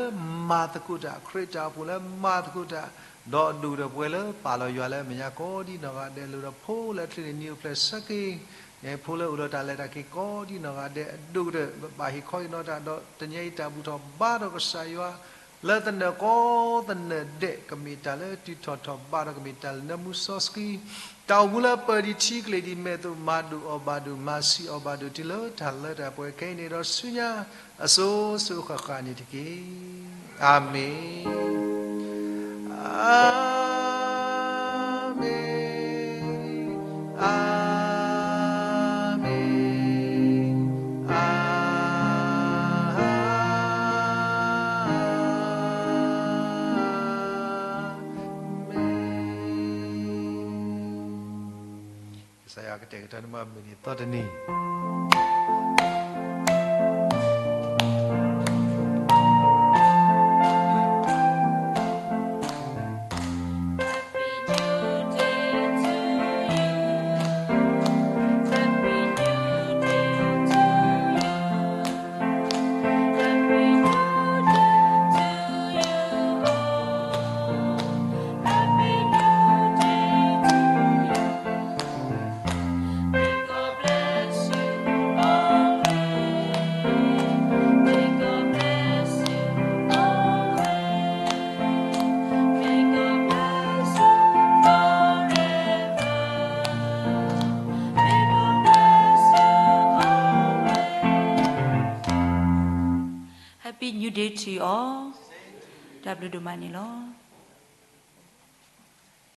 မၤသကိးတၢ် ခရံာ်တၢ်အိၣ်ဖှိၣ်လၢမၤသကိးတၢ်, ဒီးဒိၣ်ဒီးပှဲၤလၢပာ်လီၤယွၤလၢအမဲာ်ညါကိးဒံနီၢ်ဂၤဒဲး လိၣ်ဒီးဖိလၢချုးန့ၢ်နံၤအိၣ်ဖျဲၣ်ဆၢက့ၤ, ဖိလၢအိၣ်ဒီးတၢ်လဲၤတၢ်က့ၤကိးဒံနီၢ်ဂၤဒဲး အဒိၣ်ကတၢၢ် ဘၣ်ဟ့ၣ်ခီဟ့ၣ်နီၤတၢ် ဒီးတနံၤညါအံၤတၢ်ဘူၣ်ထီၣ်ဘါထီၣ်ကစၢ်ယွၤ လၢသနၢၣ်ကိးသနၢၣ်ဒဲး ကမ့ၢ်တၢ်လၢတုၤထီၣ်ထီၣ်ဘးဒီး ကမ့ၢ်တၢ်လၢနၢမူစီဆှံ, တၢ်အိၣ်မူလၢပၢၤဒံးထံကျိၤဒံးမဲာ်သိး မၤဒိၣ်အီၣ်ဘၣ်ဒိၣ် မၤဆံးအီၣ်ဘၣ်ဒိၣ် တုၤလၢတၢ်လၢတၢ်ပှဲၤခဲအံၤန့ၣ်ဒီးဆူညါ အစိၤစိၤဃၣ်ဃၣ်န့ၣ်တက့ၢ်. အၤမ့ၣ်, အၤမ့ၣ်, အၤမ့ၣ်, အၤမ့ၣ်. ကစၢ်ယွၤကတဲာ်ကတီၤန့ၢ်မုၢ်နံၤသီတနံၤHappy New Day to you all. တၢ်ဘျုးဒိၣ်မးန့ၣ်လီၤ.